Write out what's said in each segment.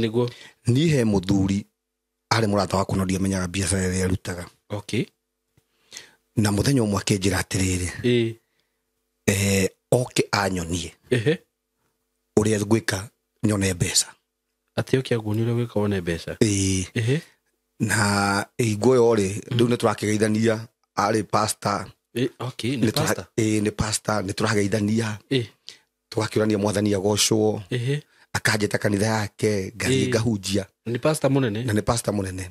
Nĩguo. Niĩ he mũthuri arĩ mũrata wakwa, no ndiamenyaga biacara ĩrĩa arutaga. Na mũthenya ũmwe akĩnjĩra atĩrĩrĩ, oke anyonie ũrĩa ngwĩka nyone mbeca. Atĩ oke aguonie ũrĩa gwĩka wone mbeca. Ĩĩ. Na hingo ĩyo rĩ, rĩu nĩ tũrakĩgeithania, arĩ pastor. Okay, nĩ pastor. Ĩĩ, nĩ pastor. Nĩ tũrageithania, tũgakĩũrania mwathani agocwo. Akanjĩta kanitha yake, ngathiĩ ngahunjia. Nĩ pastor mũnene. Na nĩ pastor mũnene.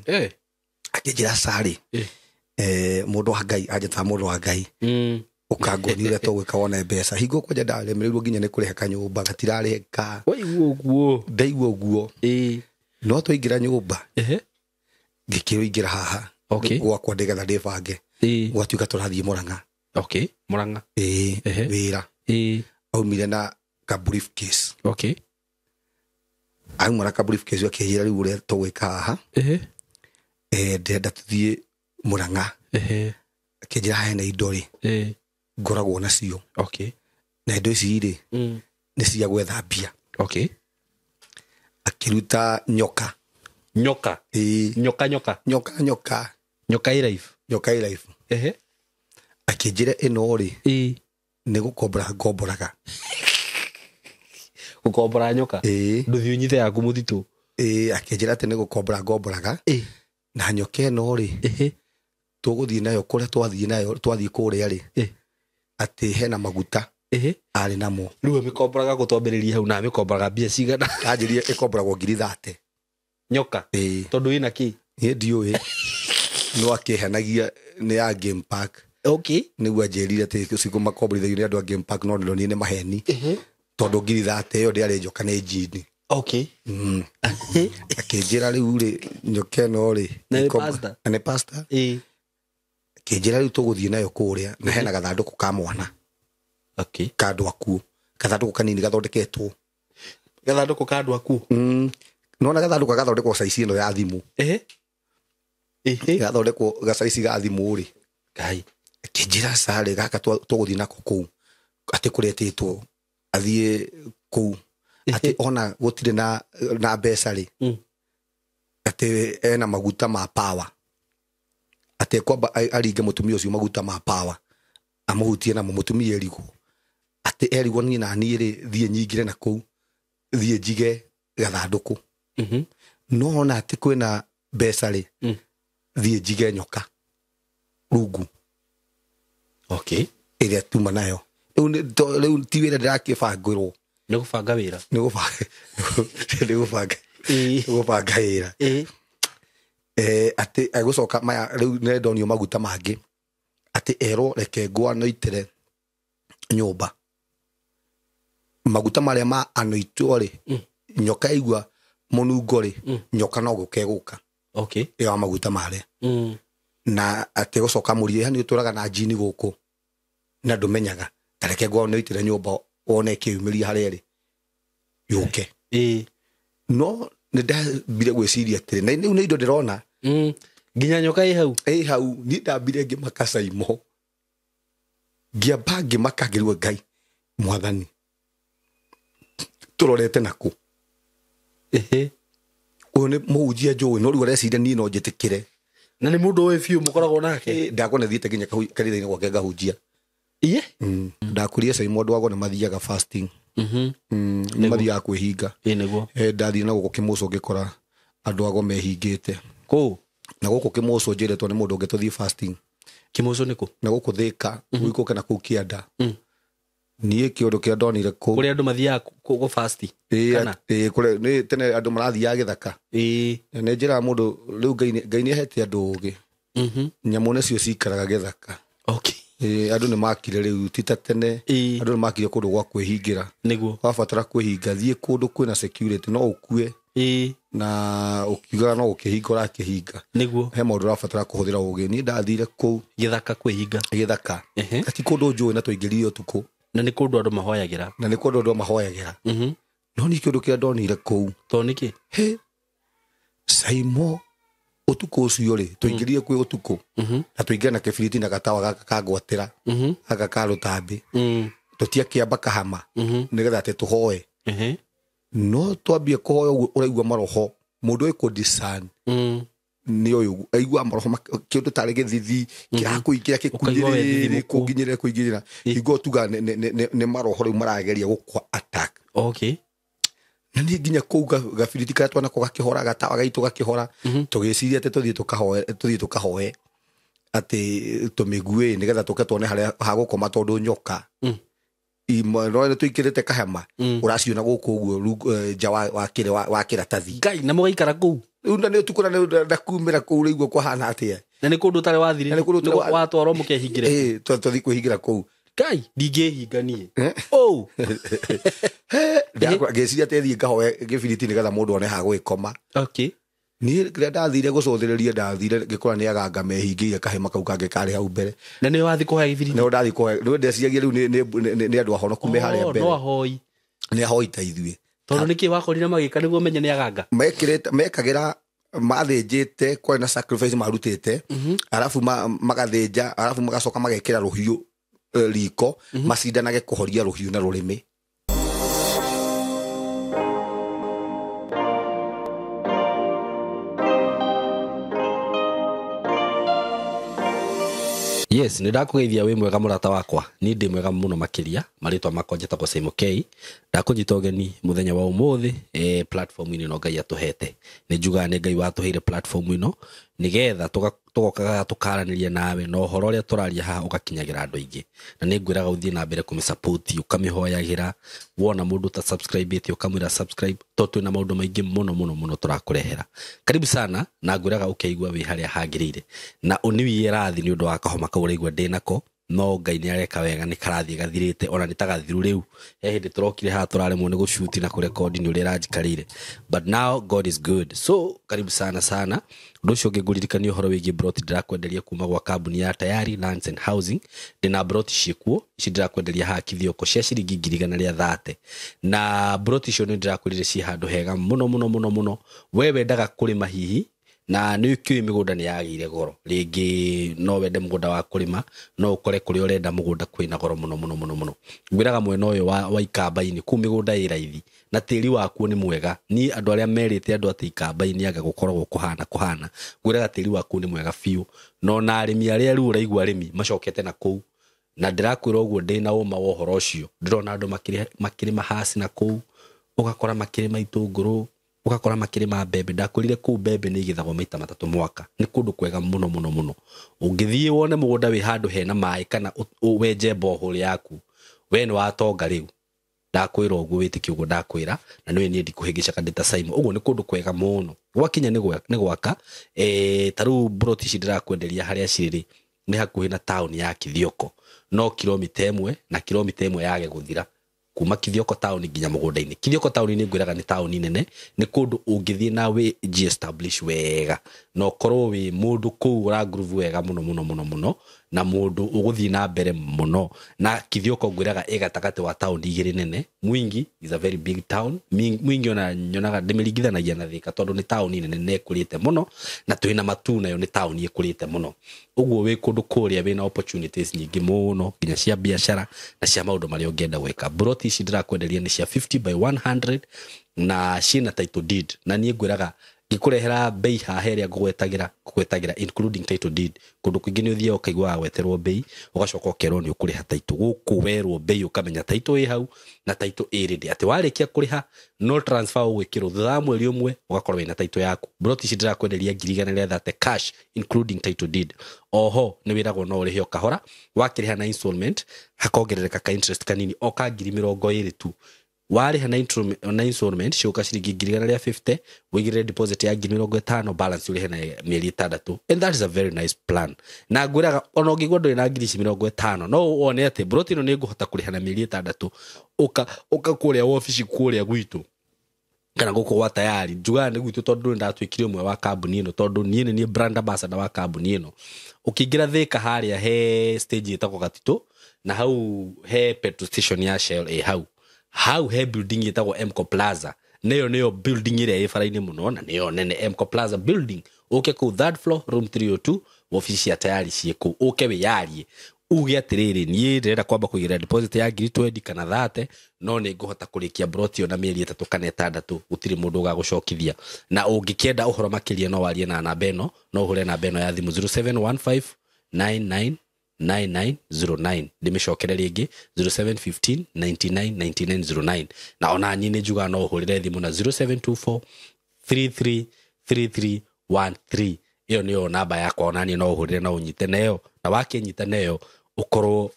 Akĩnjĩra carĩ, mũndũ wa Ngai, anjĩtaga mũndũ wa Ngai, ũkanguonia ũrĩa tũgwĩka wone mbeca. Hingo kwanja ndaremereirwo nginya nĩ kũrĩha kanyũmba, gatirarĩhĩka. Waigua ũguo. Ndaigua ũguo. No twaingĩra nyũmba, ngĩkĩũingĩra haha gwakwa ndĩgetha ndĩbange. Gwatuĩka tũrathiĩ Mũrang'a. Okay, Mũrang'a. Ĩĩ, wĩra. Aumire na ka briefcase. Auma na ka briefcase akĩnjĩra rĩu ũrĩa tũgwĩka haha, ndĩrenda tũthiĩ Mũrang'a. Akĩnjĩra hena indo rĩ, ngoragwo nacio. Na indo ici rĩ, nĩ cia gwetha mbia. Akĩruta nyoka. Nyoka. Ĩĩ. Nyoka, nyoka. Nyoka, nyoka. Nyoka ĩ life. Nyoka ĩ life. Akĩnjĩra ĩno rĩ, nĩ gũkombora ngomboraga. Gũkombora nyoka. Ĩĩ. Ndũthiĩ ũnyite yaku mũtitũ. Ĩĩ, akĩnjĩra atĩ nĩ gũkombora ngomboraga. Na nyoka ĩno rĩ, tũgũthiĩ nayo kũrĩa twathiĩ nayo, twathiĩ kũrĩa rĩ, atĩ hena maguta arĩ namo. Rĩu ĩmĩkomboraga gũtwambĩrĩria hau, na ĩmĩkomboraga mbia cigana? Anjĩrire ĩkomboragwo ngiri 30. Nyoka? Ĩĩ. Tondũ ĩna kĩ? Niĩ ndiũĩ. No akĩhenagia nĩ ya Game Park. Nĩguo anjĩrire atĩ cikũ makomborithagio nĩ andũ a Game Park, no ndĩronire nĩ maheni. Tondũ ngiri 30 ĩyo ndĩarĩ njoka, nĩ njini. Akĩnjĩra rĩu rĩ, nyoka ĩno rĩ, Na nĩ pastor? Na nĩ pastor. Akĩnjĩra rĩu tũgũthiĩ nayo kũrĩa, na hena gathandũkũ ka mwana. Ka andũ akuũ. Gathandũkũ kanini gathondeketwo. Gathandũkũ ka andũ akuũ? Nona gathandũkũ gathondekwo size ĩno ya thimũ. Gathondekwo ga size ga thimũ rĩ. Ngai. Akĩnjĩra carĩ gaka tũgũthiĩ nako kũu. Atĩ kũretĩtwo athiĩ kũu. Atĩ ona gũtirĩ na mbeca rĩ. Atĩ ena maguta ma power. Atĩ kwamba aringe mũtumia ũcio maguta ma power. Amũhutie namo mũtumia erigwo. Atĩ erigwo niĩ na niĩ rĩ, thiĩ nyingĩre na kũu. Thiĩ njige gathandũkũ. No ona atĩ kwĩna mbeca rĩ, thiĩ njige nyoka rungu. Ĩrĩa tuma nayo. Rĩu rĩu ti wĩra ndĩrakĩbangĩrwo. Nĩ gũbanga wĩra. Nĩ gũbanga wĩra. Atĩ egũcoka maya rĩu nĩ ndonio maguta mangĩ. Atĩ erwo reke ngwanoitere nyũmba. Maguta marĩa ma anoitwo rĩ, nyoka yaigua mũnungo rĩ, nyoka no gũka ĩgũka. Ĩyo ya maguta marĩa. Na atĩ gũcoka mũriĩ, yani ũtũraga na njini gũkũ. Na ndũmenyaga. Ta reke ngwanoitere nyũmba wone ĩkĩyumĩria harĩa ĩrĩ. Yũke. No nĩ ndambire gwĩciria atĩrĩ, na rĩu nĩ indo ndĩrona. Nginya nyoka ĩ hau? Ĩ hau, niĩ ndambire ngĩmaka Saimo. Ngĩamba ngĩmaka ngĩrigwo Ngai, mwathani. Tũrorete nakũ? Ũyũ nĩ mũhunjia njũĩ, no rĩu areciria niĩ no njĩtĩkĩre. Na nĩ mũndũ ũĩ biũ mũkoragwo nake? Ĩ, ndakwa nĩ thiĩte nginya kanitha-inĩ gwake ngahunjia. Ndakũrire Saimo, andũ agwa nĩ mathiaga fasting. Nĩ mathiaga kwĩhinga. Ĩ, nĩguo. Ndathiĩ na gũkũ Kĩmũcũ ngĩkora andũ agwa mehingĩte. Kũ? Na gũkũ Kĩmũcũ njĩrĩtwo nĩ mũndũ ũngĩ tũthiĩ fasting. Kĩmũcũ nĩ kũ? Na gũkũ Thĩka, ũikũrũke na kũu kĩanda. Niĩ kĩũndũ kĩrĩa ndonire kũu. Kũrĩa andũ mathiaga gũ fast? Ĩĩ, Kana? ĩĩ, kũrĩa, nĩ tene andũ marathiaga gĩthaka. Na nĩ njĩraga mũndũ, rĩu Ngai nĩ ahete andũ ũgĩ. Nyamũ nĩcio cikaraga gĩthaka. Ĩĩ, andũ nĩ makire rĩu, ti ta tene. Andũ nĩ makire kũndũ gwa kwĩhingĩra. Wabatara kwĩhinga, thiĩ kũndũ kwĩna security, no ũkue. Na ũkiugaga no gũkĩhinga ũrakĩhinga. He maũndũ ũrabatara kũhũthĩra ũgĩ. Niĩ ndathire kũu. Gĩthaka kwĩhinga. Gĩthaka. Na ti kũndũ njũĩ na twaingĩrire ũtukũ. Na nĩ kũndũ andũ mahoyagĩra. Na nĩ kũndũ andũ mahoyagĩra. No niĩ kĩũndũ kĩrĩa ndonire kũu. To nĩkĩ? He, Saimo, ũtukũ ũcio rĩ, twaingĩrire kwĩ ũtukũ. Na twaingĩra na kĩbiriti na gatawa gaka ka ngwatĩra. Gaka ka rũtambĩ. Tũtiakĩamba kahama. Nĩgetha atĩ tũhoe. No twambie kũhoya ũguo ũraigua maroho mũndũ ĩkũ discern nĩ ũyũ aigua maroho kĩndũ tarĩ gĩthithi kĩrakũingĩra Ũkaigua we gĩkũingĩrĩre thithimũku. kũnginyĩrĩra kũingĩrĩra hingo tuga nĩ maroho rĩu marageria gũkwa attack. Okay. Na niĩ nginya kũu gabiriti karĩa twanako gakĩhora gatawa gaitũ gakĩhora, tũgĩciria atĩ tũthiĩ tũkahoe atĩ tũmĩguĩ nĩgetha tũke tuone harĩa hagũkoma tondũ nyoka no nĩ tũikĩrĩte kahema ũraciona gũkũ ũguo nja wa kĩratathi. Ngai, na mũgaikara kũu? Rĩu na nĩ ũtukũ na nĩ ndakumĩra kũu rĩu kũhana atĩa? Na nĩ kũndũ ũtarĩ wathire? Na nĩ kũndũ ũtarĩ watwarwo mũkehingĩre? Ĩĩ, twathiĩ kwĩhingĩra kũu. Ngai, ndingĩhinga niĩ. Oh. Ngĩciria atĩ thiĩ ngahoe gĩbiriti nĩgetha mũndũ one ha gwĩkoma. Okay. Niĩ rĩrĩa ndathire gũcũthĩrĩria, ndathire ngĩkora nĩ aganga mehingĩire kahema kau kangĩ karĩ hau mbere. Na nĩwe wathiĩ kũhoya gĩbiriti? Nĩwe ndathiĩ kũhoya. Nĩwe ndeciragia rĩu nĩ andũ ahonoku me harĩa mbere. No ahoi. Nĩ ahoi ta ithuĩ. Tondũ nĩkĩ wakorire magĩka nĩguo menye nĩ aganga? Mekĩrĩte, mekagĩra, mathĩnjĩte, kwarĩ na sacrifice marutĩte, arabu magathĩnja, arabu magacoka magekĩra rũhiũ riko, macindanage kũhoria rũhiũ na rũrĩmĩ. Yes, nĩ ndakũgeithia wĩ mwega mũrata wakwa. Niĩ ndĩ mwega mũno makĩria. Marĩtwa makwa njĩtagwo Simon K. Ndakũnyita ũgeni mũthenya wa ũmũthĩ, platform-inĩ ĩno Ngai atũhete. Nĩ njugaga nĩ Ngai watũheire platform ĩno nĩgetha tũgokaga tũkaranĩria nawe na ũhoro ũrĩa tũraria haha ũgakinyagĩra andũ aingĩ. Na nĩ ngwĩraga ũthiĩ na mbere kũmĩsupport, ũkamĩhoyagĩra. Wona mũndũ ta subscribe-ĩte ũkamwĩra subscribe, tondũ twĩna maũndũ maingĩ mũno mũno mũno tũrakũrehera. Karibu sana, na ngwĩraga ũkeigua wĩ harĩa hagĩrĩire. Na ũniwie rathi nĩ ũndũ wa kahoma kau ũraigua ndĩ nako, no Ngai nĩ areka wega, nĩ karathiĩ gathirĩte, ona nĩ ta gathiru rĩu. He hĩndĩ tũrokire haha tũraremwo nĩ gũcuti na kũrekondi nĩ ũrĩa ĩranjikarĩire. But now God is good. So karibu sana sana. Ũndũ ũcio ũngĩ ngũririkania ũhoro wĩgiĩ broti ndĩrakwenderia kuma gwa kambuni ya Tayari Lands and Housing. Ndĩna broti ciĩkuo, ici ndĩrakwenderia haha Kithioko cia ciringi ngiri igana rĩa thate. Na broti icio nĩ ndĩrakwĩrire ciĩ handũ hega mũno mũno mũno mũno. We wendaga kũrĩma hihi, na nĩ ũkĩũĩ mĩgũnda nĩ yagĩire goro. Rĩngĩ no wende mũgũnda wa kũrĩma, no ũkore kũrĩa ũrenda mũgũnda kwĩna goro mũno mũno mũno mũno. Ngwĩraga mwena ũyũ wa Ikamba-inĩ, kũu mĩgũnda ĩ raithi na tĩri wakuo nĩ mwega. Niĩ andũ arĩa merĩte andũ atĩ Ikamba-inĩ anga gũkoragwo kũhana kũhana, ngwĩraga tĩri wakuo nĩ mwega biũ. No na arĩmi arĩa rĩu ũraigua arĩmi macokete na kũu, na ndĩrakwĩra ũguo ndĩna ũma wa ũhoro ũcio. Ndĩrona andũ makĩrĩma haci na kũu, ũgakora makĩrĩma itũngũrũ, ũgakora makĩrĩma mbembe. Ndakwĩrire kũu mbembe nĩ igethagwo maita matatũ mwaka. Nĩ kũndũ kwega mũno mũno mũno. Ũngĩthiĩ wone mũgũnda wĩ handũ hena maĩ kana wenje borehole yaku, we nĩ watonga rĩu. Ndakwĩra ũguo, wĩtĩkie ũguo ndakwĩra, na nĩwe niĩ ndikũhĩngĩcaka ndĩ ta Simon. Ũguo nĩ kũndũ kwega mũno. Gwakinya nĩ gwaka, ta rĩu broti ici ndĩrakwenderia harĩa cirĩ rĩ, nĩ hakuhĩ na taũni ya Kithioko. No kilomita ĩmwe na kilomita ĩmwe yage gũthira kuma Kithioko taũni nginya mũgũnda-inĩ. Kithioko taũni nĩ ngwĩraga nĩ taũni nene, nĩ kũndũ ũngĩthiĩ na wĩ establish wega, na ũkorwo wĩ mũndũ kũu ũra groove wega mũno mũno mũno mũno, na mũndũ ũgũthiĩ na mbere mũno. Na Kithioko ngwĩraga ĩ gatagatĩ wa taũni igĩrĩ nene. Mwingi is a very big town. Mwingi ona nyonaga ndĩmĩringithanagia na Thika tondũ nĩ taũni nene na ĩkũrĩte mũno, na twĩna Matuu nayo nĩ taũni ĩkũrĩte mũno. Ũguo wĩ kũndũ kũrĩa wĩna opportunities nyingĩ mũno, nginya cia biacara na cia maũndũ marĩa ũngĩenda gwĩka. Broti ici ndĩrakwenderia nĩ cia 50 by 100 na ciĩna title deed. Na niĩ ngwĩraga ngĩkũrehera bei haha ĩrĩa ngũgwetagĩra including title deed. Kũndũ kũingĩ nĩ ũthiaga ũkaigua wagweterwo bei, ũgacoka ũkerwo nĩ ũkũrĩha title. Gũkũ werwo bei ũkamenya title ĩ hau na title ĩ ready. Atĩ warĩkia kũrĩha no transfer ũgwĩkĩrwo thutha wa mweri ũmwe ũgakorwo wĩna title yaku. Broti ici ndĩrakwenderia ngiri igana rĩa thate cash including title deed. Oho nĩ wĩragwo no ũrĩhe o kahora, wakĩrĩha na installment hakongerereka ka interest kanini o ka ngiri mĩrongo ĩrĩ tu. Warĩha na installment ciũka ciringi ngiri igana rĩa 50, wĩigĩrĩre deposit ya ngiri mĩrongo ĩtano, balance ũrĩhe na mĩeri ĩtandatũ. And that is a very nice plan. Na ngwĩraga ona ũngĩigua ndũrĩ na ngiri ici mĩrongo ĩtano, no wone atĩ broti ĩno nĩ ngũhota kũrĩha na mĩeri ĩtandatũ. Ũka kũrĩa wabici kũrĩa gwitũ kana gũkũ gwa Tayari. Njugaga nĩ gwitũ tondũ nĩ ndatuĩkire ũmwe wa kambuni ĩno, tondũ niĩ nĩ niĩ brand ambassador wa kambuni ĩno. Ũkĩingĩra Thika harĩa he stage ĩtagwo Gatitũ, na hau he petrol station ya Shell ĩ hau. Hau he building ĩtagwo Mco Plaza. Nĩyo nĩyo building ĩrĩa ĩ bara-inĩ mũno na nĩyo nene, Mco Plaza building. Ũke kũu third floor room 302, wabici cia Tayari ciĩ kũu. Ũke wĩyarie. Uge atiriri, niĩ ndĩrenda kwamba kũigĩrĩra deposit ya ngiri 20 kana 30, no nĩ ngũhota kũrĩkia broti ĩyo na mĩeri 3 kana 6, gũtirĩ mũndũ ũgagũcokithia. Na ũngĩkĩenda ũhoro makĩria no warie na namba ĩno, no ũhũre namba ĩno ya thimũ 0715 99 9909. Ndĩmĩcokere rĩngĩ 0715 99 9909. Na ona niĩ nĩ njugaga no ũhũrĩre thimũ na 0724 33 3313. Ĩyo nĩyo namba yakwa, ona niĩ no ũhũrĩre na ũnyite nayo, na wakĩnyita nayo ũkorwo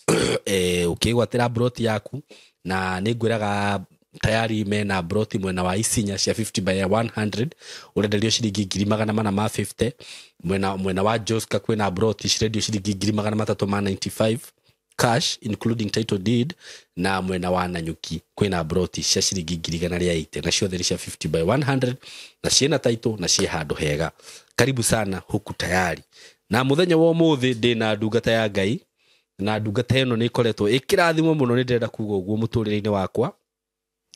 ũkĩgwatĩra broti yaku. Na nĩ ngwĩraga tayari mena broti mwena wa Isinya cia 50 by 100, ũrenderio ciringi ngiri magana mana ma 50. Mwena wa Joska kwĩna broti cirendio ciringi ngiri magana matatũ ma 95 cash including title deed. Na mwena wa Nanyuki kwĩna broti cia ciringi ngiri igana rĩa 80, na ciothe nĩ cia 50 by 100, na ciĩna title na ciĩ handũ hega. Karibu sana huku tayari. Na muthenya wa ũmũthĩ ndĩna ndungata ya Ngai, na ndungata ĩno nĩ ĩkoretwo ĩkĩrathimwo mũno, nĩ ndĩrenda kuga ũguo mũtũrĩre-inĩ wakwa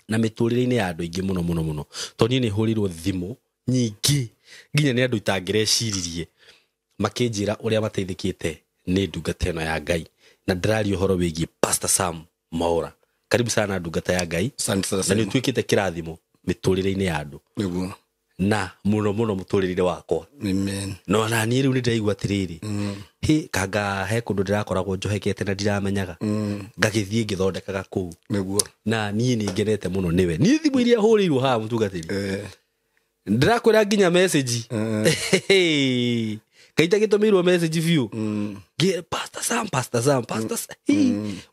na mĩtũrĩre-inĩ ya andũ aingĩ mũno mũno mũno, tondũ niĩ nĩ hũrĩirwo thimũ nyingĩ nginya nĩ andũ itangĩreciririe makĩnjĩra ũrĩa mateithĩkĩte nĩ ndungata ĩno ya Ngai. Na ndĩraria ũhoro wĩgiĩ Pastor Sam Mwaura. Karibu sana ndungata ya Ngai. Na nĩ ũtuĩkĩte kĩrathimo mĩtũrĩre-inĩ ya andũ. Nĩguo. Na mũno mũno mũtũrĩre-inĩ wakwa. Amen. No na niĩ rĩu nĩ ndĩraigua atĩrĩrĩ, hĩ kanga he kũndũ ndĩrakoragwo njohekete na ndiramenyaga, ngagĩthiĩ ngĩthondekaga kũu. Nĩguo. Na niĩ nĩ ngenete mũno nĩwe. Niĩ thimũ iria hũrĩirwo haha mũtungatĩri, ndĩrakwĩra nginya message. Kaita gĩtũmĩirwo message biũ. Pastor Sam, Pastor Sam, Pastor Sam.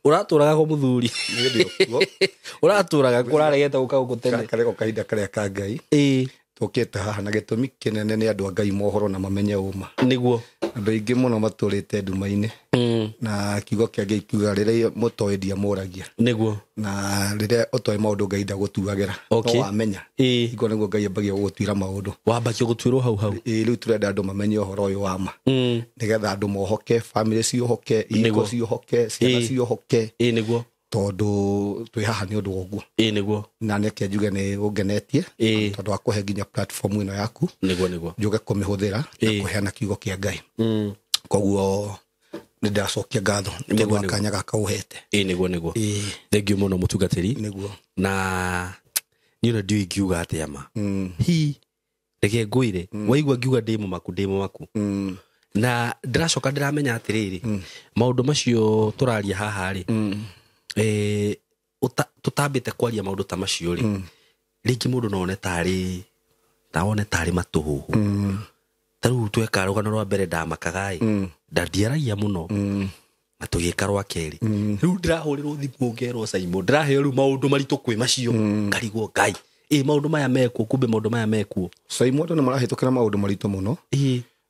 Ũratũraga kwa mũthuri. Ũratũraga kũraregete gũka gũkũ tene. Karego kahinda karĩa ka Ngai. Tũkĩte haha na gĩtũmi kĩnene nĩ andũ a Ngai mohoro na mamenye ũma. Nĩguo. Andũ aingĩ mũno matũrĩte nduma-inĩ. Na kiugo kĩa Ngai kiuga rĩrĩa mũtoĩ ndiamũragia. Nĩguo. Na rĩrĩa ũtoĩ maũndũ Ngai ndagũtuagĩra. No wamenya. Hingo nĩguo Ngai ambagia gũgũtuĩra maũndũ. Wambagia gũtuĩrwo hau hau. Rĩu tũrenda andũ mamenye ũhoro ũyũ wa ma. Nĩgetha andũ mohoke, famĩlĩ ciohoke, ihiko ciohoke, ciana ciohoke. Nĩguo. Tondũ twĩ haha nĩ ũndũ wa ũguo. Nĩguo. Na nĩke njuge nĩ ũngenetie tondũ wa kũhe nginya platform ĩno yaku. Nĩguo nĩguo. Njuge kũmĩhũthĩra na kũheana kiugo kĩa Ngai. Koguo nĩ ndĩracokia ngatho nĩ tondũ wa kanya gaka ũhete. Nĩguo nĩguo. Thank you mũno mũtungatĩri. Nĩguo. Na niĩ ona ndiũĩ ingiuga atĩa ma. Hi reke ngwĩre, waigua ngiuga ndĩ mũmaku, ndĩ mũmaku. Na ndĩracoka ndĩramenya atĩrĩrĩ, maũndũ macio tũraria haha rĩ, tũtambĩte kwaria maũndũ ta macio rĩ, rĩngĩ mũndũ no one tarĩ matũhũhũ. Ta rĩu tweka rũgano rwa mbere ndamakaga ĩ, ndandiaragia mũno, na tũgĩka rwa kerĩ. Rĩu ndĩrahũrĩrwo thimũ ngerwo Simon, ndĩraheo rĩu maũndũ maritũ kwĩ macio, ngarigwo Ngai, maũndũ maya mekuo, kumbe maũndũ maya mekuo. Simon, andũ nĩ marahĩtũkĩra maũndũ maritũ mũno,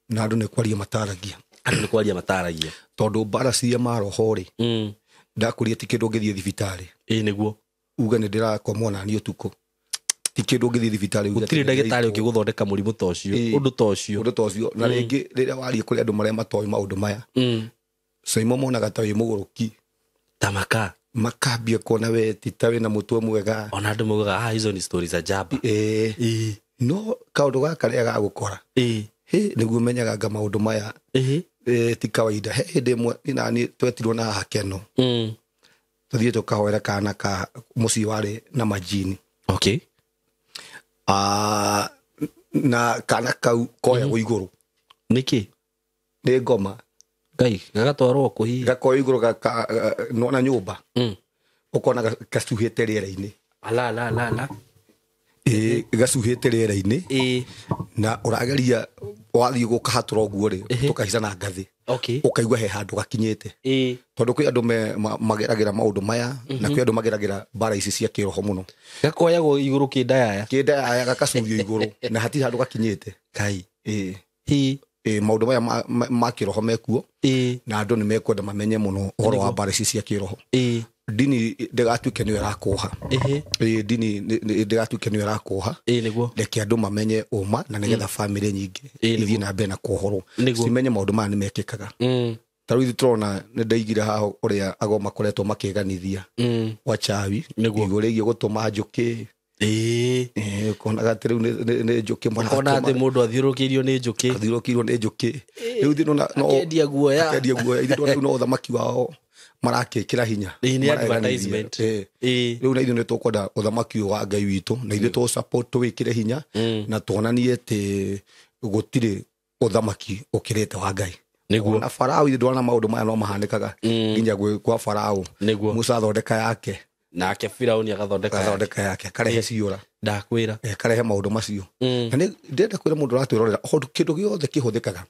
na andũ nĩ kwaria mataragia. Andũ nĩ kwaria mataragia. Tondũ mbara cia maroho rĩ, ndakũria ti kĩndũ ũngĩthiĩ thibitarĩ. Nĩguo. Uge nĩ ndĩrakomwo nani ũtukũ. Ti kĩndũ ũngĩthiĩ thibitarĩ uge gũtirĩ ndagĩtarĩ ũngĩgũthondeka mũrimũ ta ũcio, ũndũ ta ũcio. Ũndũ ta ũcio. Na rĩngĩ rĩrĩa waria kũrĩ andũ marĩa matoĩ maũndũ maya, Simon monaga ta wĩ mũgũrũki. Ta maka. Makambia kuona we ti ta wĩna mũtwe mwega. Ona andũ maugaga, hizo ni stories za jaba. No kaũndũ gaka rĩrĩa gagũkora, nĩguo menyaga nga maũndũ maya ti kawaida. He hĩndĩ ĩmwe niĩ na niĩ twetirwo na haha Keno. Tũthiĩ tũkahoera kana ka mũciĩ warĩ na majini. Okay. Na kana kau koyagwo igũrũ. Nĩkĩ? Nĩ ngoma. Ngai, gagatwarwo kũ hihi? Gakoywo igũrũ nona nyũmba. Ũkona gacuhĩte rĩera-inĩ. Ala, ala, ala, ala. Gacuhĩte rĩera-inĩ. Na ũrageria wathiĩ gũkahatũra ũguo rĩ, tũkahaica na ngathĩ. Ũkaigua he handũ gakinyĩte. Tondũ kwĩ andũ mageragĩra maũndũ maya, na kwĩ andũ mageragĩra mbara ici cia kĩroho mũno. Gakoyagwo igũrũ kĩndayaya. Kĩndayaya gakacurio igũrũ, na hatirĩ handũ gakinyĩte. Ngai. Maũndũ maya ma kĩroho mekuo, na andũ nĩ mekwenda mamenye mũno ũhoro wa mbara ici cia kĩroho. Ndini ndĩgatuĩke nĩyo ĩrakũha. Ndini ndĩgatuĩke nĩyo ĩrakũha. Nĩguo. Reke andũ mamenye ũma, na nĩgetha famĩlĩ nyingĩ ithiĩ na mbere na kũohorwo. Cimenye maũndũ maya nĩ mekĩkaga. Ta rĩu ithuĩ tũrona nĩ ndaigire haha ũrĩa ago makoretwo makĩganithia wachawi igũrũ rĩgiĩ gũtũma njũkĩ. Ũkonaga atĩ rĩu nĩ njũkĩ ũkona atĩ mũndũ athiũrũrũkĩirio nĩ njũkĩ. Athiũrũrũkĩirwo nĩ njũkĩ. Rĩu ithuĩ no akendia guoya. Akendia guoya. Ithuĩ ndona rĩu no ũthamaki wao marakĩkĩra hinya. Ĩĩ, nĩ advertisement. Rĩu na ithuĩ nĩ tũkwenda ũthamaki ũyũ wa Ngai witũ, na ithuĩ tũ support tũwĩkĩre hinya, na tuonanie atĩ gũtirĩ ũthamaki ũkĩrĩte wa Ngai. Nĩguo. Na Farao ithuĩ ndona maũndũ maya no mahanĩkaga nginya kwa Farao. Nĩguo. Musa athondeka yake. Nake Firauni agathondeka yake. Agathondeka yake, akarehe ciũra. Ndakwĩra. Akarehe maũndũ macio. Na nĩ ndĩrenda kwĩra mũndũ ũratwĩrorera, o kĩndũ gĩothe kĩhũthĩkaga,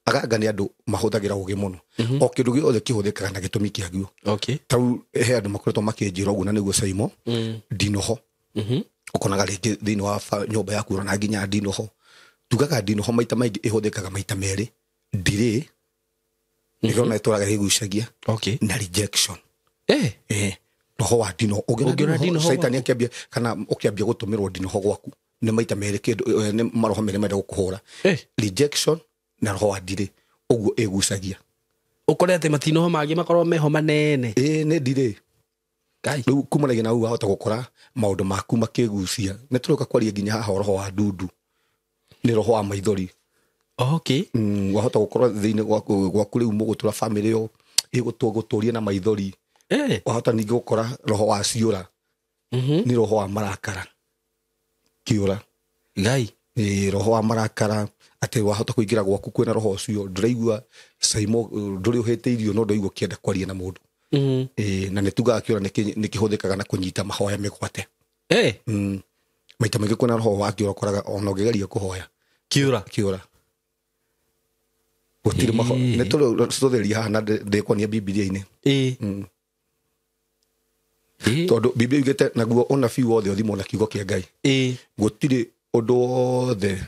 aganga nĩ andũ mahũthagĩra ũgĩ mũno. O kĩndũ gĩothe kĩhũthĩkaga na gĩtũmi kĩaguo. Ta rĩu he andũ makoretwo makĩnjĩra ũguo, na nĩguo Saimo, ndinoho. Ũkonaga rĩngĩ thĩinĩ wa nyũmba yaku ũrona nginya ndinoho. Tugaga ndinoho maita maingĩ ĩhũthĩkaga maita merĩ. Delay, nĩkĩo ĩtũraga ĩgucagia. Na rejection. Roho wa ndinoho. Ũngĩona Ũngĩona ndinoho Saitani akĩambia, kana ũkĩambia gũtũmĩrwo ndinoho gwaku, nĩ maita merĩ kĩndũ, nĩ maroho merĩ marenda gũkũhũra. Rejection na roho wa delay, ũguo ĩgucagia. Ũkore atĩ matinoho mangĩ makorwo meho manene. Ĩĩ, nĩ delay. Ngai. Rĩu kumanagia na ũguo wahota gũkora maũndũ maku makĩgucia. Nĩ tũroka kwaria nginya haha roho wa ndundu. Nĩ roho wa maithori. Wahota gũkorwo thĩinĩ gwaku rĩu mũgũtũra family ĩyo ĩgũtũria na maithori. Wahota ningĩ gũkora roho wa ciũra. Nĩ roho wa marakara. Kĩũra. Ngai. Roho wa marakara atĩ wahota kũingĩra gwaku kwĩna roho ũcio, ndũraigua Saimo, ndũrĩ ũhĩte irio, no ndũraigua ũkĩenda kwaria na mũndũ. Na nĩ tugaga kĩũra nĩ kĩhũthĩkaga na kũnyita mahoya mĩgwate. Maita maingĩ kwĩna roho wa kĩũra ũkoraga ona ũngĩgeria kũhoya. Kĩũra. Kĩũra. Gũtirĩ maho-, nĩ tũrĩria haha na ndĩkuonia Bibilia-inĩ. Tondũ Bibilia yugĩte naguo ũnabii wothe ũthimwo na kiugo kĩa Ngai. Gũtirĩ ũndũ wothe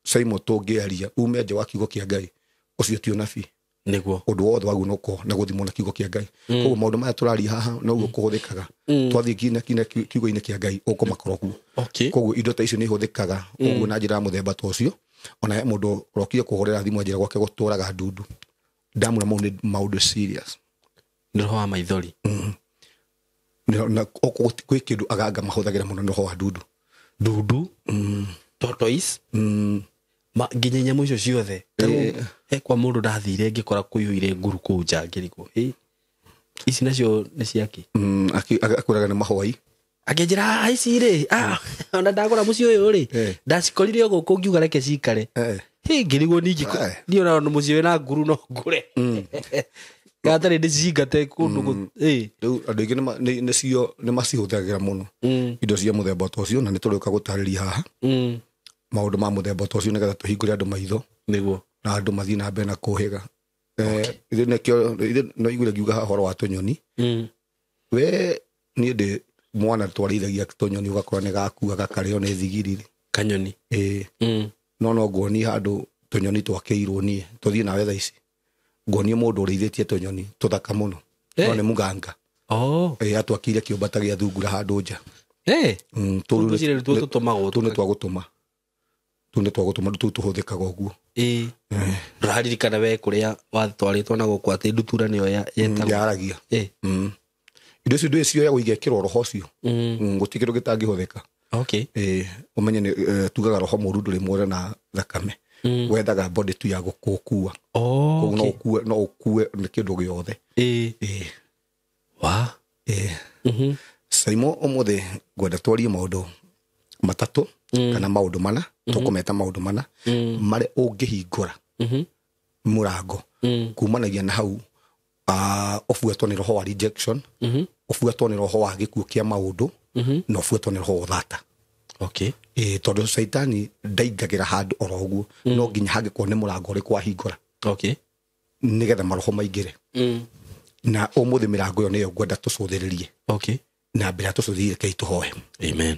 Saimo tũngĩaria ume nja wa kiugo kĩa Ngai, ũcio ti ũnabii. Nĩguo. Ũndũ wothe waguo no ũkorwo na gũthimwo na kiugo kĩa Ngai. Koguo maũndũ maya tũraria haha noguo kũhũthĩkaga. Twathiĩ nginya kiugo-inĩ kĩa Ngai ũkũmakora ũguo. Koguo indo ta icio nĩ ihũthĩkaga ũguo na njĩra ya mũthemba ta ũcio. Ona he mũndũ ũrokire kũhũrĩra thimũ anjĩra gwake gũtũraga ndundu. Ndamwĩra mau nĩ maũndũ serious. Nĩ roho wa maithori. Na kwĩ kĩndũ aganga mahũthagĩra mũno nĩ roho wa ndundu. Ndundu? Tortoise? Ma, nginya nyamũ icio ciothe. He kwa mũndũ ndathire ngĩkora kũiyũire nguru kũu nja ngĩrigwo. Ici nacio nĩ ciake? Akwĩraga nĩ mahwai. Akĩnjĩra, ici rĩ, ona ndagũra mũciĩ ũyũ rĩ, ndacikorire o gũkũ ngiuga reke cikare. Hĩ, ngĩrigwo ningĩ niĩ ona mũciĩ wĩna nguru no ngũre. Gatarĩ ndĩcingate kũndũ Rĩu andũ aingĩ nĩcio nĩ macihũthagĩra mũno. Indo cia mũthemba ta ũcio, na nĩ tũrĩũka gũtarĩria haha. Maũndũ ma mũthemba ta ũcio nĩgetha tũhingũre andũ maitho. Nĩguo. Na andũ mathiĩ na mbere na kũhĩga. Ithuĩ nĩkĩo, ithuĩ no igue ngiuga haha ũhoro wa tũnyoni. We niĩ ndĩ mwana twarĩithagia tũnyoni ũgakora nĩ gakua gakarĩo nĩ thigiri. Kanyoni. No no nguonie handũ tũnyoni twakĩirwo niĩ, tũthiĩ nawe thaa ici. Nguonie mũndũ ũrĩithĩtie tũnyoni tũthaka mũno. No nĩ mũganga. Atwakĩire kĩũmba ta gĩa thungura handũ nja. Tũu tũcire nĩtuo tũtũmagwo. Tũu nĩ twa gũtũma. Tũu nĩ twa gũtũma, tũu tũhũthĩkaga ũguo. Ndũraririkana we kũrĩa watwarĩtwo na gũkũ atĩ ndutura nĩyo yetagwo. Yaragia. Indo icio ndũĩ cioyagwo igekĩrwo roho ũcio. Gũtirĩ kĩndũ gĩtangĩhũthĩka. Ũmenye nĩ tugaga roho mũũru ndũrĩ muoyo na thakame. Wethaga body tu ya gũkũkua. Koguo no ũkue nĩ kĩndũ gĩothe. Wa? Saimo, ũmũthĩ ngwenda twarie maũndũ matatũ, kana maũndũ mana, tũkũmeta maũndũ mana, marĩa ũngĩhingũra mũrango. Kumanagia na hau, ũbuatwo nĩ roho wa rejection, ũbuatwo nĩ roho wa gĩkuũ kĩa maũndũ, na ũbuatwo nĩ roho wa ũthata. Tondũ Caitani ndaingagĩra handũ oro ũguo, no nginya hangĩkorwo nĩ mũrango ũrĩkũ wahingũra. Nĩgetha maroho maingĩre. Na ũmũthĩ mĩrango ĩyo nĩyo ngwenda tũcũthĩrĩrie. Na mbere ya tũcũthĩrĩrie, rekei tũhoe. Amen.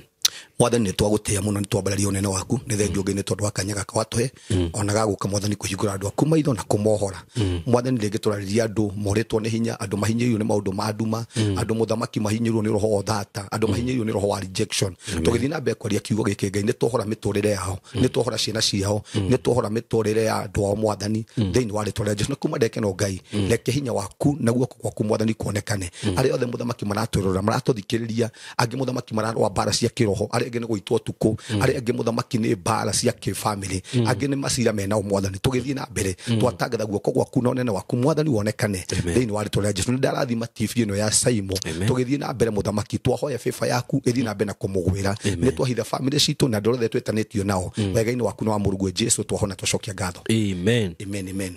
Mwathani, nĩ twagũtĩĩa mũno, nĩ twambararia ũnene waku, nĩ thengiũ Ngai nĩ tondũ wa kanya gaka watũhe, ona gagũka Mwathani kũhingũra andũ aku maitho na kũmohora. Mwathani, rĩngĩ tũrarĩria andũ morĩtwo nĩ hinya, andũ mahinyĩrĩirio nĩ maũndũ ma nduma, andũ mũthamaki mahinyĩrĩirio nĩ roho wa ũthata, andũ mahinyĩrĩirio nĩ roho wa rejection. Tũgĩthiĩ na mbere kwaria kiugo gĩkĩ, Ngai, nĩ twohora mĩtũrĩre yao, nĩ twohora ciana ciao, nĩ twohora mĩtũrĩre ya andũ ao, Mwathani, thĩinĩ wa rĩtwa rĩa Jesũ. Na kuma ndeke no Ngai, reke hinya waku na guoko gwaku, Mwathani, kuonekane. Arĩa othe mũthamaki maratwĩrora, maratũthikĩrĩria, angĩ mũthamaki mararũa mbara cia kĩroho, maroho, arĩa angĩ nĩ gũitwo ũtukũ, arĩa angĩ mũthamaki nĩ mbara cia kĩbamĩrĩ, angĩ nĩ macira mena mwathani. Tũgĩthiĩ na mbere twatangatha guoko gwaku na ũnene waku mwathani wonekane thĩinĩ wa rĩtwa rĩa Jesu. Nĩ ndarathima TV ĩno ya Saimo, tũgĩthiĩ na mbere mũthamaki, twahoya favor yaku ĩthiĩ na mbere na kũmũgwĩra. Nĩ twahitha famĩlĩ citũ na andũ othe twĩtanĩtio nao wega-inĩ waku na wa mũrũguo Jesu, twahona twacokia ngatho. Amen. Amen, amen.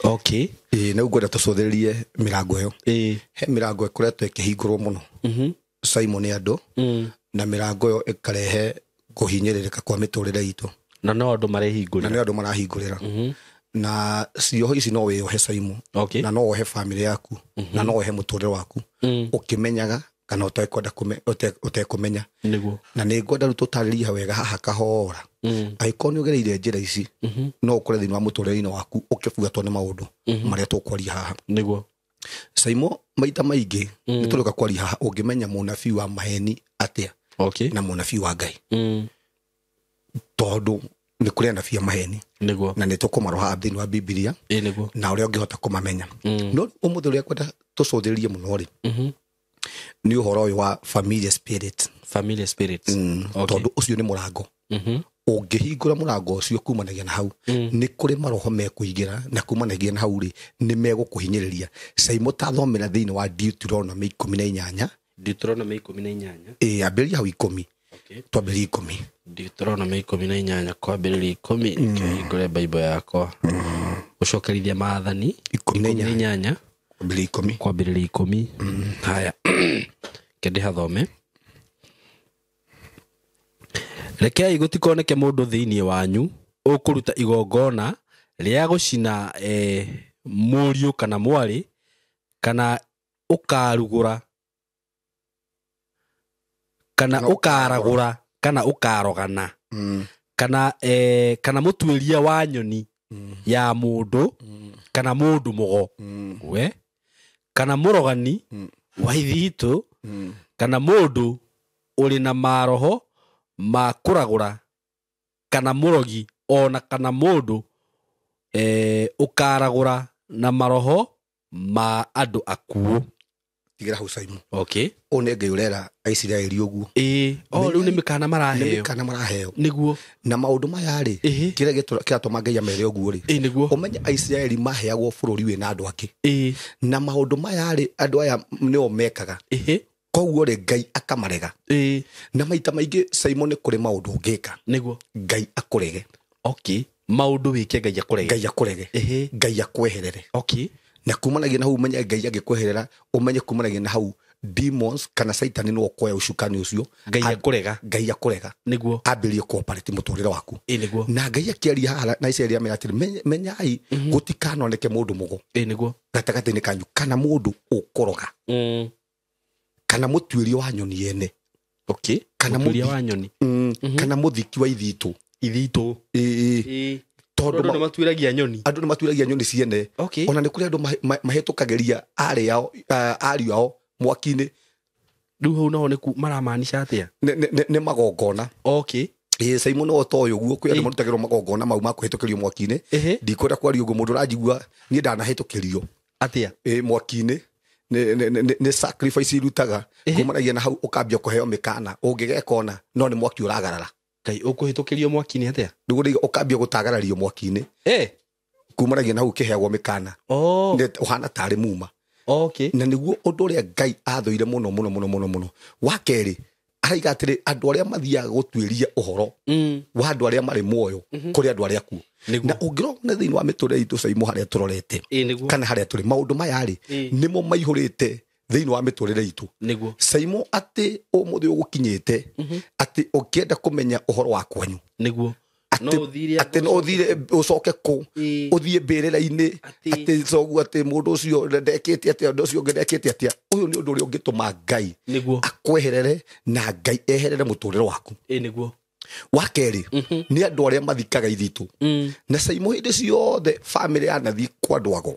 Okay. Ĩĩ, nĩ ngwenda tũcũthĩrĩrie mĩrango ĩyo. Ĩĩ. He mĩrango ĩkoretwo ĩkĩhingũrwo mũno Simon nĩ andũ, na mĩrango ĩyo ĩkarehe kũhinyĩrĩrĩka kwa mĩtũrĩre itũ, na no andũ na marehingũrĩra, nĩ andũ marahingũrĩra. Na cioho ici no wĩyohe Simon, Okay. na no wohe famĩlĩ yaku, na no wohe mũtũrĩre waku ũkĩmenyaga kana ũtekwenda ũtekũmenya. Nĩguo. Na nĩ ngwenda rĩu tũtarĩrie wega haha kahora, angĩkorwo nĩ ũgereire njĩra ici, no ũkore thĩinĩ wa mũtũrĩre-inĩ waku ũkĩbuatwo nĩ maũndũ marĩa tũkwaria haha. Nĩguo. Saimo, maita maingĩ nĩ tũrĩũka kwaria haha ũngĩmenya mũnabii wa maheni atĩa Okay. na mũnabii wa Ngai, tondũ nĩ kũrĩ anabii a maheni, Nĩguo. na nĩ tũkũmarora haha thĩinĩ wa Bibilia Ĩĩ, nĩguo. na ũrĩa ũngĩhota kũmamenya. No ũmũthĩ ũrĩa ngwenda tũcũthĩrĩrie mũno rĩ, nĩ ũhoro ũyũ wa familiar spirit. Familiar spirits. Okay. Tondũ ũcio nĩ mũrango, ũngĩhingũra mũrango ũcio kumanagia na hau nĩ kũrĩ maroho mekũingĩra, na kumanagia na hau rĩ nĩ megũkũhinyĩrĩria. Saimo, tathomera thĩinĩ wa Deuteronomy 18. Deuteronomy 18. Ĩĩ, ambĩrĩria hau 10. Okay. Twambĩrĩrie 10. Deuteronomy 18 kwambĩrĩria 10. Kĩhingũre Bible yakwa. Gũcokerithia maathani 18. 18 Kwambĩrĩria 10. Kwambĩrĩria 10. Haya, kende hathome. Rekei gũtikoneke mũndũ thĩinĩ wanyu ũkũruta igongona rĩa gũcina mũriũ kana mwarĩ, kana ũkarugũra, kana ũkaragũra, kana ũkarogana, kana kana mũtuĩria wa nyoni ya mũndũ, kana mũndũ mũgo we, kana mũrogani wa ithitũ, kana mũndũ ũrĩ na maroho ma kũragũra, kana mũrogi, ona kana mũndũ ũkaragũra na maroho ma andũ akuũ. Tigĩra hau Saimo. Okay. Ũyũ nĩ Ngai ũrera Aisiraeli ũguo. Ĩĩ, o rĩu nĩ mĩkana Nĩ maraheo. mĩkana maraheo. Nĩguo. Na maũndũ maya rĩ, Ĩhĩ. kĩrĩa kĩratũma Ngai amere ũguo rĩ, Ĩĩ, nĩguo. ũmenye Aisiraeli maheagwo bũrũri wĩna andũ angĩ, Ĩĩ. na maũndũ maya rĩ, andũ aya nĩo mekaga. Ĩhĩ. Koguo rĩ, Ngai akamarega. Ĩĩ. Na maita maingĩ Simon, nĩ kũrĩ maũndũ ũngĩka Nĩguo. Ngai akũrege. Okay. Maũndũ wĩke Ngai akũrege. Ngai akũrege. Ĩhĩ. Ngai akweherere. Okay. Na kumanagia na hau ũmenye Ngai angĩkweherera, ũmenye kumanagia na hau demons kana Saitani nĩwe ũkoya ũcukani ũcio. Ngai akũrega. Ngai akũrega. Nĩguo. Ambĩrĩrie kũoperate mũtũrĩre waku. Ĩĩ, nĩguo. Na Ngai akĩaria haha na Isiraeli amera atĩrĩ, menyai gũtikanoneke mũndũ mũgo Ĩĩ, nĩguo. gatagatĩ-inĩ kanyu, kana mũndũ ũkũroga, kana mũtuĩria wa nyoni ene. Okay. Kana Mũtuĩria wa nyoni. Kana mũthiki wa ithitũ. Ithitũ. Ĩĩ. Ĩĩ. Tondũ Andũ nĩ matuĩragia nyoni. andũ nĩ matuĩragia nyoni ciene. Okay. Ona nĩ kũrĩ andũ mahĩtũkagĩria arĩ ao, ariũ ao mwaki-inĩ. Rĩu hau naho nĩ maramaanisha atĩa? Nĩ magongona. Okay. Ĩĩ, Simon, no ta ũyũ ũguo kwĩ andũ Ĩĩ. marutagĩrwo magongona mau ma kũhĩtũkĩrio mwaki-inĩ. Ĩhĩ. Ndikwenda kwaria ũguo mũndũ ũranjigua, niĩ ndanahĩtũkĩrio Atĩa? ĩĩ mwaki-inĩ. Nĩ sacrifice irutaga. Kumanagia na hau ũkambia kũheo mĩkana, ũngĩgeka ona no nĩ mwaki ũragarara. Ngai, ũkũhĩtũkĩrio mwaki-inĩ atĩa? Nĩguo ndauga ũkambia gũtagarario mwaki-inĩ. Eh. Kumanagia na hau ũkĩheagwo mĩkana. Oh. Nĩ ũhana tarĩ muma. Okay. Na nĩguo ũndũ ũrĩa Ngai athũire mũno mũno mũno mũno mũno. Wa kerĩ, araiga atĩrĩ, andũ arĩa mathiaga gũtuĩria ũhoro wa andũ arĩa marĩ muoyo kũrĩ andũ arĩa akuũ. Nĩguo. Na ũngĩrora thĩinĩ wa mĩtũrĩre itũ Saimo, harĩa tũrorete Ĩĩ, nĩguo. kana harĩa tũrĩ, maũndũ maya rĩ, Ĩĩ. nĩmo maihũrĩte thĩinĩ wa mĩtũrĩre itũ. Nĩguo. Saimo, atĩ ũmũthĩ ũgũkinyĩte atĩ ũngĩenda kũmenya ũhoro wa kwanyu, Nĩguo. No ũthire atĩ no ũthire ũcoke kũ, Ĩĩ. ũthiĩ mbĩrĩra-inĩ, Atĩ- atĩ coguo atĩ mũndũ ũcio ndekĩte atĩa, ũndũ ũcio ũngĩ ndekĩte atĩa. Ũyũ nĩ ũndũ ũrĩa ũngĩtũma Ngai Nĩguo. akweherere na Ngai eherere mũtũrĩre waku. Ĩĩ, nĩguo. Wa kerĩ nĩ andũ arĩa mathikaga ithitũ. Na Saimo, hĩndĩ ciothe bamĩrĩ yanathiĩ kwa andũ ago,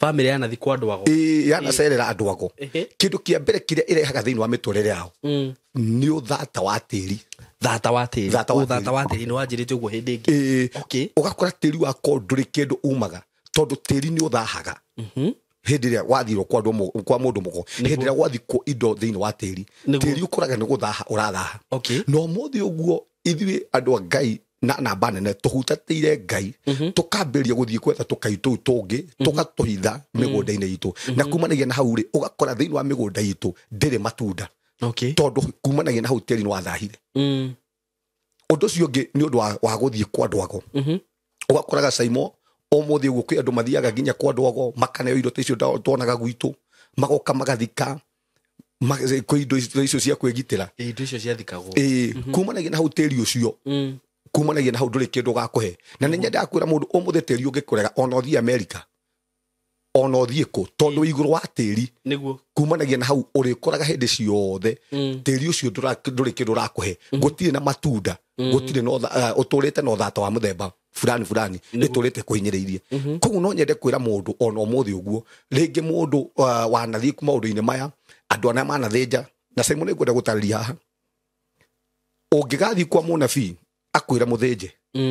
Bamĩrĩ yanathi kwa andũ ago. Ĩĩ, yanacerera andũ ago, Ĩhĩ. kĩndũ kĩa mbere kĩrĩa ĩrehaga thĩinĩ wa mĩtũrĩre yao nĩ ũthata wa tĩri. Thata wa tĩri. Thata wa Ũ, thata tĩri. wa tĩri nĩ wanjĩrĩte ũguo hĩndĩ ĩngĩ. Ĩĩ. Okay. Ũgakora tĩri wako ndũrĩ kĩndũ umaga, tondũ tĩri nĩ ũthahaga. Hĩndĩ ĩrĩa wathirwo kwa andũ kwa mũndũ mũgo, hĩndĩ ĩrĩa gwathikwo indo thĩinĩ wa tĩri, tĩri ũkoraga nĩ gũthaha ũrathaha. Na ũmũthĩ ũguo ithuĩ andũ a Ngai na namba nene tũhutatĩire Ngai, tũkambĩrĩria gũthiĩ gwetha tũkai tũu tũngĩ, tũgatũhitha mĩgũnda-inĩ itũ, na kumanagia na hau rĩ, ũgakora thĩinĩ wa mĩgũnda itũ ndĩrĩ matunda. Tondũ kumanagia na hau tĩri nĩ wathahire. Ũndũ ũcio ũngĩ nĩ ũndũ wa gũthiĩ kwa andũ ago. Ũgakoraga Saimo ũmũthĩ ũguo kwĩ andũ mathiaga nginya kwa andũ ago makaneo indo ta icio tuonaga gwitũ, magoka magathika kwĩ indo icio cia kwĩgitĩra. Indo icio ciathikagwo. Ĩĩ, kumanagia na hau tĩri ũcio, kumanagia na hau ndũrĩ kĩndũ ũgakũhe. Na nĩ nyendaga kwĩra mũndũ ũmũthĩ tĩri ũngĩkũrega ona ũthiĩ Amerika, ona ũthiĩ kũ, tondũ igũrũ wa tĩri nĩguo kumanagia na hau ũrĩkoraga hĩndĩ ciothe tĩri ũcio ndũrĩ kĩndũ ũrakũhe, gũtirĩ na matunda, gũtirĩ na ũtũrĩte na ũthata wa mũthemba fulani fulani, ĩtũrĩte kũhinyĩrĩirie. Koguo no nyende kwĩra mũndũ ona ũmũthĩ ũguo, rĩngĩ mũndũ wanathiĩ maũndũ-inĩ maya, andũ arĩa manathĩnja, na Simon nĩngwenda gũtarĩria haha, ũngĩgathiĩ kwa mũnabii akwĩra mũthĩnje,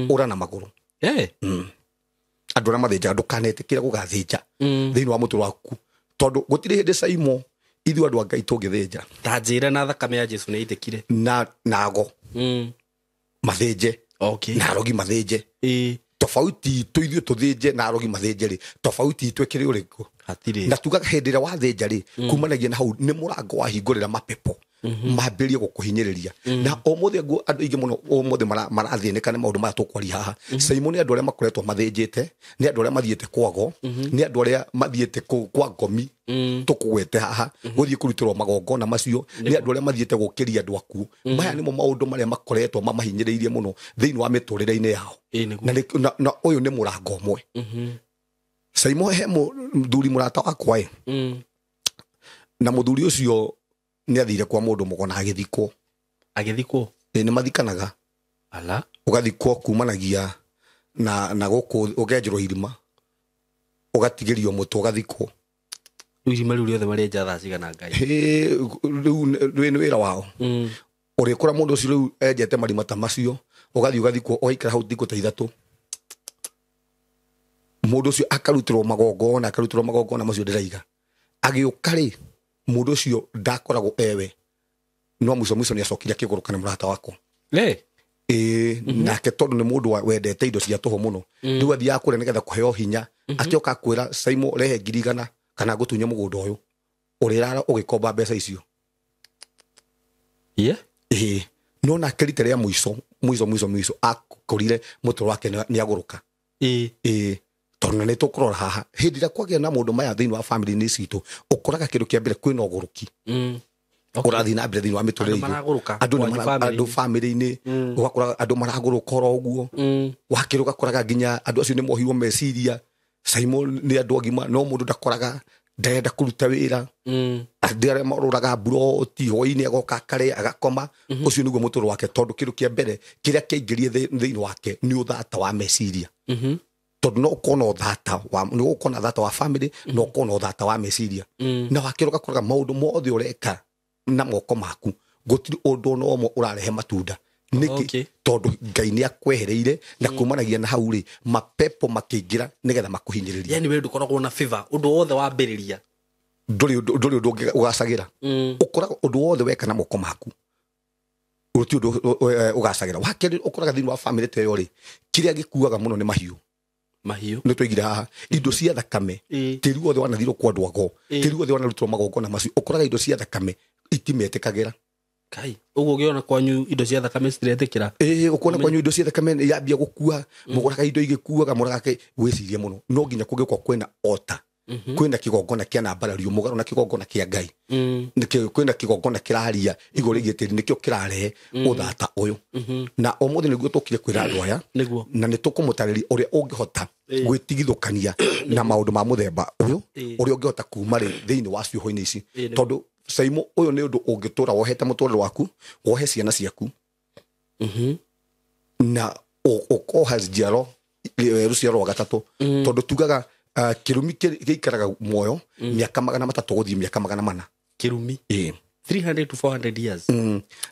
ũra na magũrũ. Andũ arĩa mathĩnjaga ndũkanetĩkĩre gũgathĩnja thĩinĩ wa mũtũrĩre waku, tondũ gũtirĩ hĩndĩ Saimo ithuĩ andũ a Ngai tũngĩthĩnja. Ta njĩra na thakame ya Jesu nĩ ĩitĩkire. Na nago mathĩnje. Na arogi mathĩnje. Tofauti itũ ithuĩ tũthĩnje na arogi mathĩnje rĩ, tofauti itũ ĩkĩrĩ ũrĩkũ? Hatirĩ. Na tugaga hĩndĩ ĩrĩa wathĩnja rĩ, kumanagia na hau nĩ mũrango wahingũrĩra mapepo mambĩrĩrie gũkũhinyĩrĩria. Na ũmũthĩ andũ aingĩ mũno ũmũthĩ marathĩnĩka nĩ maũndũ maya tũkwaria haha. Saimo nĩ andũ arĩa makoretwo mathĩnjĩte, nĩ andũ arĩa mathiĩte kwago, nĩ andũ arĩa mathiĩte kwa ngomi tũkũgwete haha, gũthiĩ kũrutĩrwo magongona macio, nĩ andũ arĩa mathiĩte gũkĩria andũ akuũ. Maya nĩmo maũndũ marĩa makoretwo mamahinyĩrĩirie mũno thĩinĩ wa mĩtũrĩre-inĩ yao. Na ũyũ nĩ mũrango ũmwe. Saimo he mũthuri mũrata wakwa ĩ, na mũthuri ũcio nĩ athire kwa mũndũ mũgo na agĩthikwo. Agĩthikwo? Ĩ, nĩ mathikanaga. Ala. Ũgathikwo kumanagia na gũkũ ũkenjerwo irima, ũgatigĩrio mũtwe ũgathikwo. Rĩu irima rĩu rĩothe marenja thaa cigana Ngai? Rĩu nĩ wĩra wao. Ũrĩkora mũndũ ũcio rĩu enjete marima ta macio, ũgathiĩ ũgathikwo, ũgaikara hau thikũ ta ithatũ. Mũndũ ũcio akarutĩrwo magongona, akarutĩrwo magongona macio ndĩraiga. Agĩũka rĩ, mũndũ ũcio ndakoragwo ewe, no mũico mũico nĩ acokire akĩgũrũka nĩ mũrata wakwa. Ĩĩ, nake tondũ nĩ mũndũ wendete indo cia tũhũ mũno, rĩu athiaga kũrĩa nĩgetha kũheo hinya, akĩoka akwĩra Saimo rehe 100,000 kana ngũtunye mũgũnda ũyũ, ũrĩrara ũgĩkomba mbeca icio. Ĩĩ, no nake rita rĩa mũico mũico mũico mũico akorire mũtũrĩre wake nĩ agũrũka. Ĩĩ, tondũ nĩ tũkũrora haha hĩndĩ ĩrĩa kwagĩa na maũndũ maya thĩinĩ wa family-inĩ citũ, ũkoraga kĩndũ kĩa mbere kwĩna ũgũrũki. Ũrathiĩ na mbere thĩinĩ wa mĩtũrĩre itũ. Andũ family-inĩ, ũgakora andũ maragũrũka oro ũguo. Wakĩrĩ ũgakoraga nginya andũ acio nĩ mohirwo meciria. Saimo nĩ andũ agima, no mũndũ ndakoraga ndarenda kũruta wĩra. Andũ arĩa marũraga mburoti hwaĩ-inĩ agoka akarĩa agakoma, ũcio nĩguo mũtũrĩre wake, tondũ kĩndũ kĩa mbere kĩrĩa kĩaingĩrie thĩinĩ wake nĩ ũthata wa meciria. Tondũ no ũkorwo na ũthata wa, nĩ ũgũkorwo na ũthata wa family, no ũkorwo na ũthata wa meciria. Na wakĩrĩ ũgakoraga maũndũ mothe ũreka na moko maku, gũtirĩ ũndũ ona ũmwe ũrarehe matunda. Nĩkĩ? Tondũ Ngai nĩ akwehereire, na kumanagia na hau rĩ, mapepo makĩingĩra nĩgetha makũhinyĩrĩrie. Yani we ndũkoragwo na favor ũndũ wothe wambĩrĩria. Ndũrĩ ũndũ ũgacagĩra. Ũkoraga ũndũ wothe weka na moko maku, gũtirĩ ũndũ ũgacagĩra. Wakerĩ ũkoraga thĩinĩ wa family ta ĩyo rĩ, kĩrĩa gĩkuaga mũno nĩ mahiũ. Mahiũ. Nĩ twaigire haha indo cia thakame, tĩri wothe wanathirwo kwa andũ ago, tĩri wothe wanarutwo magongona macio, ũkoraga indo cia thakame itimetĩkagĩra. Kai, ũguo ũngĩona kwanyu indo cia thakame citiretĩkĩra? Ĩĩ, ũkuona kwanyu indo cia thakame yambia gũkua, mũgũraga indo igĩkuaga, mũgũraga wĩcirie mũno. No nginya kũngĩkorwo kwĩna ota, kwĩna kĩgongona kĩa nambarario, mũgarũ na kĩgongona kĩa Ngai. Kwĩna kĩgongona kĩraria igũrũ rĩgiĩ tĩri, nĩkĩo kĩrarehe ũthata ũyũ. Na ũmũthĩ nĩguo tũkire kwĩra andũ aya, na nĩ tũkũmũtarĩria ũrĩa ũngĩhota gwĩtigithũkania na maũndũ ma mũthemba ũyũ, ũrĩa ũngĩhota kuma rĩ thĩinĩ wa ciũhũ-inĩ ici. Tondũ Saimo ũyũ nĩ ũndũ ũngĩtũra wohete mũtũrĩre waku, wohe ciana ciaku, na ũkoha njiaro, rũciaro rwa gatatũ. Tondũ tugaga kĩrumi gĩikaraga muoyo mĩaka 300 gũthiĩ mĩaka 400. Kĩrumi? Ĩĩ. 300 to 400 years.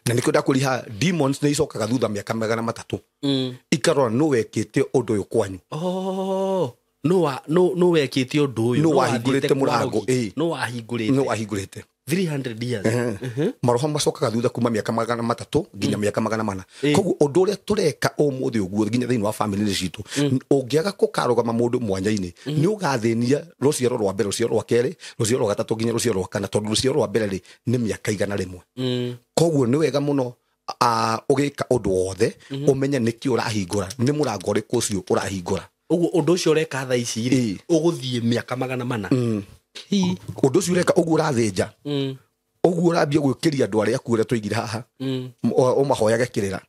Na nĩkĩo ndakwĩra demons nĩ icokaga thutha mĩaka 300. Ikarora nũ wekĩte ũndũ ũyũ kwanyu. No wekĩte ũndũ ũyũ. Nũ wahingũrĩte mũrango, ĩĩ. No wahingũrĩte. No wahingũrĩte 300 years. Maroho macokaga thutha kuma mĩaka 300 nginya mĩaka 400. Ĩĩ. Koguo ũndũ ũrĩa tũreka ũmũthĩ ũguo nginya thĩinĩ wa famĩlĩ citũ, ũngĩaga kũkarũgama mũndũ mwanya-inĩ, nĩ ũgathĩnia rũciaro rwa mbere, rũciaro rwa kerĩ, rũciaro rwa gatatũ nginya rũciaro rwa kana, tondũ rũciaro rwa mbere rĩ nĩ mĩaka 100. Koguo nĩ wega mũno ũgĩka ũndũ wothe ũmenye nĩkĩ ũrahingũra, nĩ mũrango ũrĩkũ ũcio ũrahingũra. Ũguo ũndũ ũcio ũreka thaa ici rĩ, Ĩĩ. ũgũthiĩ mĩaka 400. Ũndũ ũcio ũreka ũguo ũrathĩnja, ũguo ũrambia gwĩkĩria andũ arĩa akuũ ũrĩa tũigire haha, ũmahoyage kĩrĩra.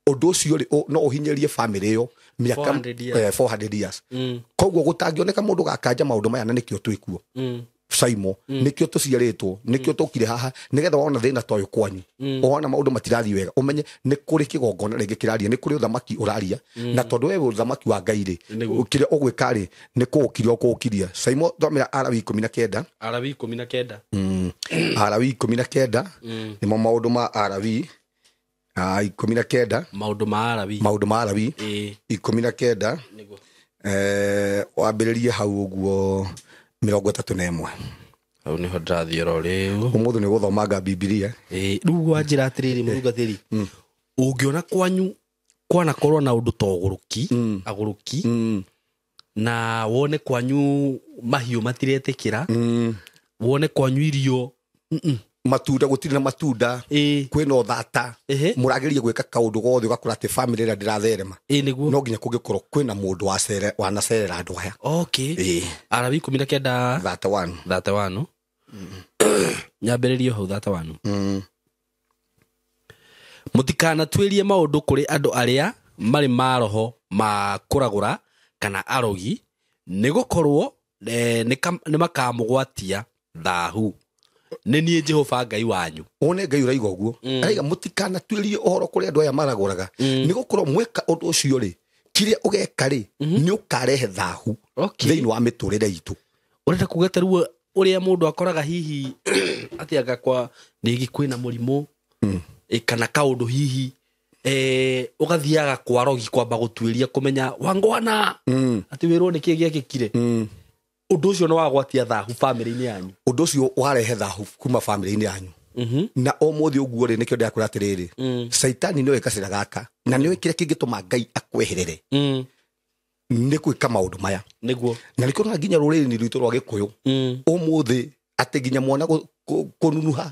Ũndũ ũcio rĩ, no ũhinyĩrie famĩlĩ ĩyo mĩaka 400 years. 400 years. Koguo gũtangĩoneka mũndũ gakanja maũndũ maya, na nĩkĩo twĩkuo Saimo, nĩkĩo tũciarĩtwo, nĩkĩo tũkire haha, nĩgetha wona thĩna ta ũyũ kwanyu, wona maũndũ matirathiĩ wega, ũmenye nĩ kũrĩ kĩgongona rĩngĩ kĩraria, nĩ kũrĩ ũthamaki ũraria, na tondũ we wĩ ũthamaki wa Ngai rĩ, Nĩguo. kĩrĩa ũgwĩka rĩ nĩ kũũkiria ũkũũkiria. Saimo, thomera Arawi 19. Arawi 19. Arawi 19, nĩmo maũndũ ma Arawi 19. Maũndũ ma Arawi. Maũndũ ma Arawi Ĩĩ. 19. Nĩguo. Wambĩrĩrie hau ũguo 31. Hau nĩho ndĩrathiĩ oro rĩu. Ũmũthĩ nĩ gũthomanga Bibilia. Ĩĩ, rĩu wanjĩra atĩrĩrĩ mũtungatĩri, ũngĩona kwanyu kwanakorwo na ũndũ ta ũgũrũki, agũrũki, na wone kwanyu mahiũ matiretĩkĩra, wone kwanyu irio matunda gũtirĩ na matunda, Ĩĩ. kwĩna ũthata, Ehe. mũrageria gwĩka kaũndũ gothe ũgakora atĩ famĩlĩ ĩrĩa ndĩratherema. Ĩĩ nĩguo. No nginya kũngĩkorwo kwĩna mũndũ wanacerera andũ aya. Okay. Ĩĩ. Arawi 19. 31. 31. Nyambĩrĩrie hau 31. Mũtikanatuĩrie maũndũ kũrĩ andũ arĩa marĩ maroho ma kũragũra kana arogi, nĩgũkorwo nĩ makamũgwatia thahu. Nĩ niĩ Jehova Ngai wanyu. Wone Ngai ũraiga ũguo, araiga mũtikanatuĩrie ũhoro kũrĩ andũ aya maragũraga, nĩgũkorwo mweka ũndũ ũcio rĩ, kĩrĩa ũgeka rĩ nĩ ũkarehe thahu Okay. thĩinĩ wa mĩtũrĩre itũ. Ũrenda kuga ta rĩu ũrĩa mũndũ akoraga hihi atĩ anga kwa rĩngĩ kwĩna mũrimũ, kana kaũndũ hihi, ũgathiaga kwa rogi kwamba gũtuĩria kũmenya wangwana, atĩ wĩrwo nĩkĩ gĩekĩkire. Ũndũ ũcio nĩ wagwatia thahu famĩlĩ-inĩ yanyu. Ũndũ ũcio warehe thahu kuma famĩlĩ-inĩ yanyu. Na ũmũthĩ ũguo rĩ, nĩkĩo ndĩrakwĩra atĩrĩrĩ, Caitani nĩwe gacĩra gaka, na nĩwe kĩrĩa kĩngĩtũma Ngai akweherere nĩ gwĩka maũndũ maya. Nĩguo. Na nĩkĩo ũrona nginya rũrĩrĩ-inĩ rwitũ rwa Gĩkũyũ ũmũthĩ atĩ nginya mwana kũnunuha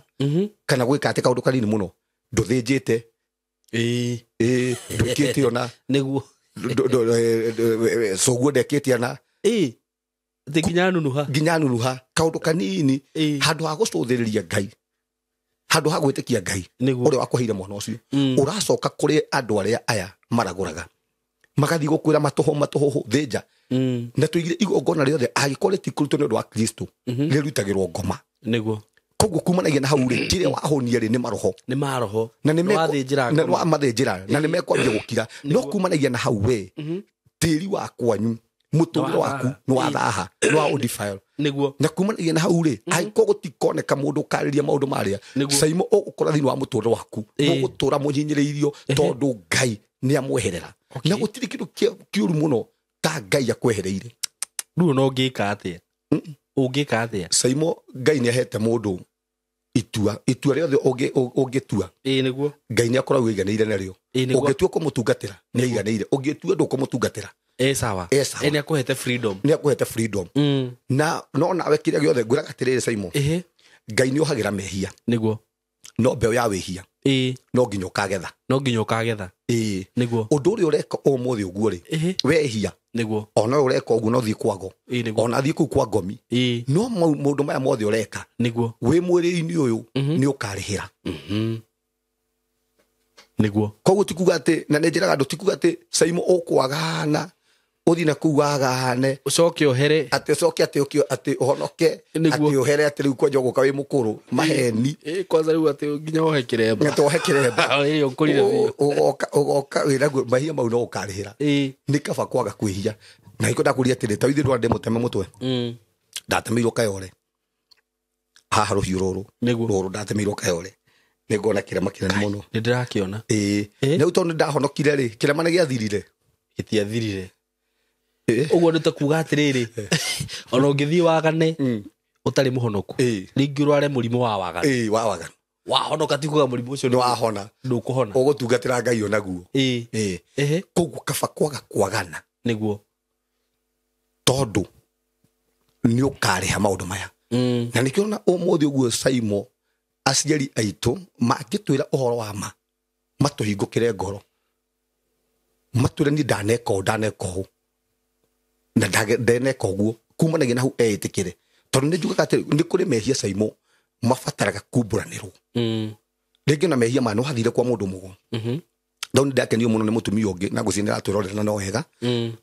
kana gwĩka atĩ kaũndũ kanini mũno ndũthĩnjĩte, Ĩĩ. ĩĩ, ndwĩkĩte ona Nĩguo. coguo ndekĩte ona. Ĩĩ. Atĩ nginya nunuha. Nginya nunuha kaũndũ kanini, Ĩĩ. handũ ha gũcũthĩrĩria Ngai, handũ ha gwĩtĩkia Ngai Nĩguo. ũrĩa wakũheire mwana ũcio, ũracoka kũrĩ andũ arĩa aya maragũraga, magathiĩ gũkwĩra matũhũ matũhũhũ thĩnja. Na tũigire igongona rĩothe angĩkorwo rĩtikũrutwo nĩ ũndũ wa Kristo, rĩrutagĩrwo ngoma. Nĩguo. Koguo kumanagia na hau rĩ, kĩrĩa wahũnia rĩ nĩ maroho. Nĩ maroho. Na nĩ Nĩ wathĩnjĩra na ngoma. nĩ wamathĩnjĩra, na nĩ mekwambia gũkira. No kumanagia na hau we, tĩri wa kwanyu, mũtũrĩre waku nĩ wathaha, nĩ wa ũdefile. Nĩguo. Na kumanagia na hau rĩ, angĩkorwo gũtikoneka mũndũ ũkarĩria maũndũ marĩa, Nĩguo. Saimo ũgũkora thĩinĩ wa mũtũrĩre waku, Ĩĩ. ũgũtũra mũhinyĩrĩirio tondũ Ngai nĩ amweherera. Okay. Na gũtirĩ kĩndũ kĩũru mũno ta Ngai akwehereire. Rĩu no ũngĩka atĩa? Ũngĩka atĩa? Saimo, Ngai nĩ ahete mũndũ itua, itua rĩothe ũngĩtua, Ĩĩ nĩguo. Ngai nĩ akoragwo aiganĩire narĩo. Ĩĩ nĩguo. Ũngĩtua kũmũtungatĩra nĩ aiganĩire, ũngĩtua ndũkũmũtungatĩra Ĩĩ sawa. Ĩ sawa. Ĩ nĩ akũhete freedom. Nĩ akũhete freedom. Na no nawe kĩrĩa gĩothe ngwĩraga atĩrĩrĩ Saimo, Ĩhĩ. Ngai nĩ ohagĩra mehia. Nĩguo. No mbeũ ya wĩhia Ĩĩ. no nginya ũkagetha. No nginya ũkagetha. Ĩĩ. Nĩguo. Ũndũ ũrĩa ũreka ũmũthĩ ũguo rĩ, Ĩhĩ. wehia Nĩguo. ona ũreka ũguo no thiĩ kwa ngo. Ĩĩ nĩguo. Ona thiĩ kũu kwa ngomi. Ĩĩ. No maũndũ maya mothe ũreka Nĩguo. wĩ mwĩrĩ-inĩ ũyũ nĩ ũkarĩhĩra. Nĩguo. Koguo ti kuga atĩ, na nĩ njĩraga andũ ti kuga atĩ Saimo ũkwagana ũthiĩ na kũu wagane Ũcoke ũhere. atĩ ũcoke atĩ ũkio atĩ ũhonoke Nĩguo. atĩ ũhere atĩ rĩu kwanja ũgũka wĩ mũkũrũ maheni. Ĩĩ kwanza rĩu atĩ nginya wohe kĩremba. Atĩ wohe kĩremba. Ĩĩ ũkũrire biũ. Ũgoka wĩnaguo mahia mau no ũkarĩhĩra. Ĩĩ. Nĩ kaba kwaga kwĩhia. Na hiko ndakũria atĩrĩ, ta ithuĩ ndwara ndĩmũteme mũtwe. Ndatemeirwo kayore. Haha rũhiũ rũrũ. Nĩguo. Rũrũ ndatemeirwo kayore. Nĩ ngona kĩrema kĩnene mũno. Nĩ ndĩrakĩona. Ĩĩ. Ĩĩ. Rĩu tondũ nĩ ndahonokire rĩ, kĩrema nĩ gĩathirire. Gĩtiathirire. Ũguo nĩ ta kuga atĩrĩrĩ, ona ũngĩthiĩ wagane ũtarĩ mũhonoku, rĩngĩ ũrware mũrimũ wa waganu. Wa waganu. Wahonoka ti kuga mũrimũ ũcio nĩ wahona. Ndũkũhona. Ũgũtungatĩra Ngai onaguo. Koguo kaba kwaga kwagana. Nĩguo. Tondũ nĩ ũkarĩha maũndũ maya. Na nĩkĩo ona ũmũthĩ ũguo Saimo aciari aitũ mangĩtwĩra ũhoro wa ma, matũhingũkĩre ngoro, matwĩre niĩ ndaneka ũũ, ndaneka ũũ, na ndaneka ũguo, kumanagia na hau eĩtĩkĩre. Tondũ nĩ njugaga atĩ nĩ kũrĩ mehia Saimo mabataraga kumbũranĩrwo. Rĩngĩ na mehia maya nĩ wathire kwa mũndũ mũgo. Ndau nĩ ndakenio mũno nĩ mũtumia ũngĩ na ngwĩciria nĩ aratwĩrorera na no wega.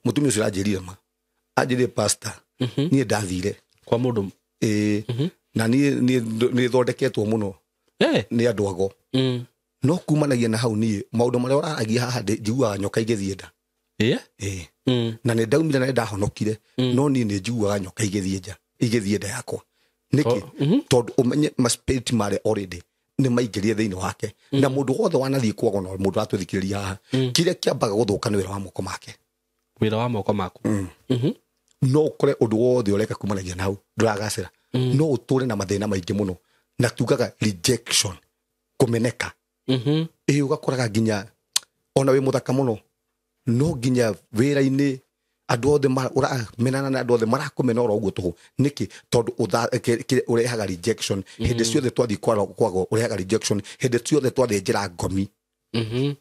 Mũtumia ũcio aranjĩrire ma, anjĩrire pastor, niĩ ndathire kwa mũndũ na niĩ nĩ thondeketwo mũno nĩ andũ ago. No kumanagia na hau niĩ maũndũ marĩa ũraragia haha njiguaga nyoka igĩthiĩ nda. Na nĩ ndaumire na nĩ ndahonokire, no niĩ nĩ njiguaga nyoka igĩthiĩ nja, igĩthiĩ nda yakwa. Nĩkĩ? Tondũ ũmenye ma spirit marĩa already nĩ maingĩrire thĩinĩ wake. Na mũndũ wothe wanathiĩ kwago na mũndũ aratũthikĩrĩria haha, kĩrĩa kĩambaga gũthũka nĩ wĩra wa moko make. Wĩra wa moko maku. No ũkore ũndũ wothe ũreka kumanagia na hau ndũragacĩra. No ũtũre na mathĩna maingĩ mũno, na tugaga rejection, kũmeneka. Ĩ ũgakoraga nginya ona wĩ mũthaka mũno, no nginya wĩra-inĩ andũ othe ũramenana na andũ othe marakũmena oro ũguo tũhũ. Nĩkĩ? Tondũ ũrehaga rejection. Hĩndĩ ciothe twathiĩ kwago ũrehaga rejection. Hĩndĩ ciothe twathĩnjĩra ngomi nĩ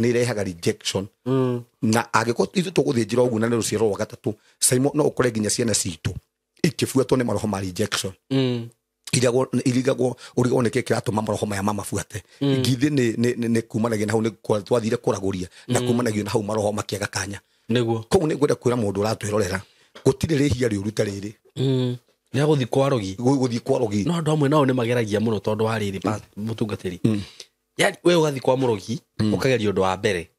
irehaga rejection. Na angĩkorwo ithuĩ tũgũthĩnjĩra ũguo na nĩ rũciaro rwa gatatũ, Saimo no ũkore nginya ciana citũ ikĩbuatwo nĩ maroho ma rejection. Irigagwo ũrigagwo nĩkĩ kĩratũma maroho maya mamabuate. Ngithĩ nĩ kumanagia na hau nĩ twathire kũragũria, na kumanagia na hau maroho makĩaga kanya. Nĩguo. Koguo nĩ ngwenda kwĩra mũndũ ũratwĩrorera, gũtirĩ rĩhia rĩũru ta rĩrĩ. Rĩa gũthiĩ kwa rogi. Gũthiĩ kwa rogi. No andũ amwe nao nĩ mageragia mũno tondũ wa rĩrĩ mũtungatĩri. Yaani we ũgathiĩ kwa mũrogi, ũkageria ũndũ wa mbere.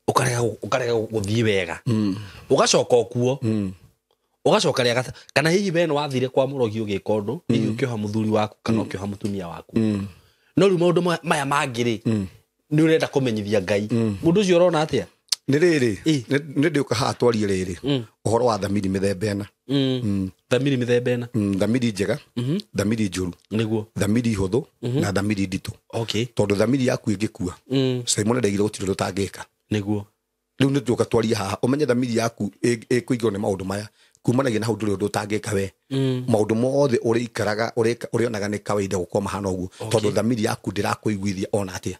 Ũkarega gũthiĩ wega. Ũgacoka okuo. Ũgacoka rĩa gatatũ. Kana hihi we nĩ wathire kwa mũrogi ũgĩka ũndũ, hihi ũkĩoha mũthuri waku kana ũkĩoha mũtumia waku. No rĩu maũndũ maya mangĩ rĩ, nĩ ũrenda kũmenyithia Ngai. Mũndũ ũcio ũrona atĩa? Nĩ rĩrĩ, nĩ ndĩũka haha twarie rĩrĩ, ũhoro wa thamiri mĩthemba ĩna. Thamiri mĩthemba ĩna. Thamiri njega, thamiri njũru, Nĩguo. thamiri hũthũ, na thamiri nditũ. Tondũ thamiri yaku ĩngĩkua, Simon ndaigire gũtirĩ ũndũ ũtangĩka. Nĩguo. Rĩu nĩ tũka twarie haha, ũmenye thamiri yaku ĩkũingĩrwo nĩ maũndũ maya, kumanagia na hau ndũrĩ ũndũ ũtangĩka we. Maũndũ mothe ũrĩikaraga, ũrĩonaga nĩ kawaida gũkorwo mahana ũguo, tondũ thamiri yaku ndĩrakũiguithia ona atĩa.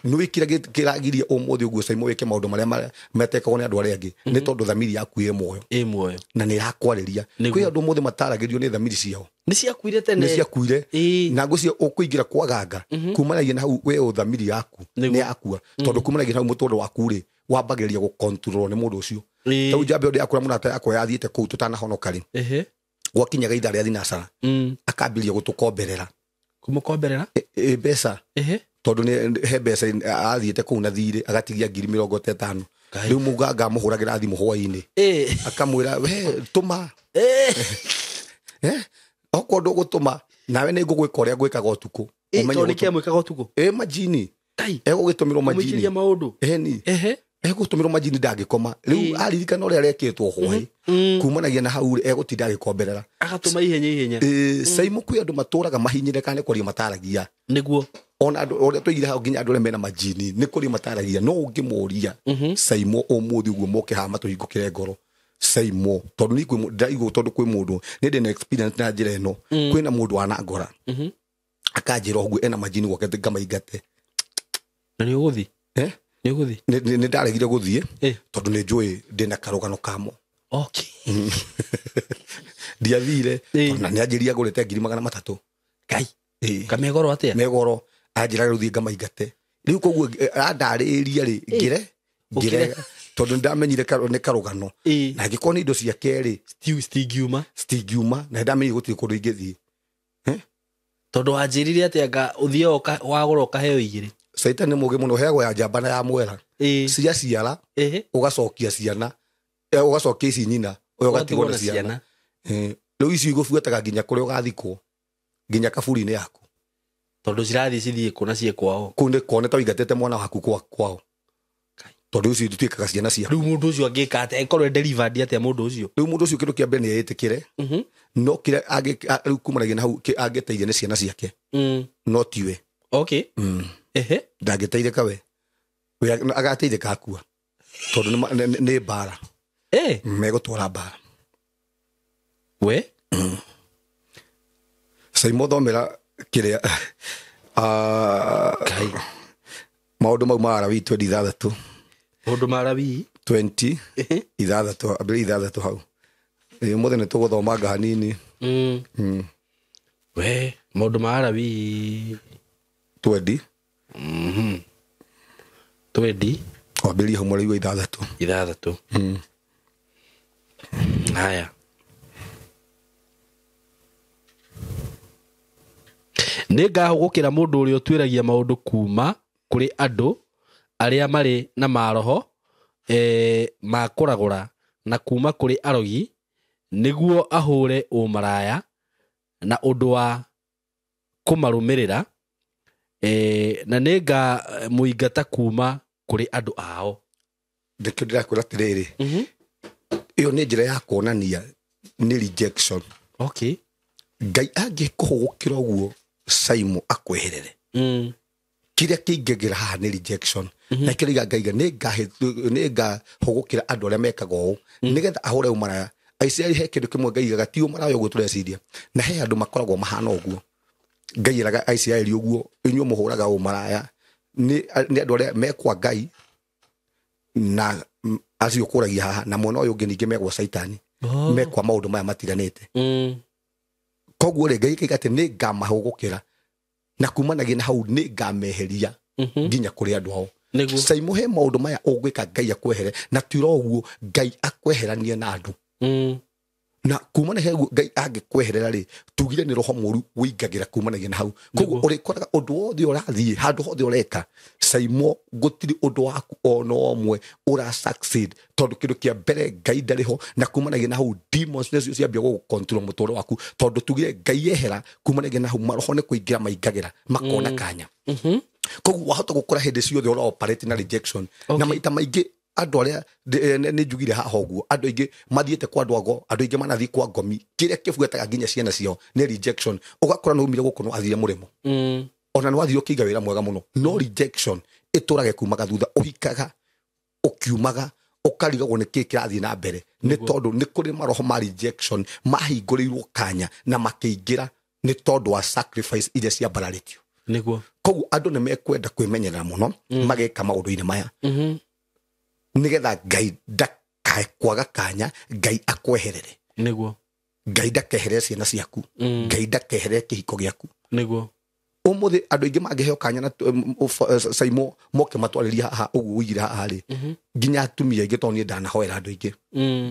Nĩ wĩkĩra kĩragiria ũmũthĩ ũguo Saimo wĩke maũndũ marĩa metekagwo nĩ andũ arĩa angĩ, nĩ tondũ thamiri yaku ĩ muoyo. Ĩ muoyo. Na nĩ ĩrakwarĩria. Kwĩ andũ ũmũthĩ mataragĩrio nĩ thamiri ciao. Nĩ ciakuire tene. Nĩ ciakuire. Na ngũcio ũkũingĩra kwa ganga, kumanagia na hau we thamiri yaku nĩ yakua. Tondũ kumanagia na hau mũtũrĩre waku rĩ, wambagĩrĩria gũkontrol nĩ mũndũ ũcio. Tau njambe ũndũ yakũra mũrata yakwa yathiĩte kũu tũtanahonoka rĩ. Gwakinyaga ithaa rĩa thinacara, akambĩrĩria gũtũkomberera. Kũmũkomberera? Mbeca. Tondũ nĩ he mbeca athiĩte kũu na thirĩ, agatigia 50,000. Rĩu mũganga amũhũragĩra thimũ hwaĩ-inĩ. Akamwĩra, we tũma. Okorwo ndũgũtũma, nawe nĩ ngũgwĩka ũrĩa ngwĩkaga ũtukũ. Tondũ nĩ kĩa mwĩkaga ũtukũ? Majini. Egũgĩtũmĩrwo majini. Kũmũikĩria maũndũ? Ĩni. Egũtũmĩrwo majini ndangĩkoma. Rĩu aririkana ũrĩa arekĩtwo hwaĩ, kumanagia na hau egũtinda agĩkomberera. Agatũma ihenya ihenya. Saimo kwĩ andũ matũraga mahinyĩre kana nĩ kwaria mataragia. Nĩguo. Ona andũ ũrĩa tũigire hau nginya andũ arĩa mena majini nĩ kũria mataragia. No ũngĩmũria Saimo ũmũthĩ ũguo moke haha matũhingũkĩre ngoro. Saimo tondũ nĩ kwĩ ndiraigua tondũ kwĩ mũndũ nĩ ndĩ na experience na njĩra ĩno. Kwĩna mũndũ wanangora. Akanjĩra ũguo ena majini gwake ngamaingate. Na nĩ ũgũthiĩ? Nĩ ũgũthiĩ? Nĩ ndaregire gũthiĩ tondũ nĩ njũĩ ndĩna karũgano kamo. Ndiathire na nĩ anjĩrire ngũrĩte 300,000. Ngai. Kamegoro atĩa? Megoro. Anjĩra rĩu thiĩ ngamaingate. Rĩu koguo andarĩria rĩ, ngĩre tondũ ndamenyire nĩ karũgano. Na angĩkorwo nĩ indo ciake rĩ, citingiuma. Citingiuma, na ndamenyire gũtirĩ kũndũ ingĩthiĩ. Tondũ wanjĩrire atĩa anga ũthiĩ wagũra ũkaheo igĩrĩ. Caitani nĩ mũũgĩ mũno, ũheagwo ya njamba na ya mwera. Ciaciara, ũgacokia ciana, ũgacokia ici nyina, ũyũ ũgatigwo na ciana. Rĩu icio igũbuataga nginya kũrĩa ũgathikwo, nginya kaburi-inĩ yaku. Tondũ cirathiĩ cithiĩ kũ na ciĩ kwao. Kũu nĩ kuo, nĩ ta ũingatĩte mwana waku kwao. Tondũ ũcio ituĩkaga ciana ciaku. Rĩu mũndũ ũcio angĩka atĩa ĩkorwo e delivered atĩa mũndũ ũcio? Rĩu mũndũ ũcio kĩndũ kĩa mbere nĩ eĩtĩkĩre, no kĩrĩa rĩu kumanagia na hau angĩteithia nĩ ciana ciake, no tiwe. Okay. Ehe. Ndangĩteithĩka we, agateithĩka akua, tondũ nĩ mbara. Megũtwara mbara. We? Saimo thomera kĩrĩa maũndũ mau ma Arawii 26. Maũndũ ma Arawii 26, ambĩrĩria 6 hau. Ũmũthĩ nĩ tũgũthomanga hanini. We, maũndũ ma Arawii 20. 20. Wambĩrĩria hau mweri wa 6. 6. Haya. Nĩngahũgũkĩra mũndũ ũrĩa ũtuĩragia maũndũ kuma kũrĩ andũ arĩa marĩ na maroho ma kũragũra na kuma kũrĩ arogi, nĩguo ahũre ũmaraya na ũndũ wa kũmarũmĩrĩra, na nĩngamũingata kuma kũrĩ andũ ao. Nĩkĩo ndĩrakwĩra atĩrĩrĩ, ĩyo nĩ njĩra ya kuonania nĩ rejection. Okay. Ngai angĩkũhũgũkĩra ũguo Saimo akweherere, kĩrĩa kĩingĩngĩra haha nĩ rejection. Na kĩrĩa Ngai nĩngahũgũkĩra andũ arĩa mekaga ũũ nĩgetha ahũre ũmaraya. Aisiraeli he kĩndũ kĩmwe Ngai aigaga, ti ũmaraya ũguo tũreciria, na he andũ makoragwo mahana ũguo. Ngai eraga Aisiraeli ũguo, inyuĩ mũhũraga ũmaraya nĩ andũ arĩa mekwa Ngai na acio kũragia haha, na mwena ũyũ ũngĩ ningĩ megwa Caitani, mekwa maũndũ maya matiganĩte. Koguo rĩ, Ngai akaiga atĩ nĩngamahũgũkĩra na kumanagia na hau nĩngameheria nginya kũrĩ andũ ao. Saimo he maũndũ maya ũngĩka Ngai akwehere, na tira ũguo Ngai akweheranie na andũ. Na kumana he Ngai angĩkweherera rĩ, tugire nĩ roho mũru wĩingagĩra kumanagia na hau. Koguo ũrĩkoraga ũndũ wothe ũrathiĩ, handũ hothe ũreka, Saimo gũtirĩ ũndũ waku ona ũmwe ũra succeed, tondũ kĩndũ kĩa mbere Ngai ndarĩ ho, na kumanagia na hau demons nĩcio ciambia gũgũcontrol mũtũũrĩre waku, tondũ tugire Ngai ehera, kumanagia na hau maroho nĩ kũingĩra maingagĩra, makona kanya. Koguo wahota gũkora hĩndĩ ciothe ũra operate na rejection. Na maita maingĩ andũ arĩa nĩ njugire haha ũguo, andũ aingĩ mathiĩte kwa andũ ago, andũ aingĩ manathiĩ kwa ngomi, kĩrĩa kĩbuataga nginya ciana ciao nĩ rejection. Ũgakora nĩ umire gũkũ no athire mũrĩmo, ona nĩ wathire ũkĩiga wĩra mwega mũno, no rejection ĩtũrage kumaga thutha, ũhikaga ũkiumaga ũkarigagwo nĩ kĩĩ kĩrathiĩ na mbere, nĩ tondũ nĩ kũrĩ maroho ma rejection mahingũrĩirwo kanya na makĩingĩra nĩ tondũ wa sacrifice iria ciambararĩtio. Nĩguo. Koguo andũ nĩ mekwenda kwĩmenyerera mũno mageka maũndũ-inĩ maya, nĩgetha Ngai ndakae kwaga kanya, Ngai akweherere. Nĩguo. Ngai ndakeherere ciana ciaku, Ngai ndakeherere kĩhiko gĩaku. Nĩguo. Ũmũthĩ andũ aingĩ mangĩheo kanya na Saimo moke matwarĩrie haha ũguo ũigire haha rĩ, nginya atumia aingĩ, tondũ niĩ ndanahoera andũ aingĩ,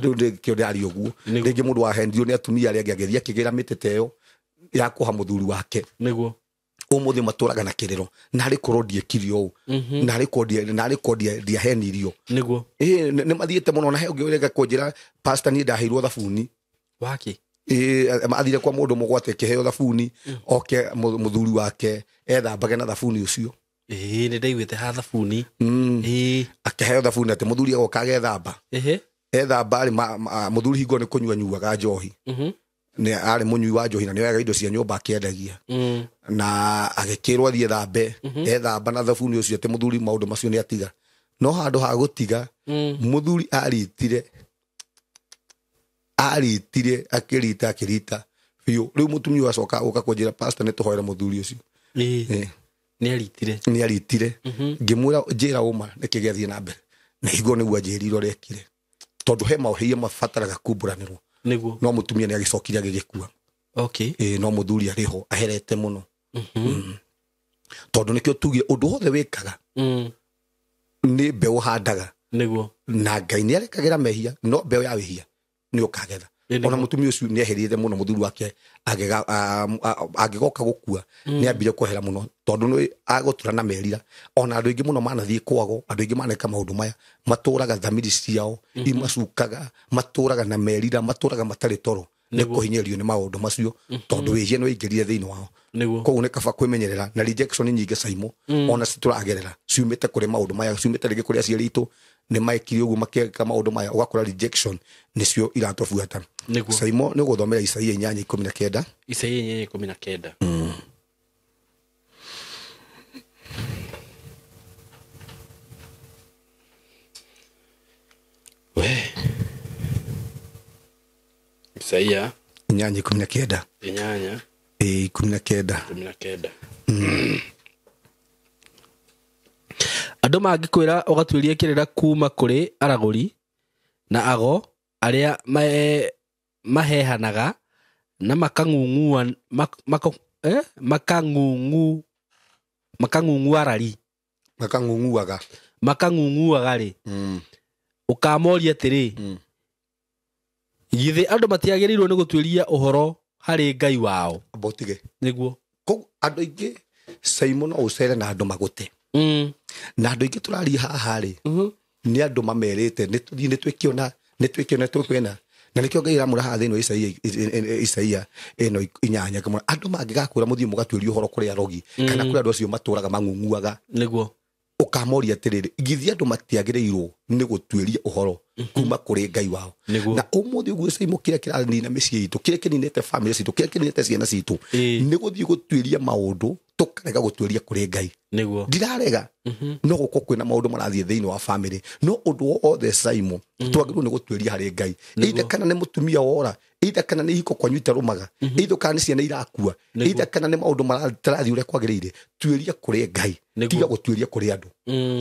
rĩu nĩkĩo ndĩraria ũguo. Rĩngĩ mũndũ wahendirio nĩ atumia arĩa angĩ agĩthiĩ akĩgĩra mĩtĩ ta ĩyo ya kũha mũthuri wake. Nĩguo. Ũmũthĩ matũraga na kĩrĩro, narĩ korwo ndiekire ũũ, narĩ korwo ndiahenirio. Nĩguo. Nĩ mathiĩte mũno, na he ũngĩ ũreka kũnjĩra pastor niĩ ndaheirwo thabuni. Wake? Athire kwa mũndũ mũgwate kĩheo thabuni, oke mũthuri wake ethambage na thabuni ũcio. Nĩ ndaiguĩte ha thabuni. Akĩheo thabuni atĩ mũthuri agoka agethamba. Ethamba rĩ, mũthuri hingo nĩ kũnyua nyuaga njohi. Nĩ arĩ mũnyui wa njohi na nĩ oyaga indo cia nyũmba akĩendagia. Na agĩkĩrwo athiĩ thambe, ethamba na thabuni ũcio atĩ mũthuri maũndũ macio nĩ atiga. No handũ ha gũtiga, mũthuri aritire akĩrita akĩrita biũ. Rĩu mũtumia acoka ũka kũnjĩra pastor nĩ tũhoere mũthuri ũcio. Nĩ aritire. Nĩ aritire. Ngĩmwĩra njĩra ũma nĩkĩ gĩathiĩ na mbere. Na hingo nĩguo anjĩrire ũrĩa ekire. Tondũ he maũhĩia mabataraga kumbũranĩrwo. Nĩguo. No mũtumia nĩ agĩcokire agĩgĩkua. Okay. No mũthuri arĩ ho aherete mũno. Tondũ nĩkĩo tugire ũndũ wothe wĩkaga nĩ mbeũ handaga. Nĩguo. Na Ngai nĩ arekagĩra mehia, no mbeũ ya wĩhia nĩ ũkagetha. Ona mũtumia ũcio nĩ eherire mũno mũthuri wake angĩgoka gũkua nĩ ambire kwehera mũno, tondũ nĩ agũtura na merira. Ona andũ aingĩ mũno manathiĩ kwago, andũ aingĩ maneka maũndũ maya, matũraga thamiri ciao imacukaga, matũraga na merira, matũraga matarĩ toro. Nĩ kũhinyĩrĩrio nĩ maũndũ macio tondũ wĩhia nĩ waingĩrire thĩinĩ wao. Koguo nĩ kaba kwĩmenyerera na rejection nyingĩ Saimo ona citũragerera ciumĩte kũrĩ maũndũ maya, ciumĩte rĩngĩ kũrĩ aciari aitũ nĩ maekire ũguo makĩka maũndũ maya, ũgakora rejection nĩcio iratũbuata. Saimo nĩ ũgũthomera Isaia 8:19. Isaia 8:19. We Isaia 8:19. 8:19. 19. Andũ mangĩkwĩra ũgatuĩrie kĩrĩra kuma kũrĩ aragũri na ago arĩa mahehanaga na makang'ung'uaga rĩ, ũkamoria atĩrĩ, githĩ andũ matiagĩrĩirwo nĩ gũtuĩria ũhoro harĩ Ngai wao? Botige nĩguo. Koguo andũ aingĩ Saimo no ũcere na andũ magũte. Na andũ aingĩ tũraria haha rĩ, nĩ andũ mamerĩte nĩ tũthiĩ nĩ twĩkĩona nĩ twĩkĩona twĩkwena, na nĩkĩo Ngai aramũra haha thĩinĩ wa Isaia ĩno 8 kĩmwe. Andũ mangĩgakwĩra mũthiĩ mũgatuĩrie ũhoro kũrĩ arogi kana kũrĩ andũ acio matũraga mang'ung'uaga, nĩguo ũkamoria atĩrĩrĩ, githĩ andũ matiagĩrĩirwo nĩ gũtuĩria ũhoro kuma kũrĩ Ngai wao? Na ũmũthĩ ũguo Saimo kĩrĩa kĩranina mĩciĩ itũ, kĩrĩa kĩninĩte famĩlĩ citũ, kĩrĩa kĩninĩte ciana citũ, nĩ gũthiĩ gũtuĩria maũndũ tũkarega gũtuĩria kũrĩ Ngai. Nĩguo. Ndirarega no gũkorwo kwĩna maũndũ marathiĩ thĩinĩ wa famĩlĩ, no ũndũ wothe Saimo twagĩrĩirwo nĩ gũtuĩria harĩ Ngai. Either kana nĩ mũtumia wora, either kana nĩ ihiko kwanyu itarũmaga, either kana nĩ ciana irakua, either kana nĩ maũndũ matarathiĩ ũrĩa kwagĩrĩire, tuĩria kũrĩ Ngai, tiga gũtuĩria kũrĩ andũ.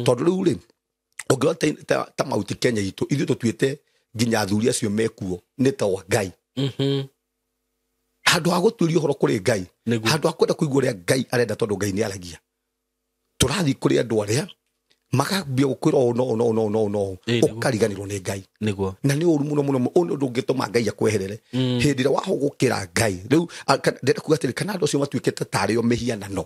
Tondũ rĩu rĩ, ũngĩrora ta Mount Kenya itũ, ithuĩ tũtuĩte nginya athuri acio mekuo nĩ ta wa Ngai. Handũ ha gũtuĩria ũhoro kũrĩ Ngai, handũ ha kwenda kũigua ũrĩa Ngai arenda tondũ Ngai nĩ aragia, tũrathiĩ kũrĩ andũ arĩa makambia gũkwĩra ũũ no no no no no, ũkariganĩrwo nĩ Ngai. Nĩguo. Na nĩ ũru mũno mũno, ũũ nĩ ũndũ ũngĩtũma Ngai akweherere. Hĩndĩ ĩrĩa wahũgũkĩra Ngai rĩu, ndĩrenda kuga atĩrĩ, kana andũ acio matuĩkĩte tarĩ o mĩhianano,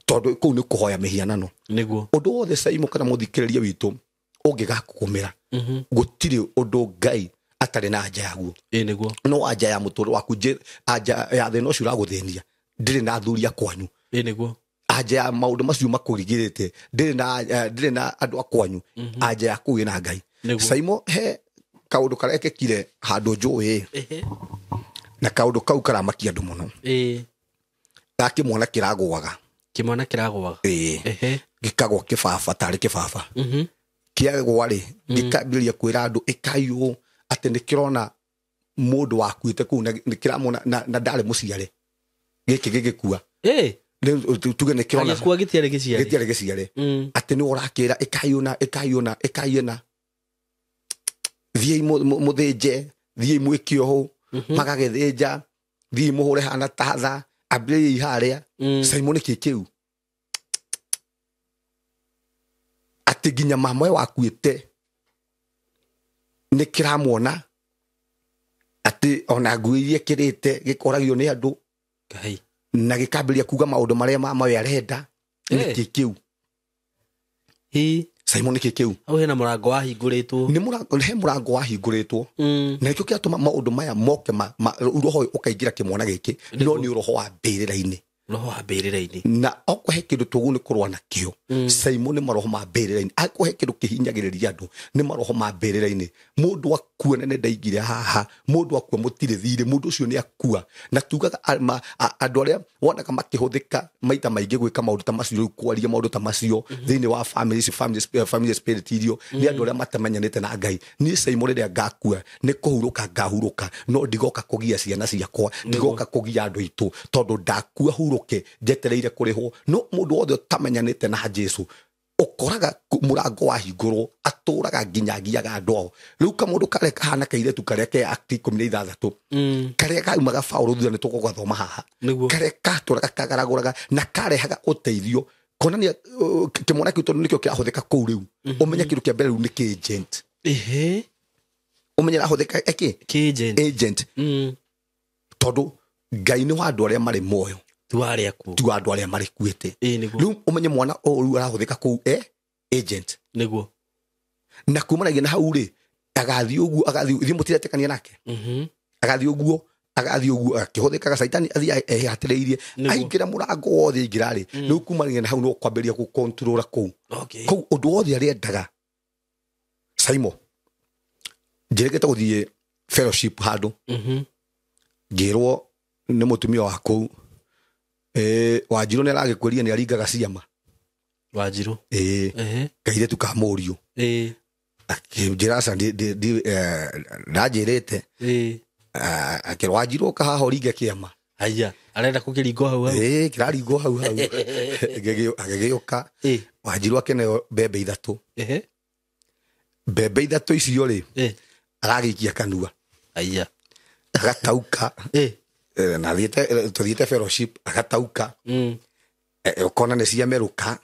tondũ kũu nĩ kũhoya mĩhianano. Nĩguo. Ũndũ wothe Saimo kana mũthikĩrĩria witũ ũngĩgakũgũmĩra, gũtirĩ ũndũ Ngai atarĩ na anja yaguo. Nĩguo. No anja ya mũtũrĩre waku, anja ya thĩna ũcio ũragũthĩnia, ndĩrĩ na athuri a kwanyu. Nĩguo. Anja ya maũndũ macio makũrigĩrĩte, ndĩrĩ na andũ a kwanyu. Anja ya kũu ĩna Ngai. Saimo he kaũndũ karekĩkire handũ njũĩ, na kaũndũ kau karamakia andũ mũno. Gakĩmwana kĩragũaga. Kĩmwana kĩragũaga. Gĩkagwa kĩbaba tarĩ kĩbaba. Kĩagwa rĩ, gĩkambĩrĩria kwĩra andũ ĩkai ũũ atĩ nĩ kĩrona mũndũ wakuĩte kũu, na nĩ kĩramwona na ndarĩ mũciare. Gĩkĩ gĩgĩkua. Tuge nĩ kĩrona gĩkua gĩtiarĩ gĩciare. Gĩtiarĩ gĩciare. Atĩ nĩ ũrakĩra ĩkai ũna, ĩkai ũna, ĩkai ĩna. Thiĩi mũthĩnje, thiĩi mwĩke ũũ, magagĩthĩnja, thiĩi mũhũre hana tatha, ambĩrĩriai harĩa. Saimo nĩ kĩ kĩu? Atĩ nginya mama we wakuĩte nĩ kĩramwona atĩ ona nguo iria ekĩrĩte gĩkoragio nĩ andũ. Ngai. Na gĩkambĩrĩria kuga maũndũ marĩa mama we arenda. Nĩ kĩ kĩu? Saimo nĩ kĩ kĩu? Hau hena mũrango wahingũrĩtwo. Nĩ mũrango, he mũrango wahingũrĩtwo. Na nĩkĩo kĩratũma maũndũ maya moke roho ũyũ ũkaingĩra kĩmwana gĩkĩ, no nĩ roho wa mbĩrĩra-inĩ. Roho wa mbĩrĩra-inĩ. Na okorwo he kĩndũ tũgũ nĩ kũrũa nakĩo, Saimo nĩ maroho ma mbĩrĩra-inĩ. Angĩkorwo he kĩndũ kĩhinyagĩrĩria andũ, nĩ maroho ma mbĩrĩra-inĩ. Mũndũ akua, na nĩ ndaigire haha, mũndũ akua mũtirĩ thirĩ, mũndũ ũcio nĩ akua. Na tugaga andũ arĩa wonaga makĩhũthĩka maita maingĩ gwĩka maũndũ ta macio, rĩu kwaria maũndũ ta macio thĩinĩ wa family ici, family spirit irio, nĩ andũ arĩa matamenyanĩte na Ngai. Niĩ Saimo rĩrĩa ngakua, nĩ kũhurũka ngahurũka, no ndigoka kũgia ciana ciakwa, ndigoka kũgia andũ aitũ, tondũ ndakua hurũke njetereire kũrĩhwo. No mũndũ wothe ũtamenyanĩte na Jesũ, ũkoraga mũrango wahingũrwo, atũraga nginya agiaga andũ ao. Rĩu kamũndũ karĩa kahana kairĩtu karĩa ke Act 16, karĩa kaumaga Paũlũ thutha nĩ tũgũgathoma haha, karĩa katũraga kagaragũraga na karehaga ũteithio, konania kĩmwana kĩu tondũ nĩkĩo kĩrahũthĩka kũu rĩu. Ũmenye kĩndũ kĩa mbere rĩu nĩ kĩ-agent. Ũmenye ĩrahũthĩka ĩkĩ? Kĩ-agent. Agent. Tondũ Ngai nĩ wa andũ arĩa marĩ muoyo, Ti wa arĩa akuũ. Ti wa andũ arĩa marĩkuĩte. Nĩguo. Rĩu ũmenye mwana ũyũ rĩu arahũthĩka kũu agent. Nĩguo. Na kumanagia na hau rĩ, agathiĩ ũguo, agathiĩ, ithuĩ mũtiretĩkania nake. Agathiĩ ũguo agathiĩ ũguo akĩhũthĩkaga caitani athiĩ ehatĩrĩirie aingĩra mũrango wothe aingĩra rĩ rĩu kumanagia na hau no kwambĩrĩria gũkontrora kũu. Kũu ũndũ wothe arĩendaga Saimo njĩrĩkĩte gũthiĩ fellowship handũ ngĩrwo nĩ mũtumia wa kũu Wanjirũ nĩ aragĩkwĩria nĩ aringaga ciama. Wanjirũ kairĩtu ka mũriũ akĩnjĩra aca ndanjĩrĩte akĩrwo Wanjirũ ũka haha ũringe kĩama. Haya arenda kũkĩringwo hau hau. Kĩraringwo hau hau. Agĩgĩũka Wanjirũ akĩneo mbembe ithatũ. Mbembe ithatũ icio rĩ aragĩikia kanua. Haya agatauka na tũthiĩte fellowship agatauka ũkona nĩ ciamerũka.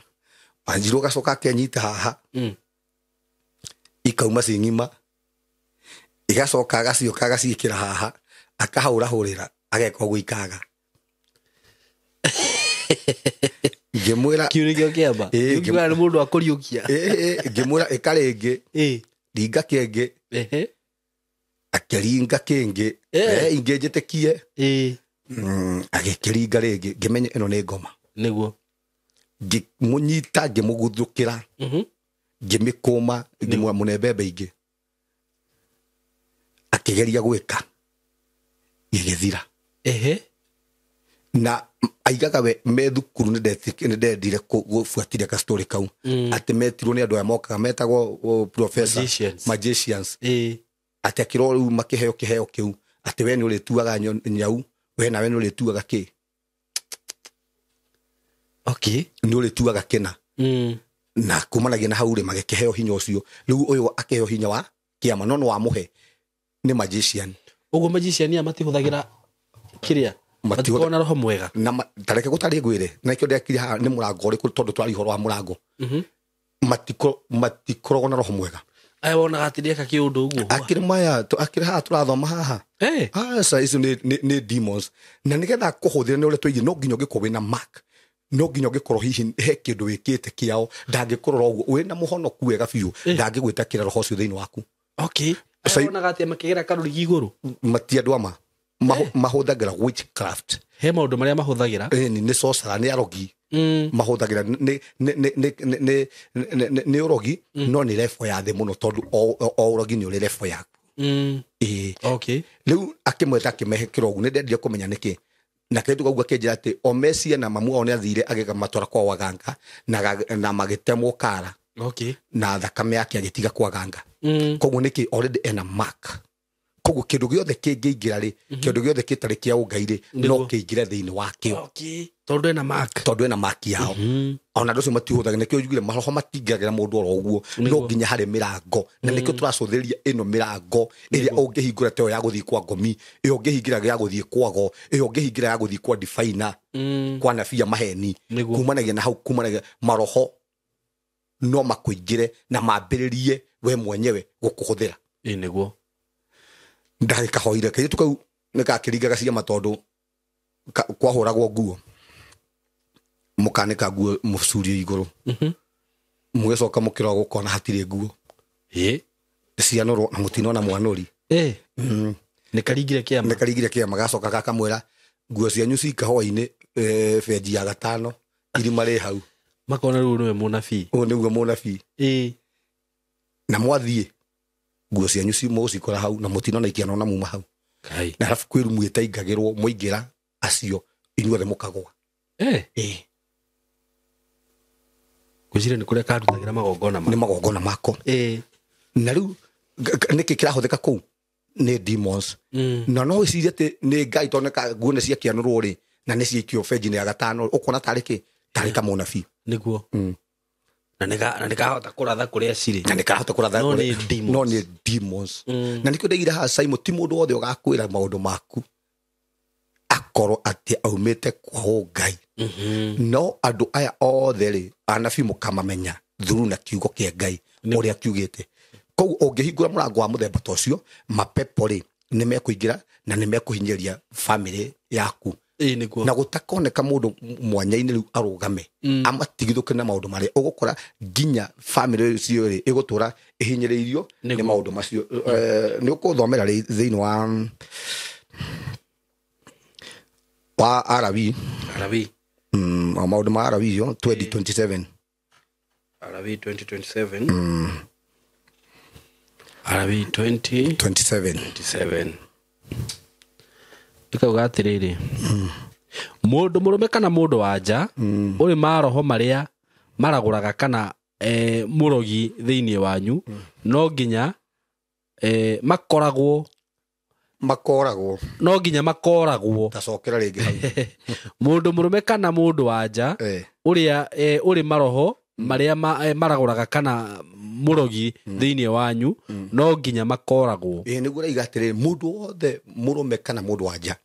Wanjirũ agacoka akenyita haha ikauma ci ng'ima igacoka agacioka agaciĩkĩra haha akahũrahũrĩra ageka ũguo ikaga. Ngĩmwĩra kĩu nĩkĩo kĩama ngiuga nĩ mũndũ akũriũkia. Ngĩmwĩra ĩka rĩngĩ ringa kĩngĩ akĩringa kĩngĩ ingĩ njĩtĩkie agĩkĩringa rĩngĩ ngĩmenya ĩno nĩ ngoma. Nĩguo ngĩmũnyita ngĩmũguthũkĩra ngĩmĩkũma ngĩmũne mbembe ingĩ akĩgeria gwĩka gĩgĩthira. Na aigaga we me thukuru nĩ ndendire gũbuatiria ka story kau atĩ metirwo nĩ andũ aya mokaga metagwo professor magicians atĩ akĩrwo rĩu makĩheo kĩheo kĩu atĩ we nĩ ũrĩtuaga nyau we nawe nĩ ũrĩtuaga kĩ. Okay. Nĩ ũrĩtuaga kĩna na kumanagia na hau rĩ magĩkĩheo hinya ũcio rĩu ũyũ akĩheo hinya wa kĩama no nĩ wamũhe nĩ magician. Ũguo magician aya matihũthagĩra kĩrĩa matikoragwo na roho mwega na tareke gũtarĩ ngwĩre na nĩkĩo ndekire haha nĩ mũrango ũrĩkũ tondũ twaria ũhoro wa mũrango matikoragwo na roho mwega. Aya wonaga atĩ nĩeka kĩũndũ ũguo akĩrĩ maya akĩrĩ haha tũrathoma haha aca icio nĩ demons na nĩgetha kũhũthĩra nĩ ũrĩa tũigie no nginya ũngĩkorwo wĩna mark no nginya ũngĩkorwo hihi he kĩndũ wĩkĩte kĩao ndangĩkũrora ũguo wĩna mũhonoku wega biũ ndangĩgwĩtakĩra roho ũcio thĩinĩ waku. Okay. Aya wonaga atĩ makĩgera karũrigi igũrũ mati andũ ama mahũthagĩra witchcraft he maũndũ marĩa mahũthagĩra nĩ sorcerer nĩ arogi mahũthagĩra nĩ ũrogi no nĩ level ya thĩ mũno tondũ o ũrogi nĩ ũrĩ level yaku. Okay. Rĩu akĩmweta akĩmehe kĩrogu nĩ ndendire kũmenya nĩkĩ na kĩndũ kau akĩnjĩra atĩ o mecia na mamu ao nĩ athire agĩkamatwara kwa waganga na magĩtemwo kara. Okay. Na thakame yake agĩtiga kwaganga. Koguo nĩkĩ already ena mark. Koguo kĩndũ gĩothe kĩngĩingĩra rĩ kĩndũ gĩothe gĩtarĩ kĩa ũngai rĩ no kĩingĩre thĩinĩ wakĩo. Okay. Tondũ ena mark. Tondũ ena mark yao. Ona andũ acio matihũthagĩra nĩkĩo njugire maroho matingĩagĩra mũndũ oro ũguo no nginya harĩ mĩrango na nĩkĩo tũracũthĩrĩria ĩno mĩrango ĩrĩa ũngĩhingũra ta ĩyo ya gũthiĩ kwa ngomi ĩyo ũngĩhingĩra ya gũthiĩ kwago ĩyo ũngĩhingĩra ya gũthiĩ kwa diviner kwa nabia maheni kumanagia na hau kumanagia maroho no makũingĩre na mambĩrĩrie we mwenyewe gũkũhũthĩra. Nĩguo ndagĩkahoire kairĩtu kau nĩgakĩringaga ciama tondũ kwahũragwo nguo mũkanĩka nguo mũcurie igũrũ mũgĩcoka mũkĩrora gũkona hatirĩ nguo cianũrwo na mũtinona mwanũri. Nĩkaringire kĩama. Nĩkaringire kĩama gacoka gakamwĩra nguo cianyu cika hwainĩ benji ya gatano irima rĩ hau makona rĩu nĩwe mũnabii. Ũyũ nĩguo mũnabii. Na mwathiĩ nguo cianyu mũgũcikora hau na mũtinona ikiano na muma hau. Na arabu kwĩ rumu ĩtaingagĩrwo mwaingĩra acio inyuothe mũkagũa. Ngwĩciria nĩ kũrĩa karutagĩra magongona nĩ magongona mako. Na rĩu nĩkĩ kĩrahũthĩka kũu nĩ demons. Na no wĩcirie atĩ nĩ Ngai tondũ nguo nĩ ciakĩanũrwo rĩ na nĩ ciaikio benji-inĩ ya gatano ũkuona tarĩ kĩ tarĩ kamũnabii. Nĩguo. Na nĩkahota kũratha kũrĩa cirĩ. Na nĩkahota kũratha no nĩ demons. No nĩ demons. Na nĩkĩo ndaigire haha Simon ti mũndũ wothe ũgakwĩra maũndũ maku akorwo atĩ aumĩte kwa Ngai. No andũ aya othe rĩ anabii mũkamamenya through na kiugo kĩa Ngai ũrĩa kiugĩte. Koguo ũngĩhingũra mũrango wa mũthemba ta ũcio mapepo rĩ nĩ mekũingĩra na nĩ mekũhinyĩria family yaku. Na gũtakoneka mũndũ mwanya-inĩ rĩu arũgame amatigithũke na maũndũ marĩa ũgũkora nginya family icio rĩ ĩgũtũra ĩhinyĩrĩirio nĩ maũndũ macio. Nĩ ũkũthomera thĩinĩ wa Wa Arabi. Arabi. Maũndũ ma Arabi yo 2027. Arabi 2027. Arabi 2027. Ikauga atĩrĩrĩ, mũndũ mũrũme kana mũndũ wa nja ũrĩ maroho marĩa maragũraga kana mũrogi thĩinĩ wanyu, no nginya makoragwo makoragwo, no nginya makoragwo. Tacokera rĩngĩ hau. Mũndũ mũrũme kana mũndũ wa nja ũrĩa ũrĩ maroho marĩa maragũraga kana mũrogi thĩinĩ wanyu, no nginya makoragwo. Ĩĩ nĩguo raiga atĩrĩrĩ, mũndũ wothe mũrũme kana mũndũ wa nja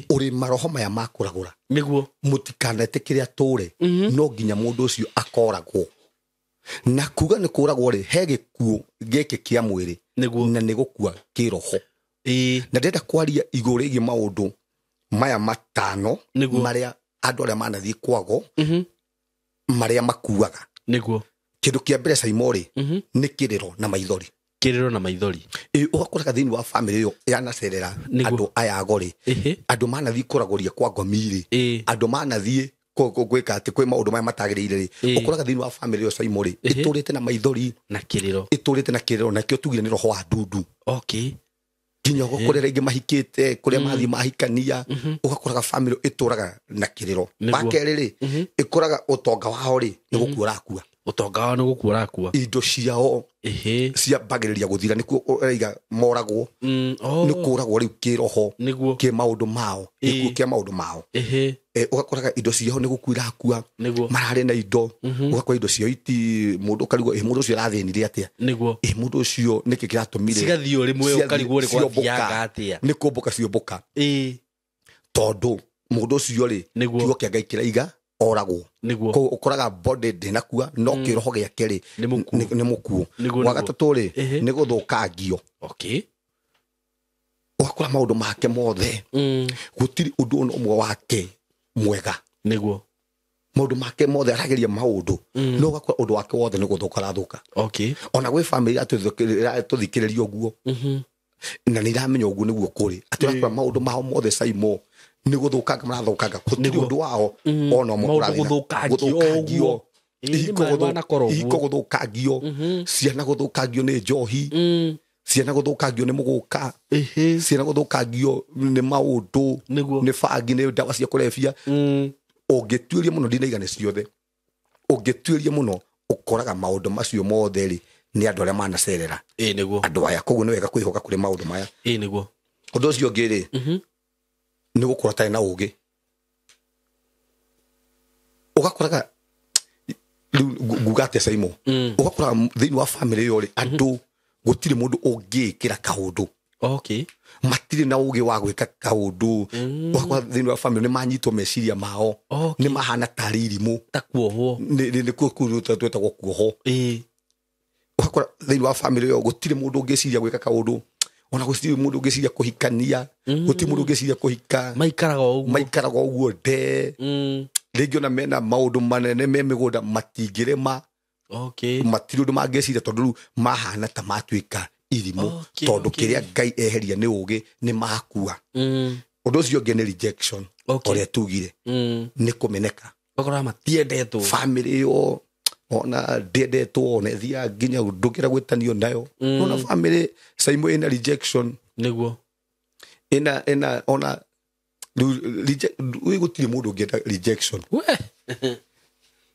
ũrĩ maroho maya ma kũragũra, nĩguo mũtikanetĩkĩre atũre, no nginya mũndũ ũcio akoragwo. Na kuga nĩ kũragwo rĩ, he gĩkuũ gĩkĩ kĩa mwĩrĩ, nĩguo, na nĩ gũkua kĩroho. Na ndĩrenda kwaria igũrũ rĩgiĩ maũndũ maya matano marĩa andũ arĩa manathiĩ kwago, marĩa makuaga. Nĩguo. Kĩndũ kĩa mbere Saimo rĩ, nĩ kĩrĩro na maithori. Kĩrĩro na maithori. Ĩ ũgakoraga thĩinĩ wa family ĩyo yanacerera andũ aya ago rĩ, andũ manathiĩ kũragũria kwa ngomi rĩ, andũ manathiĩ gwĩka atĩ kwĩ maũndũ maya matagĩrĩire rĩ, ũkoraga thĩinĩ wa family ĩyo Saimo rĩ, ĩtũrĩte na maithori na kĩrĩro, ĩtũrĩte na kĩrĩro, na kĩo tugire nĩ roho wa ndundu. Okay. Nginya ũgakorera rĩngĩ mahikĩte kũrĩa mathiĩ mahikania, ũgakoraga family ĩtũraga na kĩrĩro. Wa kerĩ rĩ, ĩkoraga ũtonga wao rĩ, nĩ gũkua ũrakua. Ũtonga wao nĩ gũkua ũrakua. Indo ciao ciambagĩrĩria gũthira, nĩkuo ũraiga moragwo, nĩ kũragwo rĩu kĩroho, kĩ maũndũ mao, gĩkuũ kĩa maũndũ mao. Ũgakoraga indo ciao nĩ gũkua irakua, mararĩ na indo, ũgakora indo ciao iti mũndũ ũkarigwo, mũndũ ũcio arathĩnire atĩa, mũndũ ũcio nĩkĩ kĩratũmire cigathiĩ o rĩmwe, ũkarigwo rĩ gwathiaga atĩa, nĩ kũmbũka ciũmbũka. Tondũ mũndũ ũcio rĩ, kiugo kĩa Ngai kĩraiga oragwo. Koguo ũkoraga body ndĩnakua, no kĩroho gĩake rĩ nĩ mũkuũ. Wa gatatũ rĩ, nĩ gũthũkangio. Okay. Ũgakora maũndũ make mothe, gũtirĩ ũndũ ona ũmwe wake mwega. Nĩguo. Maũndũ make mothe arageria maũndũ, no ũgakora ũndũ wake wothe nĩ gũthũka arathũka. Okay. Ona gwĩ family ĩratũthikĩrĩria ũguo, na nĩ iramenya ũguo nĩguo kũrĩ, atĩ ũrakora maũndũ mao mothe Saimo nĩ gũthũkanga marathũkanga, gũtirĩ ũndũ wao ona ũmwe gũthũkangio, ihiko gũthũkangio, ciana gũthũkangio nĩ njohi, ciana gũthũkangio nĩ mũgũka, ciana gũthũkangio nĩ maũndũ, nĩ bangi, nĩ ndawa cia kũrebia. Ũngĩtuĩria mũno, ndinaiga nĩ ciothe, ũngĩtuĩria mũno ũkoraga maũndũ macio mothe rĩ nĩ andũ arĩa manacerera andũ aya. Koguo nĩ wega kwĩhoka kũrĩ maũndũ maya. Nĩguo. Ũndũ ũcio ũngĩ rĩ, nĩ gũkorwo atarĩ na ũgĩ. Ũgakoraga rĩu nguga atĩa Saimo, ũgakoraga thĩinĩ wa family ĩyo rĩ, andũ gũtirĩ mũndũ ũngĩĩkĩra kaũndũ. Okay. Matirĩ na ũgĩ wa gwĩka kaũndũ. Ũgakora thĩinĩ wa family nĩ manyitwo meciria mao, nĩ mahana tarĩ irimũ, ta kuohwo, nĩkuo twĩtagwo kuohwo. Ũgakora thĩinĩ wa family ĩyo gũtirĩ mũndũ ũngĩciria gwĩka kaũndũ, ona gũtirĩ mũndũ ũngĩciria kũhikania, gũtirĩ mũndũ ũngĩciria kũhika, maikaraga ũguo, maikaraga ũguo nde. Rĩngĩ ona mena maũndũ manene me mĩgũnda matingĩrĩma. Okay. Matirĩ ũndũ mangĩciria tondũ rĩu mahana ta matuĩka irimũ, tondũ kĩrĩa Ngai eheria nĩ ũgĩ nĩ makua. Ũndũ ũcio ũngĩ nĩ rejection, ũrĩa tugire, nĩ kũmeneka. Ũgakora matiendetwo family ĩyo, ona ndĩendetwo, ona ĩthiaga nginya ndũngĩra gwĩtanio nayo. Ona family Saimo ĩna rejection. Nĩguo. Ĩna ona rĩu gũtirĩ mũndũ ũngĩenda rejection.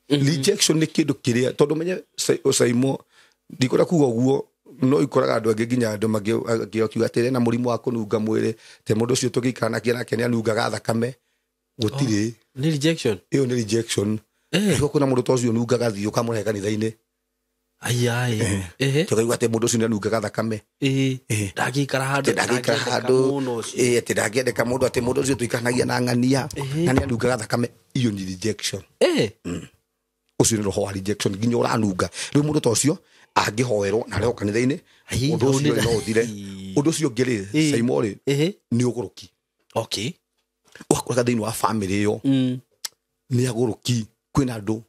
Rejection nĩ kĩndũ kĩrĩa, tondũ menye Saimo ndikwenda kuga ũguo, no ikoraga andũ angĩ nginya andũ mangĩkiuga atĩ ena mũrimũ wa kũnunga mwĩrĩ, te mũndũ ũcio tũngĩikara nake nake nĩ anungaga thakame. Gũtirĩ. Nĩ rejection. Ĩyo nĩ rejection. Nĩguo kwĩna mũndũ ta ũcio ũnungaga thiĩ ũkamũrehe kanitha-inĩ. Ai. Tũkaigua atĩ mũndũ ũcio nĩ anungaga thakame. Ndangĩikara handũ, ndangĩikara handũ, atĩ ndangĩendeka mũndũ, atĩ mũndũ ũcio tũikaranagia na ng'ania, na nĩ anungaga thakame. Iyo nĩ rejection. Ũcio nĩ roho wa rejection, nginya ũranunga. Rĩu mũndũ ta ũcio angĩhoerwo na arehwo kanitha-inĩ, ũndũ ũcio no ũthire. Ũndũ ũcio ũngĩ rĩ, Saimo rĩ, nĩ ũgũrũki. Okay. Ũgakoraga thĩinĩ wa family ĩyo nĩ agũrũki, kwĩna andũ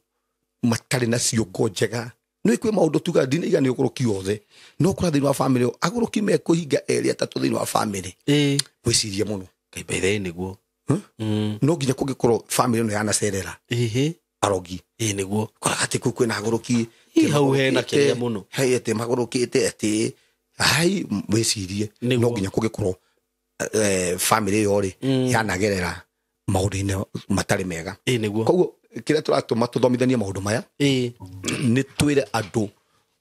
matarĩ na ciongo njega. Nĩ kwĩ maũndũ tuga ndinaiga nĩ ũgũrũki othe, no ũkora thĩinĩ wa family ĩyo agũrũki mekũhinga erĩ atatũ thĩinĩ wa family. Wĩcirie mũno. Ngai by the way nĩguo. No nginya kũngĩkorwo family ĩno yanacerera Ĩhĩ. arogi. Ĩĩ nĩguo. Koraga atĩ kũu kwĩna agũrũki. Ĩ, hau hena kĩrĩa mũno. Hei, atĩ magũrũkĩte atĩ hai wĩcirie. Nĩguo. No nginya kũngĩkorwo family ĩyo rĩ yanagerera maũndũ-inĩ matarĩ mega. Ĩĩ nĩguo. Koguo kĩrĩa tũratũma tũthomithanie maũndũ maya Ĩĩ. nĩ twĩre andũ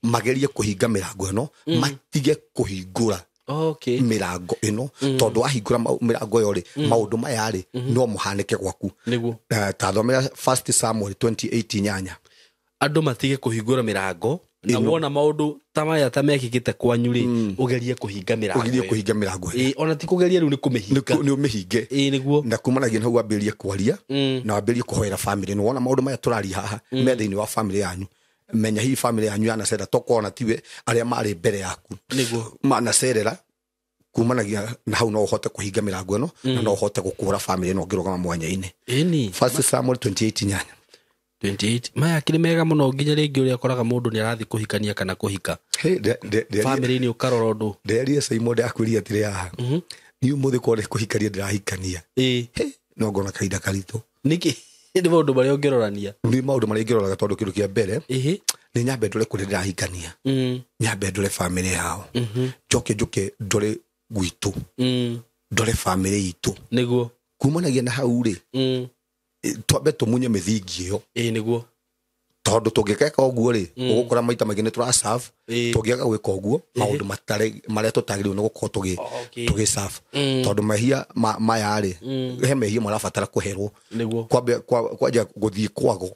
magerie kũhinga mĩrango ĩno, matige kũhingũra Okay. mĩrango ĩno, tondũ wahingũra mĩrango ĩyo rĩ, maũndũ maya rĩ no mũhanĩke gwaku. Nĩguo. Ta thomera 1 Samuel 28:8. Andũ matige kũhingũra mĩrango na wona maũndũ ta maya ta mekĩkĩte kwanyu rĩ, ũgerie kũhinga mĩrango. Ũgerie kũhinga mĩrango ĩno. Ĩĩ, ona ti kũgeria rĩu nĩ kũmĩhinga. Nĩ ũmĩhinge. Ĩĩ nĩguo. Na kumanagia na hau wambĩrĩrie kwaria na wambĩrĩrie kũhoera family. Nĩ wona maũndũ maya tũraria haha me thĩinĩ wa family yanyu, menya hihi family yanyu yanacerera, tokorwo ona tiwe arĩa marĩ mbere yaku Nĩguo. manacerera. Kumanagia na hau no ũhote kũhinga mĩrango ĩno na no ũhote gũkũra family ĩno ũngĩrũgama mwanya-inĩ. Ĩni. 1 Samuel 28:8. 28 maya akĩrĩ mega mũno nginya rĩngĩ ũrĩa ũkoraga mũndũ nĩ arathiĩ kũhikania kana kũhika. Hey, Family-inĩ ũkarora ũndũ. Nderie Simon ndakwĩria atĩrĩ haha, niĩ ũmũthĩ korwo nĩ kũhikania ndĩrahikania. Ĩĩ. Hey, no ngona kahinda karitũ. Nĩkĩ? Nĩ maũndũ marĩa ũngĩrorania. Nĩ maũndũ marĩa ingĩroraga, tondũ kĩndũ kĩa mbere Ĩhĩ. nĩ nyambe ndore kũrĩa ndĩrahikania, nyambe ndore family yao, njoke njũke ndore gwitũ, ndore family itũ. Nĩguo. Kumanagia na hau rĩ, twambe tũmunye mĩthingi ĩyo. Ĩĩ nĩguo. Tondũ tũngĩkeka ũguo rĩ, ũgũkora maita maingĩ nĩ tũraserve. Tũngĩaga gwĩka ũguo, maũndũ matarĩ marĩa tũtagĩrĩirwo nĩ gũkorwo Okay. tũgĩserve. Tondũ mehia maya rĩ, he mehia marabatara kũherwo. Nĩguo. Kwanja gũthiĩ kwago,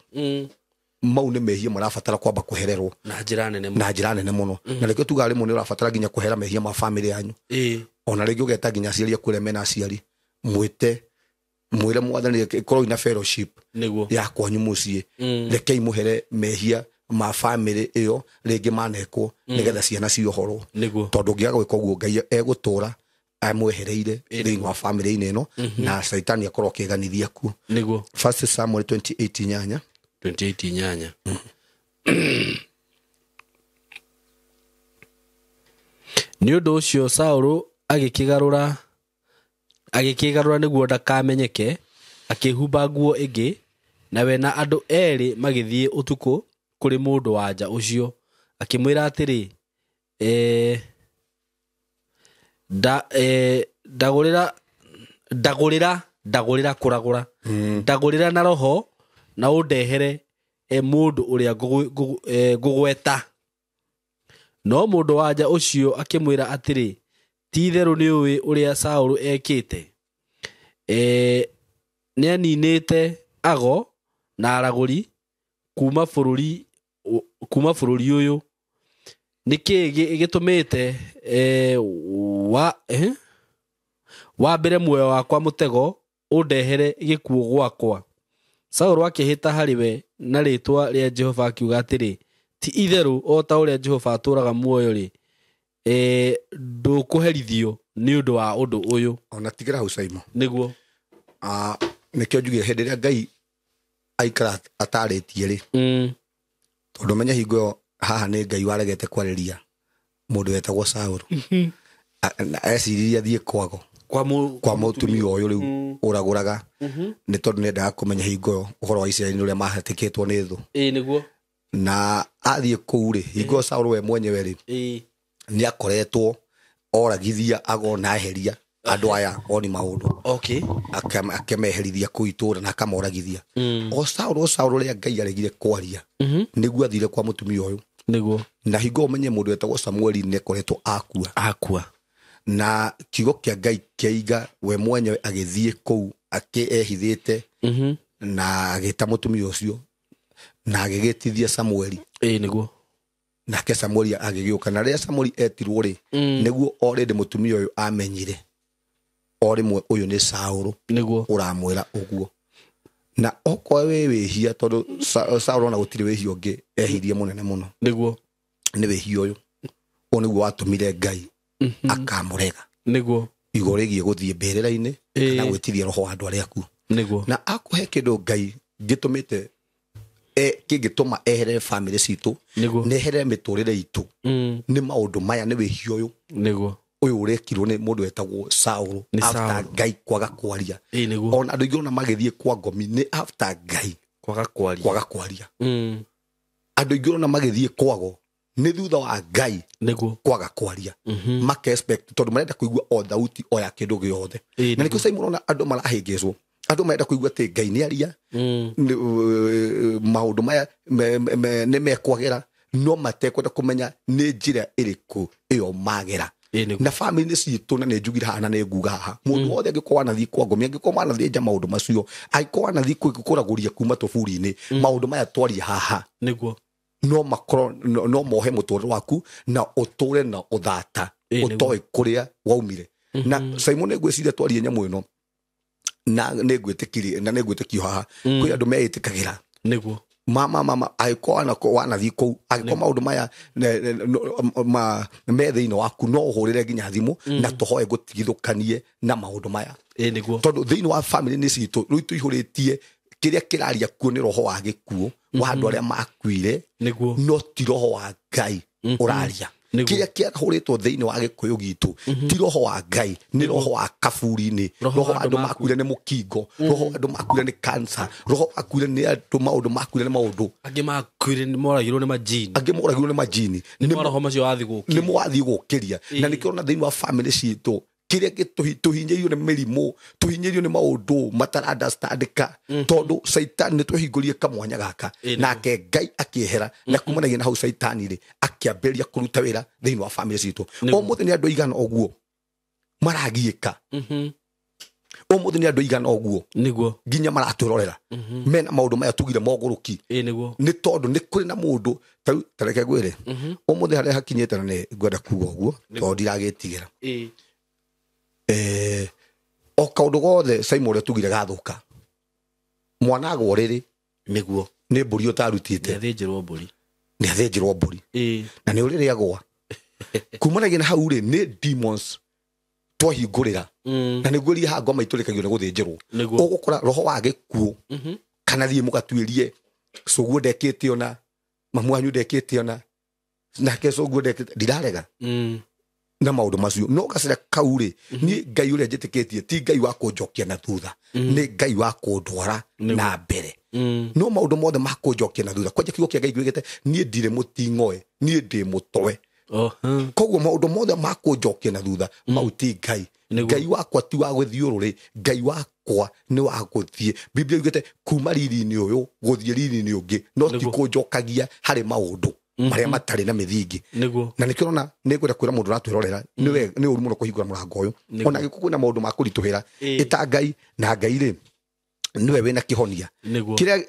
mau nĩ mehia marabatara kwamba kũhererwo Na njĩra nene mũno. na njĩra nene mũno. Na rĩngĩ tugaga rĩmwe nĩ ũrabatara nginya kũhera mehia ma family yanyu. Ĩĩ. Ona rĩngĩ ũgeta nginya aciari aku arĩa mena aciari, mwĩte mwĩre mwathani ĩkorwo ina fellowship Nĩguo. ya kwanyu mũciĩ, rekei mũhere mehia ma family ĩyo rĩngĩ manekwo, nĩgetha ciana ciohorwo. Nĩguo. Tondũ ũngĩaga gwĩka ũguo, Ngai egũtũra amwehereire thĩinĩ wa family-inĩ ĩno, na caitani akorwo akĩganithia kuo. Nĩguo. 1 Samuel 28:8. 28:8. Nĩ ũndũ ũcio Saũlũ agĩkĩgarũra nĩguo ndakamenyeke, akĩhumba nguo ĩngĩ, na we na andũ erĩ magĩthiĩ ũtukũ kũrĩ mũndũ wa nja ũcio, akĩmwĩra atĩrĩ, ndagũrĩra kũragũra, ndagũrĩra na roho na ũndehere mũndũ ũrĩa ngũgweta. No mũndũ wa nja ũcio akĩmwĩra atĩrĩ, ti itherũ nĩ ũĩ ũrĩa Saũlũ ekĩte. Nĩaninĩte ago na aragũri kuma bũrũri ũyũ. Nĩkĩĩ gĩtũmĩte wambĩre muoyo wakwa mũtego ũndehere gĩkuũ gwakwa? Saũlũ akĩhĩta harĩ we na rĩĩtwa rĩa Jehova akiuga atĩrĩ, ti itherũ o ta ũrĩa Jehova atũũraga muoyo rĩ, ndũkũherithio nĩ ũndũ wa ũndũ ũyũ. Ona tigĩra hau Simon. Nĩguo. Nĩkĩo njugire hĩndĩ ĩrĩa Ngai aikara atarĩtie rĩ, tondũ menye hingo ĩyo haha nĩ Ngai waregete kwarĩria mũndũ wetagwo Saũlũ. Eciririe athiĩ kwago kwa mũtumia ũyũ rĩu ũragũraga, nĩ tondũ nĩendaga kũmenya hingo ĩyo ũhoro wa Isiraeli ũrĩa mahatĩkĩtwo nĩ thũ. Ĩĩ nĩguo. Na athiĩ kũu rĩ, hingo ĩyo Saũlũ we mwenyewe rĩ, Ĩĩ. nĩ akoretwo oragithia ago na eheria andũ aya oni maũndũ. Okay. Akemeherithia kũu itũũra na akamoragithia. O Saũlũ ũrĩa Ngai aregire kwaria, nĩguo athire kwa mũtumia ũyũ. Nĩguo. Na hingo ũmenye mũndũ wetagwo Samueli nĩ akoretwo akua. Na kiugo kĩa Ngai kĩaiga we mwenyewe agĩthiĩ kũu akĩehithĩte, na agĩta mũtumia ũcio na agĩgĩtithia Samueli. Ĩĩ nĩguo. Nake Samueli agĩgĩũka, na rĩrĩa Samueli etirwo rĩ, nĩguo already mũtumia ũyũ amenyire o rĩmwe ũyũ nĩ Saũlũ Nĩguo. ũramwĩra ũguo. Na okorwo wĩ wĩhia, tondũ Saũlũ ona gũtirĩ wĩhia ũngĩ ehirie mũnene mũno. Nĩguo. Nĩ wĩhia ũyũ. Ũyũ nĩguo watũmire Ngai akamũrega. Nĩguo. Igũrũ rĩgiĩ gũthiĩ mbĩrĩra-inĩ kana gwĩtiria roho wa andũ arĩa akuũ. Nĩguo. Na akũhe kĩndũ Ngai gĩtũmĩte kĩngĩtũma eherere family citũ, Nĩguo. na eherere mĩtũrĩre itũ, nĩ maũndũ maya, nĩ wĩhia ũyũ. Nĩguo. Ũyũ ũrekirwo nĩ mũndũ wetagwo Saũlũ Nĩ after Saũlũ. Ngai kwaga kwaria. Ĩĩ nĩguo. Ona andũ aingĩ ona magĩthiĩ kwa ngomi nĩ after Ngai Kwaga kwaria. Kwaga kwaria. Andũ aingĩ ona magĩthiĩ kwago nĩ thutha wa Ngai Nĩguo. kwaga kwaria. Maka expect tondũ marenda kũigua o thauti o ya kĩndũ gĩothe. Ĩĩ Na nĩkĩo Simon ona andũ marahĩngĩcwo, andũ marenda kũigua atĩ Ngai nĩ aria, maũndũ maya nĩ mekwagĩra, no matekwenda kũmenya nĩ njĩra ĩrĩkũ ĩyo magera. Ĩĩ nĩguo. Na family citũ, na nĩ njugire haha na nĩ nguga haha, mũndũ wothe angĩkorwo wanathiĩ kwa ngomi, angĩkorwo wanathiĩ nja maũndũ macio, angĩkorwo wanathiĩ kũragũria kuma tũburi-inĩ, maũndũ maya twaria haha Nĩguo. no makorwo no mohe mũtũrĩre waku na ũtũre na ũthata Ĩĩ, nĩguo. ũtoĩ kũrĩa waumire. Na Simon, nĩ ngwĩciria twarie nyamũ ĩno na nĩ ngwĩtĩkirie na nĩ ngwĩtĩkio haha kwĩ andũ meĩtĩkagĩra. Nĩguo. Mama angĩkorwo wanathiĩ kũu, angĩkorwo maũndũ maya me thĩinĩ waku, no ũhũrĩre nginya thimũ na tũhoe gũtigithũkanie na maũndũ maya. Ĩĩ nĩguo. Tondũ thĩinĩ wa family nĩ citũ rĩu tũihũrĩtie kĩrĩa kĩraria kuo nĩ roho wa gĩkuũ wa andũ arĩa makuire, Nĩguo. no ti roho wa Ngai ũraria. Nĩguo. Kĩrĩa kĩahũrĩtwo thĩinĩ wa gĩkũyũ gitũ ti roho wa Ngai, nĩ roho wa kaburi-inĩ, Roho roho wa wa andũ andũ makuire nĩ mũkingo, roho wa andũ makuire nĩ cancer, roho makuire nĩ andũ maũndũ makuire nĩ maũndũ. Angĩ makuire nĩ moragirwo nĩ majini. Angĩ moragirwo nĩ majini. Nĩ maroho macio wathiĩ gũkĩria. Nĩ mwathiĩ gũkĩria, na nĩkĩo ona thĩinĩ wa family citũ kĩrĩa tũhinyĩirio nĩ mĩrimũ, tũhinyĩirio nĩ maũndũ matara-understandĩka, tondũ caitani nĩ twehingũrie kamwanya gaka. Ĩĩ, nĩguo. Nake Ngai akĩehera, na kumanagia na hau caitani rĩ akĩambĩrĩria kũruta wĩra thĩinĩ wa family citũ. Nĩguo. Ũmũthĩ nĩ andũ aigana ũguo maragiĩka. Ũmũthĩ nĩ andũ aigana ũguo Nĩguo. nginya maratwĩrorera mena maũndũ maya tugire mogũrũki. Ĩĩ nĩguo. Nĩ tondũ nĩ kũrĩ na mũndũ tarĩu tareke ngwĩre ũmũthĩ harĩa hakinyĩte, na nĩ ngwenda kuga ũguo tondũ ndiragĩtigĩra. Ĩĩ. O kaũndũ gothe Simon ũrĩa tugire gathũka, mwana agwo rĩrĩ Nĩguo. nĩ mbũri ũtarutĩte. Nĩathĩnjĩrwo mbũri. Nĩ athĩnjĩrwo mbũri. Ĩĩ. Na nĩ ũrĩrĩ agwa kumanagia na hau rĩ nĩ demons twahingũrĩra. Na nĩguo ria haha ngoma itũrĩkagio nĩ gũthĩnjĩrwo. Nĩguo. Ũgũkora roho wa gĩkuũ, kana thiĩ mũgatuĩrie cũguo ndekĩte, ona mamu wanyu ndekĩte, ona nake cũguo ndekĩte, ndirarega na maũndũ macio, no gacĩra kau rĩ, niĩ Ngai ũrĩa njĩtĩkĩtie ti Ngai wa kũnjokia na thutha, nĩ Ngai wa kũndwara na mbere. No maũndũ mothe ma kũnjokia na thutha, kwanja kiugo kĩa Ngai ngwĩgĩte niĩ ndirĩ mũting'oe, niĩ ndĩ mũtoe. Oh, Koguo maũndũ mothe ma kũnjokia na thutha mau ti Ngai. Nĩguo. Ngai wakwa ti wa gũthiũrũrĩ, Ngai wakwa nĩ wa gũthiĩ, Biblia yugĩte kuma riri-inĩ ũyũ gũthiĩ riri-inĩ ũngĩ, no ti Nĩguo. kũnjokagia harĩ maũndũ marĩa matarĩ na mĩthingi. Nĩguo. Na nĩkĩo ũrona nĩ ngwenda kwĩra mũndũ ũratwĩrorera, nĩ ũru mũno kũhingũra mũrango ũyũ. Nĩguo. Ona gĩkũ kwĩna maũndũ ma kũritũhĩra, Ĩĩ. ĩta Ngai, na Ngai rĩ nĩwe wĩna kĩhonia. Nĩguo. Kĩrĩa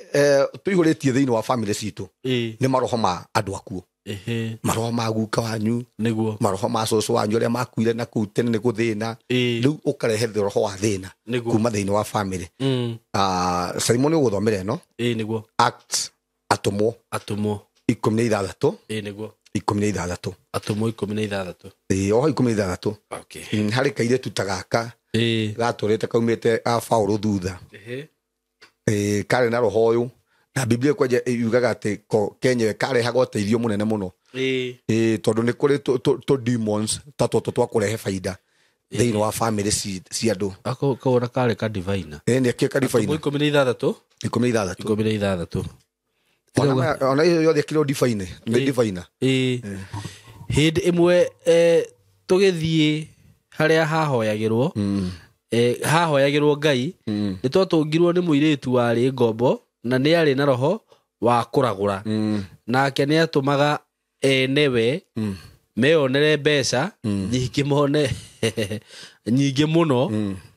tũihũrĩtie thĩinĩ wa family citũ Ĩĩ. nĩ maroho ma andũ akuũ. Ehe. Maroho ma guka wanyu, Nĩguo. maroho ma cũcũ wanyu arĩa makuire na kũu tene nĩ gũthĩna. Ĩĩ. Rĩu ũkarehe roho wa thĩna Nĩguo. kuma thĩinĩ wa family. Simon ũgũthomera ĩno. Ĩĩ nĩguo. Acts, Atũmwo. Atũmwo. 16. Ĩĩ nĩguo. 16. Atũmwo 16. Ĩĩ, oho 16. Okay. Harĩ kairĩtu ta gaka Ĩĩ. gatũrĩte kaumĩte a Paũlũ thutha. Ehe. Ĩĩ, karĩ na roho ũyũ, na Biblia kwanja yugaga atĩ ko kenyewe karehaga ũteithio mũnene mũno. Ĩĩ. Ĩĩ, tondũ nĩ kũrĩ tũ demons ta tũtũ twa kũrehe baida thĩinĩ wa family cia andũ. Ako kaona karĩ ka divina. Ĩĩ, nĩ akĩ Atũmwo karibaina. 16. 16. 16. Ona ĩyo yothe ĩkĩrwo divine nĩ Ĩĩ. divina. Ĩĩ. Hĩndĩ ĩmwe tũgĩthiĩ harĩa hahoyagĩrwo, hahoyagĩrwo Ngai, nĩ twatũngirwo nĩ mũirĩtu warĩ ngombo na nĩ arĩ na roho wa kũragũra. Nake nĩ atũmaga enewe meyonere mbeca nyingĩ mone nyingĩ mũno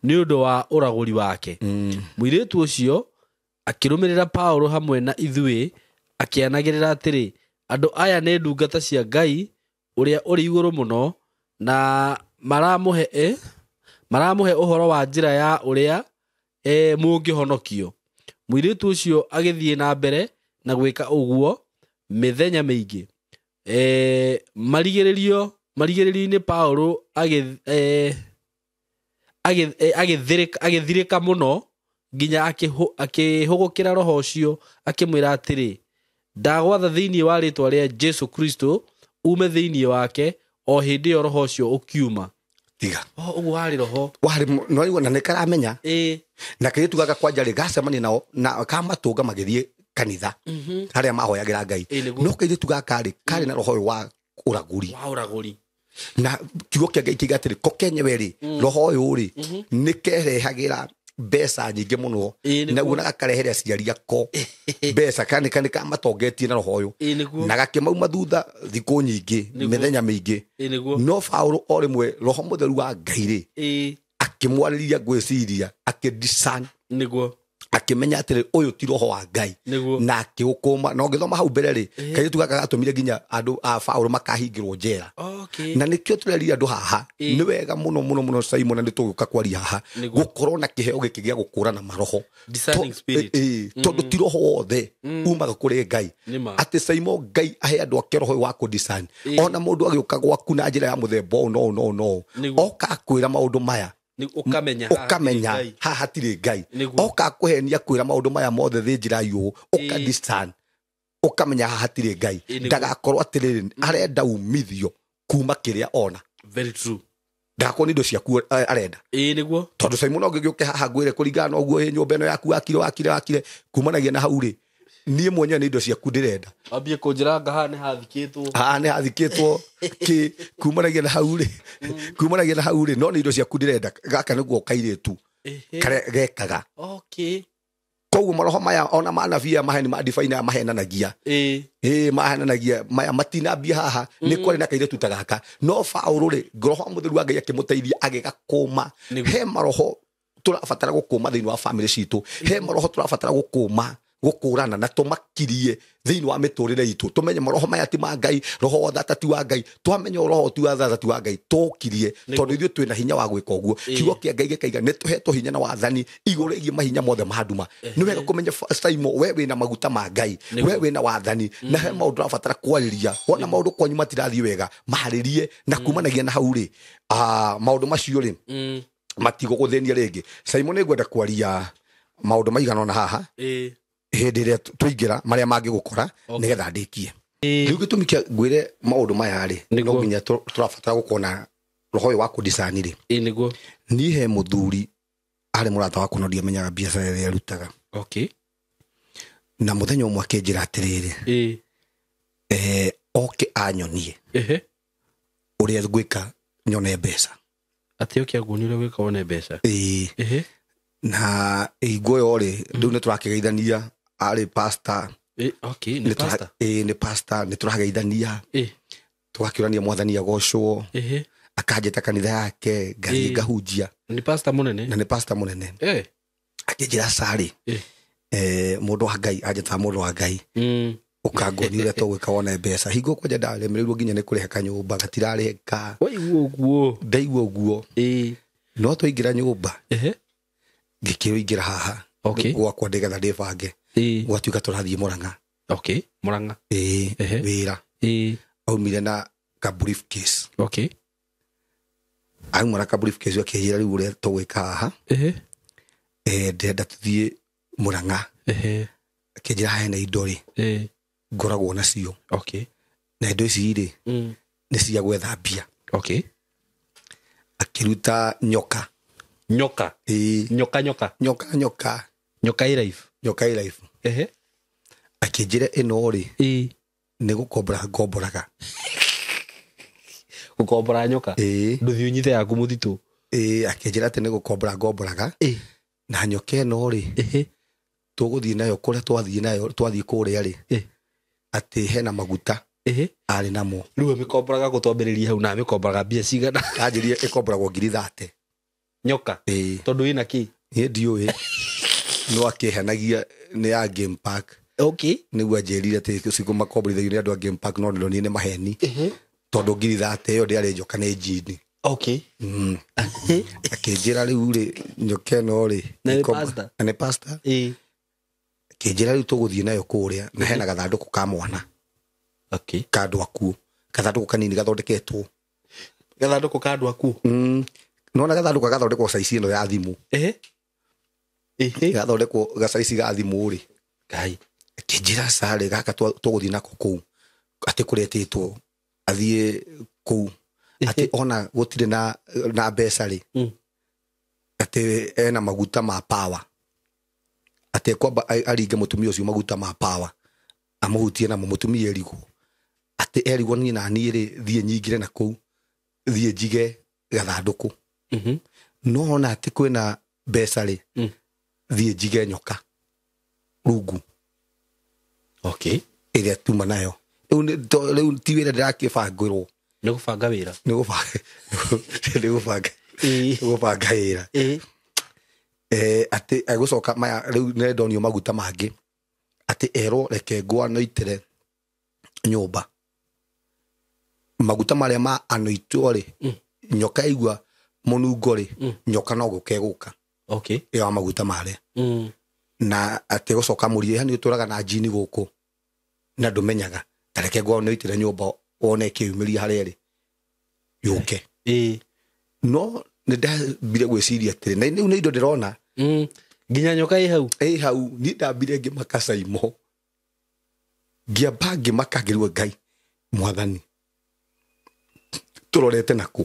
nĩ ũndũ wa ũragũri wake. Mũirĩtu ũcio akĩrũmĩrĩra Paũlũ hamwe na ithuĩ akĩanagĩrĩra atĩrĩ, andũ aya nĩ ndungata cia Ngai ũrĩa ũrĩ igũrũ mũno, na maramũhe ũhoro wa njĩra ya ũrĩa mũngĩhonokio. Mũirĩtu ũcio agĩthiĩ na mbere na gwĩka ũguo mĩthenya mĩingĩ. Marigĩrĩrio-inĩ Paũlũ agĩthirĩka mũno nginya akĩhũgũkĩra roho ũcio akĩmwĩra atĩrĩ, ndagwatha thĩinĩ wa rĩĩtwa rĩa Jesũ Kristo ume thĩinĩ wake. O hĩndĩ ĩyo roho ũcio ũkiuma. Tiga. Ũguo warĩ roho. Warĩ no na nĩ karamenya. Na kairĩtu gaka kwanja rĩ gacemania nao na kamatũnga magĩthiĩ kanitha harĩa mahoyagĩra Ngai. No kairĩtu gaka rĩ karĩ na roho wa ũragũri. Wa ũragũri. Na kiugo kĩa Ngai kiuga atĩrĩ ko kenyewe rĩ roho ũyũ rĩ nĩ kerehagĩra mbeca nyingĩ mũno na na gakarehere aciari ako mbeca kana nĩ kamatongetie na roho ũyũ na gakĩmauma thutha thikũ nyingĩ mĩthenya mĩingĩ. No Paũlũ o rĩmwe roho mũtheru wa Ngai rĩ akĩmwarĩria ngwĩciria akĩdiscern nĩguo akĩmenya atĩrĩ ũyũ ti roho wa Ngai na akĩũkũma. Na ũngĩthoma hau mbere rĩ kairĩtu gaka gatũmire nginya andũ a Paũlũ makahingĩrwo njera. Na nĩkĩo tũreria andũ haha nĩ wega mũno mũno mũno Simon, na nĩtũgũka kwaria haha gũkorwo na kĩheo gĩkĩ gĩa gũkũrana maroho, tondũ ti roho wothe umaga kũrĩ Ngai. Atĩ Simon Ngai ahe andũ ake roho wa kũdiscern. Ona mũndũ agĩũka gwaku na njĩra ya mũthemba ũyũ no no no oka akwĩra maũndũ maya ukamenya haha hatirĩ Ngai. Oka kũhenia kwĩra maũndũ maya mothe thĩ njĩra yũ ũkadiscern ũkamenya haha hatirĩ Ngai. Ndagakorwo atĩrĩrĩ arenda umithio kuma kĩrĩa ona. Very true. Ndagakorwo nĩ indo ciaku arenda. Nĩguo. Tondũ Simon ũngĩgĩũke haha ngwĩre kũringana na ũguo nyũmba ĩno yaku wakire kumanagia na hau rĩ niĩ mwenyewe nĩ indo ciaku ndĩrenda. Ambie kũnjĩra haha nĩ hathikĩtwo. Haha nĩ hathikĩtwo kĩ kumanagia na hau rĩ kumanagia na hau rĩ no nĩ indo ciaku ndĩrenda. Gaka nĩguo kairĩtu karĩa gekaga. Okay. Koguo maroho maya ona manabii aya maheni ma divine aya mahenanagia. Mahenanagia maya matinambia haha nĩ kwarĩ na kairĩtu ta gaka. No Paũlũ rĩ roho mũtheru wa Ngai akĩmũteithia agĩgakũma. He maroho tũrabatara gũkũma thĩinĩ wa family citũ. He maroho tũrabatara gũkũma gũkũrana na tũmakirie thĩinĩ wa mĩtũrĩre itũ. Tũmenye maroho maya ti ma Ngai, roho wa thata ti wa Ngai. Twamenya roho ti wa thata ti wa Ngai tũkirie tondũ ithuĩ twĩna hinya wa gwĩka ũguo. Kiugo kĩa Ngai gĩkaiga nĩ tũhetwo hinya na wathani igũrũ rĩgiĩ mahinya mothe ma nduma. Nĩ wega kũmenya Simon we wĩna maguta ma Ngai, we wĩna wathani na he maũndũ ũrabatara kwarĩria. Wona maũndũ kwanyu matirathiĩ wega maharĩrie na kumanagia na hau rĩ maũndũ macio rĩ matigũgũthĩnia rĩngĩ. Simon nĩ ngwenda kwaria maũndũ maigana ũna haha hĩndĩ ĩrĩa tũingĩra marĩa mangĩgũkora nĩgetha ndĩkie. Rĩu gĩtũmi kĩa ngwĩre maũndũ maya rĩ no nginya tũrabatara gũkorwo na roho ũyũ wa kũdiscern rĩ. Nĩguo. Niĩ he mũthuri arĩ mũrata wakwa no ndiamenyaga biacara ĩrĩa arutaga. Okay. Na mũthenya ũmwe akĩnjĩra atĩrĩrĩ oke anyonie ũrĩa ngwĩka nyone mbeca. Atĩ oke anguonie ũrĩa gwĩka wone mbeca. Na hingo ĩyo rĩ rĩu nĩ tũrakĩgeithania arĩ pastor. Okay, nĩ pastor. Nĩ pastor, nĩ tũrageithania tũgakĩũrania mwathani agocwo akanjĩta kanitha yake ngathiĩ ngahunjia. Nĩ pastor mũnene. Na nĩ pastor mũnene. Akĩnjĩra carĩ mũndũ wa Ngai anjĩtaga mũndũ wa Ngai ũkanguonia ũrĩa tũgwĩka wone mbeca. Hingo kwanja ndaremereirwo nginya nĩ kũrĩha kanyũmba gatirarĩhĩka. Waigua ũguo. Ndaigua ũguo. No twaingĩra nyũmba ngĩkĩingĩra haha gwakwa ndĩgetha ndĩbange gwatuĩka tũrathiĩ Mũrang'a. Okay, Mũrang'a. Wĩra. Aumire na ka briefcase. Okay. Auma na ka briefcase akĩnjĩra rĩu ũrĩa tũgwĩka haha ndĩrenda tũthiĩ Mũrang'a. Akĩnjĩra hena indo rĩ ngoragwo nacio. Okay. Na indo ici rĩ nĩ cia gwetha mbia. Okay. Akĩruta nyoka. Nyoka. Nyoka nyoka. Nyoka nyoka. Nyoka ĩ life. Nyoka ĩ life. Akĩnjĩra ĩno rĩ nĩ gũkombora ngomboraga. Gũkombora nyoka. Ndũthiĩ ũnyite yaku mũtitũ. Akĩnjĩra atĩ nĩ gũkombora ngomboraga. Na nyoka ĩno rĩ tũgũthiĩ nayo kũrĩa twathiĩ nayo twathiĩ kũrĩa rĩ atĩ hena maguta arĩ namo. Rĩu ĩmĩkomboraga gũtwambĩrĩria hau na ĩmĩkomboraga mbia cigana? Anjĩrire ĩkomboragwo 30,000. Nyoka. Tondũ ĩna kĩ? Niĩ ndiũĩ. No akĩhenagia nĩ ya Game Park. Okay. Nĩguo anjĩrire atĩ cikũ makomborithagio nĩ andũ a Game Park no ndĩronire nĩ maheni. Tondũ 30,000 ĩyo ndĩarĩ njoka nĩ njini. Okay. Akĩnjĩra rĩu rĩ nyoka ĩno rĩ na nĩ pastor. Na nĩ pastor. Akĩnjĩra rĩu tũgũthiĩ nayo kũrĩa na hena gathandũkũ ka mwana. Okay. Ka andũ akuũ. Gathandũkũ kanini gathondeketwo. Gathandũkũ ka andũ akuũ. Nona gathandũkũ gathondekwo size ĩno ya thimũ. Gathondekwo gacaici ga thimũ rĩ. Ngai. Akĩnjĩra carĩ gaka tũgũthiĩ nako kũu atĩ kũretĩtwo athiĩ kũu Atĩ ona gũtirĩ na mbeca rĩ, atĩ ena maguta ma power, atĩ kwamba aringe mũtumia ũcio maguta ma power amũhutie namo, mũtumia erigwo atĩ erigwo niĩ na niĩ rĩ, thiĩ nyingĩre na kũu, thiĩ njige gathandũkũ. No ona atĩ kwĩna mbeca rĩ, thiĩ njige nyoka rungu. Okay. Ĩrĩa tuma nayo rĩu ti wĩra ndĩrakĩbangĩrwo. Nĩ gũbanga wĩra. Nĩ gũbanga wĩra. Atĩ egũcoka maya rĩu nĩndonio maguta mangĩ, atĩ erwo reke ngwanoitĩre nyũmba maguta marĩa ma anoitwo rĩ, nyoka igua mũnungo rĩ, nyoka no gũka ĩgũka. Okay. Ĩyo ya maguta marĩa. Na atĩ gũcoka mũrie hani ũtũraga na njini gũkũ na ndũmenyaga, ta reke ngwanoitĩre nyũmba wone ĩkĩyumĩria harĩa ĩrĩ yũke. No nĩ ndambire gwĩciria atĩrĩ, na rĩu nĩ indo ndĩrona nginya nyoka ĩ hau. Ĩ hau, niĩ ndambire ngĩmaka Caimo, ngĩamba ngĩmaka ngĩrigwo Ngai mwathani tũrorete nakũ?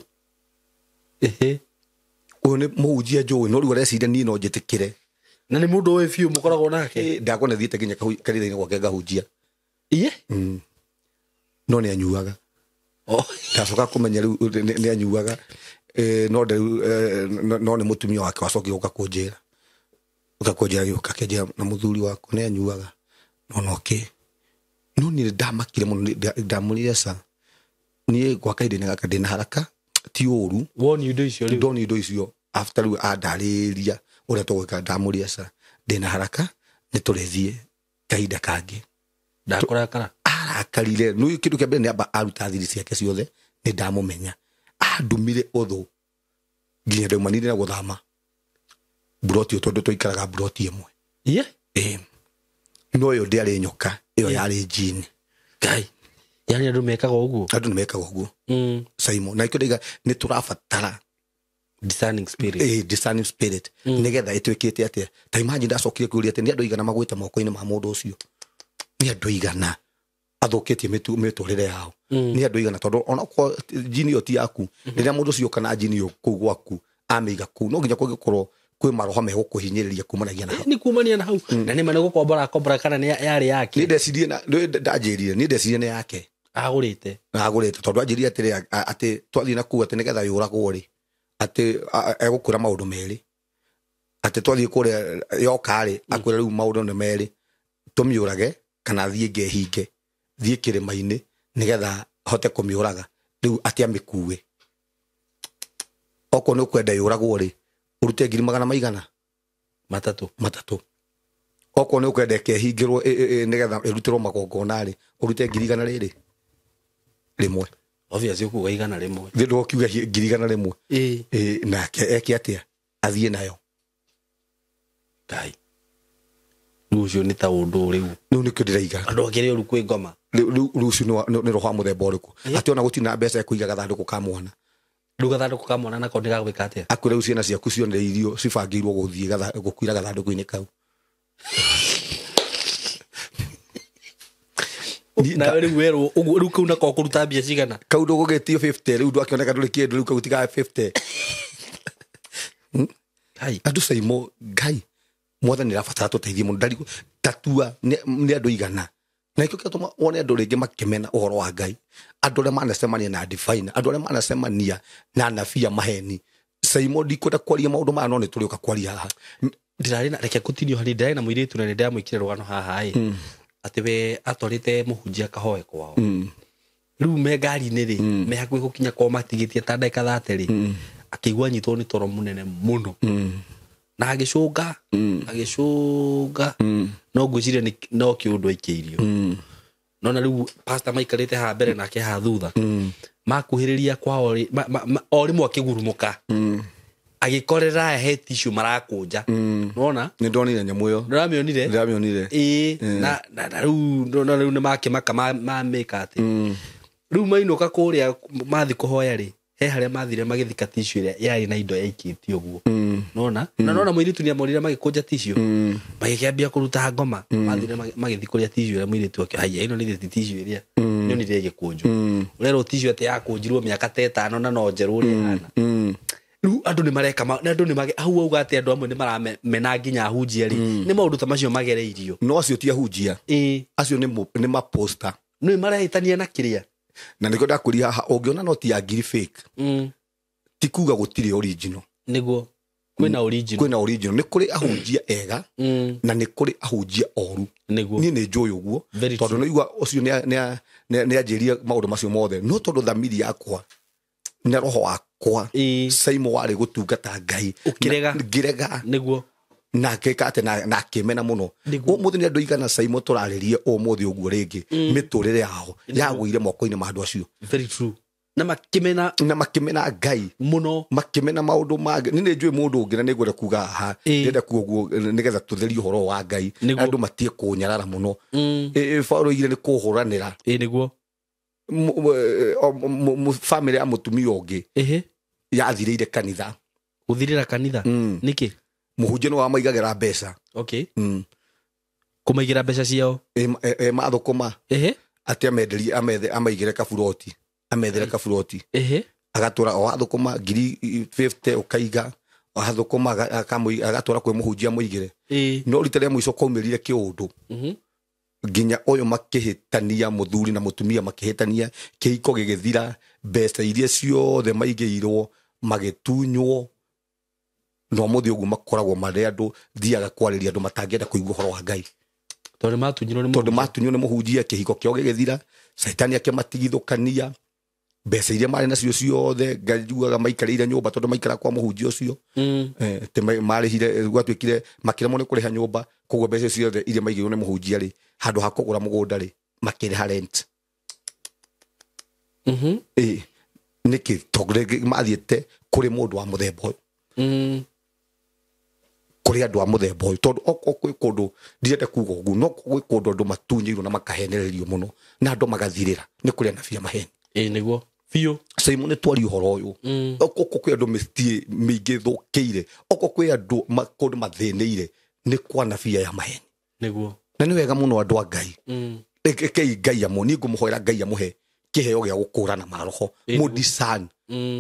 Ũyũ nĩ mũhunjia njũĩ, no rĩu areciria niĩ no njĩtĩkĩre. Na nĩ mũndũ ũĩ biũ mũkoragwo nake. Ndakona thiĩte nginya kanitha-inĩ gwake ngahunjia. Iye? No nĩ anyuaga. Ndacoka kũmenya rĩu nĩ anyuaga. No no nĩ mũtumia wake wacokire gũka kũnjĩra. Gũka kũnjĩra gĩũka kĩnjĩra na mũthuri wakwa nĩ anyuaga. No no kĩ. No niĩ ndamakire mũno, ndamũrire ca. Niĩ gwa kahinda-inĩ gaka ndĩna haraka, ti ũru. Woni indo icio rĩu. Ndoni indo icio after rĩu andarĩria ũrĩa tũgwĩka, ndamũrire ca. Ndĩna haraka, nĩ tũrĩthiĩ kahinda kangĩ. Ndakũrakara. Arakarire. Nĩ kĩndũ kĩa mbere nĩ amba aruta thiri ciake ciothe, nĩ ndamũmenya. Andumire ũthũ nginya ndaumanire na gũthama mburoti ĩyo, tondũ twaikaraga mburoti ĩmwe. Iye? No ĩyo ndĩarĩ nyoka, ĩyo yarĩ njini. Ngai. Yaani andũ mekaga ũguo? Andũ nĩ mekaga ũguo. Simon, na ikĩo ndaiga nĩ tũrabatara discerning spirit. Discerning spirit. Nĩgetha ĩtuĩkĩte atĩa? Ta imagine ndacokire kũũria atĩ nĩ andũ aigana magwĩte moko-inĩ ma mũndũ ũcio. Nĩ andũ aigana athũkĩtie mĩtũrĩre yao. Nĩ andũ aigana, tondũ onakorwo njini ĩyo ti yaku, rĩrĩa mũndũ ũcio kana njini ĩyo kũu gwaku amĩiga kũu, no nginya kũngĩkorwo kwĩ maroho megũkũhinyĩrĩria kumanagia na hau. Nĩ kumania na hau. Na nĩ ma nĩ gũkombora kombora kana nĩ yarĩ yake. Niĩ ndecirie na, nĩ ndanjĩrire, niĩ ndecirie nĩ yake. Agũrĩte. Agũrĩte, tondũ anjĩrire atĩrĩ, atĩ twathiĩ na kũu atĩ nĩgetha yũragwo rĩ, atĩ egũkwĩra maũndũ merĩ. Atĩ twathiĩ kũrĩa yoka rĩ, akwĩra rĩu maũndũ nĩ merĩ, tũmĩũrage kana thiĩ ngehinge, thiĩ kĩrĩma-inĩ nĩgetha hote kũmĩũraga, rĩu atĩ amĩkue. Okorwo nĩ ũkwenda yũragwo rĩ, ũrute ngiri magana maigana? Matatũ. Matatũ. Okorwo nĩ ũkwenda ĩkehingĩrwo, nĩgetha ĩrutĩrwo magongona rĩ, ũrute ngiri igana rĩrĩ rĩmwe. Obviously ũkuga igana rĩmwe. Thĩ ndũkiuga ngiri igana rĩmwe. Nake eke atĩa? Athiĩ nayo. Ngai. Rĩu ũcio nĩ ta ũndũ rĩu. Rĩu nĩkĩo ndĩraiga. Andũ akĩrĩ ũru kwĩ ngoma. Rĩu ũcio nĩ roho wa mũthemba ũrĩkũ? Atĩ ona gũtirĩ na mbeca ya kũiga gathandũkũ ka mwana. Rĩu gathandũkũ ka mwana nako nĩ gagwĩka atĩa? Akwĩra rĩu ciana ciaku cionereirio cibangĩirwo gũthiĩ gũkuira gathandũkũ-inĩ kau. Nawe rĩu werwo ũguo, rĩu kau nako kũruta mbia cigana? Kau ndũgũgĩtio 50, rĩu ndwakĩoneka ndũrĩ kĩndũ, rĩu kau tiga 50. Ngai. Andũ Caimo, Ngai, mwathani nĩarabatara tũteithie mũno. Ndarigwo, tatua nĩ andũ igana. Na nĩkĩo kĩratũma wone andũ rĩngĩ makĩmena ũhoro wa Ngai. Andũ arĩa manacemania na divine, andũ arĩa manacemania na anabii a maheni. Caimo, ndikwenda kwaria maũndũ maya, no nĩtũrĩũka kwaria haha. Ndĩrarĩ na, reke ngũtinio hanini, ndĩrarĩ na mũirĩtu na nĩndĩramwĩkĩra rũgano haha ĩ. Atĩ we atwarĩte mũhunjia akahoe kwao. Rĩu me ngari-inĩ rĩ, me hakuhĩ gũkinya kwao matigĩtie ta ndagĩka 30 rĩ, akĩigua anyitwo nĩ toro mũnene mũno. Na agĩcũnga, agĩcũnga, no ngwĩciria no kĩũndũ aikĩirio. No na rĩu pastor maikarĩte haha mbere nake haha thutha. Makuhĩrĩria kwao rĩ, o rĩmwe akĩgurumũka. Agĩkorera he tissue marakũnja. Nĩwona? Nĩ ndonire nyamũ ĩyo. Nĩũramĩonire? Nĩndĩramĩonire. Ĩĩ, na rĩu, na rĩu nĩmakĩmaka mamĩka atĩ. Rĩu mainũka kũrĩa mathiĩ kũhoya rĩ, he harĩa mathire magĩthika tissue ĩrĩa yarĩ na indo yaikĩtio ũguo. Nĩwona? Na nĩwona mũirĩtu nĩamonire magĩkũnja tissue. Magĩkĩambia kũruta ngoma. Mathire magĩthiĩ kũrĩa tissue ĩrĩa mũirĩtu akĩ, haiya, ĩno nĩ tissue ĩrĩa. Nyonire ĩgĩkũnjwo. Ũrerwo t-shirt yakũnjirwo mĩaka ta 5 na no njerũ ũrĩa ĩhana. Rĩu andũ nĩ mareka andũ nĩ hau auga atĩ andũ amwe nĩ maramena nginya ahunjia rĩ, nĩ maũndũ ta macio magereirio. No acio ti ahunjia, acio nĩ maposta. Nĩ marehĩtania na kĩrĩa. Na nĩkĩo ndakwĩria haha, ũngĩona noti ya ngiri fake, ti kuga gũtirĩ original. Nĩguo kwĩna original. Kwĩna original. Nĩ kũrĩ ahunjia ega na nĩ kũrĩ ahunjia oru. Nĩguo. Niĩ nĩ njũĩ ũguo, tondũ nĩigua ũcio nĩ anjĩrie maũndũ macio mothe, no tondũ thamiri yakwa na roho wakwa Saimo warĩ gũtungata Ngai, ũkĩrega, ngĩrega. Nĩguo. Na ngĩka atĩ na akĩmena mũno. Ũmũthĩ nĩ andũ aigana Saimo tũrarĩrie ũmũthĩ ũguo rĩngĩ, mĩtũrĩre yao yagũire moko-inĩ ma andũ acio. Very true. Na makĩmena, na makĩmena Ngai mũno, makĩmena maũndũ mangĩ. Niĩ nĩ njũĩ mũndũ ũngĩ na nĩngwenda kuga haha, ndĩrenda kuga ũguo nĩgetha tũtherie ũhoro wa Ngai, andũ matige kũnyarara mũno. Paũlũ oigire nĩ kũhũranĩra. Nĩguo. Famĩlĩ ya mũtumia ũngĩ yathirĩire kanitha. Gũthirĩra kanitha? Nĩkĩ? Mũhunjia nĩ wamaigagĩra mbeca. Okay. Kũmaigĩra mbeca ciao? Mathũkũma. Atĩ amenderie, amaigĩre kaburoti. Amethere kaburoti. Agatwara o athũkũma ngiri 50 ũkaiga, athũkũma agatwara kwĩ mũhunjia mũigĩre. No rita rĩa mũico kwaumĩrire kĩũndũ. Nginya ũyũ makĩhĩtania, mũthuri na mũtumia makĩhĩtania, kĩhiko gĩgĩthira, mbeca iria ciothe maigĩirwo magĩtunywo. No mũthĩ ũguo makoragwo marĩ andũ thiaga kwarĩria andũ matangĩenda kũigua ũhoro wa Ngai. Tondũ matunyirwo nĩ mũhunjia. Tondũ matunyirwo nĩ mũhunjia, kĩhiko kĩao gĩgĩthira, Caitani akĩmatigithũkania, mbeca iria marĩ nacio ciothe ngajugaga maikarĩire nyũmba tondũ maikara kwa mũhunjia ũcio. Atĩ marĩhire, gwatuĩkire makĩremwo nĩ kũrĩha nyũmba, koguo mbeca ciothe iria maigĩirwo nĩ mũhunjia rĩ, handũ ha kũgũra mũgũnda rĩ, makĩrĩha rent. Nĩkĩ? Tondũ mathiĩte kũrĩ mũndũ wa mũthemba ũyũ. Kũrĩ andũ a mũthemba ũyũ, tondũ okorwo kwĩ kũndũ ndirenda kuga ũguo, no kwĩ kũndũ andũ matunyĩirwo na makahenererio mũno na andũ magathirĩra nĩ kũrĩ anabii a maheni. Nĩguo biũ. Saimo nĩ twaria ũhoro ũyũ. Okorwo kwĩ andũ mĩciĩ mĩingĩ thũkĩire, okorwo kwĩ andũ kũndũ mathĩnĩire, nĩ kwa anabii aya maheni. Nĩguo. Na nĩ wega mũno andũ a Ngai. Rekei Ngai amũ, niĩ ngũmũhoera Ngai amũhe kĩheo gĩa gũkũrana maroho, mũdisan.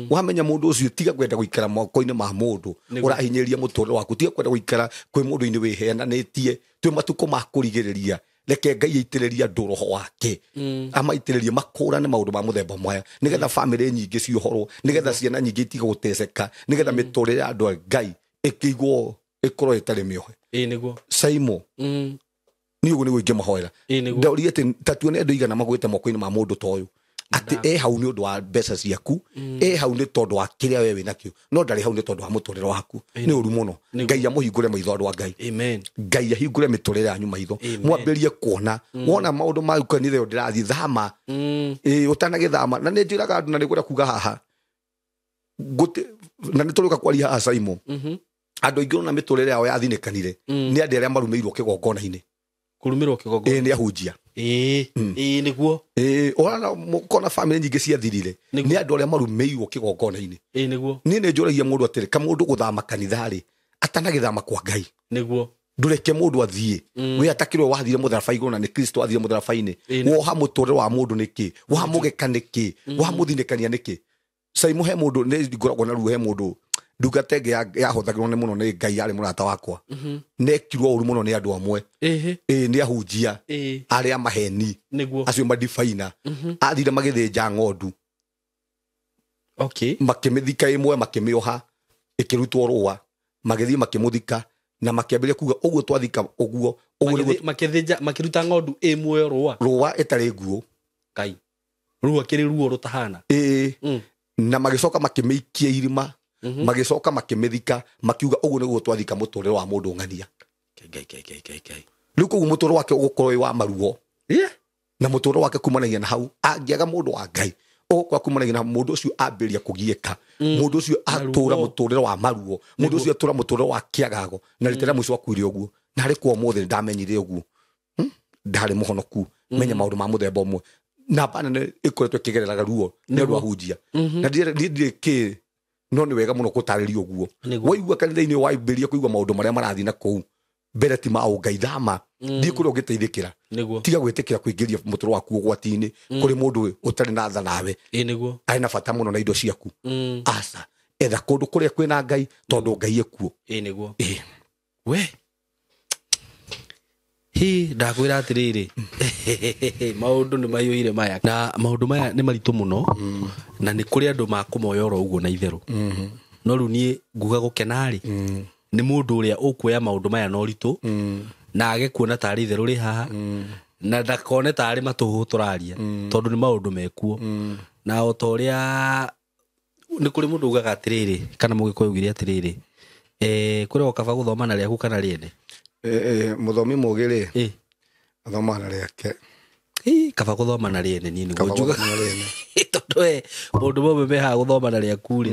Wamenya mũndũ ũcio, tiga kwenda gũikara moko-inĩ ma mũndũ ũrahinyĩrĩria mũtũrĩre waku, tiga kwenda gũikara kwĩ mũndũ-inĩ wĩheananĩtie, twĩ matukũ ma kũrigĩrĩria. Reke Ngai aitĩrĩrie andũ roho wake, amaitĩrĩrie makũrane maũndũ ma mũthemba maya, nĩgetha bamĩrĩ nyingĩ ciohorwo, nĩgetha ciana nyingĩ itige gũteceka, nĩgetha mĩtũrĩre ya andũ a Ngai ĩkĩigwo ĩkorwo ĩtarĩ mĩohe. Nĩguo. Saimo, niĩ ũguo nĩguo ingĩmahoera. Ndaũria atĩ ta tuone andũ igana magwĩte moko-inĩ ma mũndũ ta ũyũ, atĩ e hau nĩ ũndũ wa mbeca ciaku, e hau nĩ tondũ wa kĩrĩa we wĩ nakĩo, no ndarĩ hau nĩ tondũ wa mũtũrĩre waku. Nĩ ũru mũno. Ngai amũhingũre maitho andũ a Ngai. Amen. Ngai ahingũre mĩtũrĩre yanyu maitho, mwambĩrĩrie kuona. Wona maũndũ ma kanitha ĩyo ndĩrathiĩ thama, ũtanagĩthama. Na nĩ njĩraga andũ, na nĩ ngwenda kuga haha, na nĩ tũrĩũka kwaria haha Saimo, andũ aingĩ ona mĩtũrĩre yao yathinĩkanire nĩ andũ arĩa marumĩirwo kĩgongona-inĩ. Kũrumĩrwo kĩgongona? Nĩ ahunjia. Nĩguo. Ũrona ũkona bamĩrĩ nyingĩ ciathirire nĩ andũ arĩa marumĩirwo kĩgongona-inĩ. Nĩguo. Niĩ nĩ njũragia mũndũ atĩrĩ, kamũndũ gũthama kanitha rĩ, atanagĩthama kwa Ngai. Nĩguo. Ndũreke mũndũ athiĩ. We atakĩrwo wathire mũtharaba igũrũ na nĩ Kristo athire mũtharaba-inĩ. Woha mũtũrĩre wa mũndũ nĩkĩ? Wamũgeka nĩkĩ? Wamũthinĩkania nĩkĩ? Saimo he mũndũ, nĩ ngoragwo na ruo he mũndũ ndungata ĩngĩ yahũthagĩrwo nĩ mũno nĩ Ngai, yarĩ mũrata wakwa. Nekirwo ũru mũno nĩ andũ amwe. Nĩ ahunjia arĩa maheni. Acio madibaina. Athire magĩthĩnja ng'ondu. Okay. Makĩmĩthika ĩmwe, makĩmĩoha, ĩkĩrutwo rũa, magĩthiĩ makĩmũthika, na makĩambĩrĩria kuga ũguo twathika ũguo, ũguo nĩguo makĩthĩnja, makĩruta ng'ondu ĩmwe rũa. Rũa ĩtarĩ nguo. Ngai. Rũa kĩrĩ ruo rũtahana. Na magĩcoka makĩmĩikia irima, magĩcoka makĩmĩthika, makiuga ũguo nĩguo twathika mũtũrĩre wa mũndũ ng'ania. Ngai. Rĩu koguo mũtũrĩre wake ũgũkorwo wĩ wa maruo. Na mũtũrĩre wake kumanagia na hau, angĩaga mũndũ wa Ngai, ũgũkorwo kumanagia na mũndũ ũcio ambĩrĩria kũgiĩka, mũndũ ũcio atũra mũtũrĩre wa maruo, mũndũ ũcio atũra mũtũrĩre wa kĩagago, na rita rĩa mũico akuire ũguo. Na harĩ kwa ũmũthĩ nĩndamenyire ũguo. Ndarĩ mũhonoku, menya maũndũ ma mũthemba ũmwe. Namba nene ĩkoretwo ĩkĩgereraga ruo nĩ ũndũ wa ahunjia. Na ndirĩ kĩ, no nĩ wega mũno gũtarĩria ũguo. Waigua kanitha-inĩ wambĩrĩria kũigua maũndũ marĩa marathiĩ na kũu, Mbere ti ma ũngai thama thiĩ kũrĩa ũngĩteithĩkĩra. Nĩguo. Tiga gwĩtĩkĩra kũingĩria mũtũrĩre waku ũgwati-inĩ kũrĩ mũndũ ũtarĩ na tha nawe. Ĩ nĩguo. Arĩ na bata mũno na indo ciaku. Aca, etha kũndũ kũrĩa kwĩna Ngai tondũ Ngai ekuo. Ĩ nĩguo. Ĩ. We hi ndakwĩra atĩrĩrĩ, maũndũ nĩ maiyũire maya, na maũndũ maya nĩ maritũ mũno, na nĩ kũrĩ andũ makũmoya oro ũguo na itherũ. No rĩu niĩ nguga gũkena rĩ, nĩ mũndũ ũrĩa ũkuoya maũndũ maya na ũritũ, na age kuona tarĩ itherũ rĩ haha, na ndakone tarĩ matũhũhũ tũraria, tondũ nĩ maũndũ mekuo. Na o ta ũrĩa nĩ kũrĩ mũndũ ugaga atĩrĩrĩ, kana mũgĩkũyũ augire atĩrĩrĩ, kũrĩ o kaba gũthoma na rĩaku kana rĩene. Mũthomi mũgĩ rĩ, Ĩ. athoma na rĩake. Ĩ, kaba gũthoma na rĩene niĩ nĩguo Kaba njugaga. gũthoma na rĩene. Tondũ we maũndũ mamwe me haha gũthoma na rĩaku rĩ,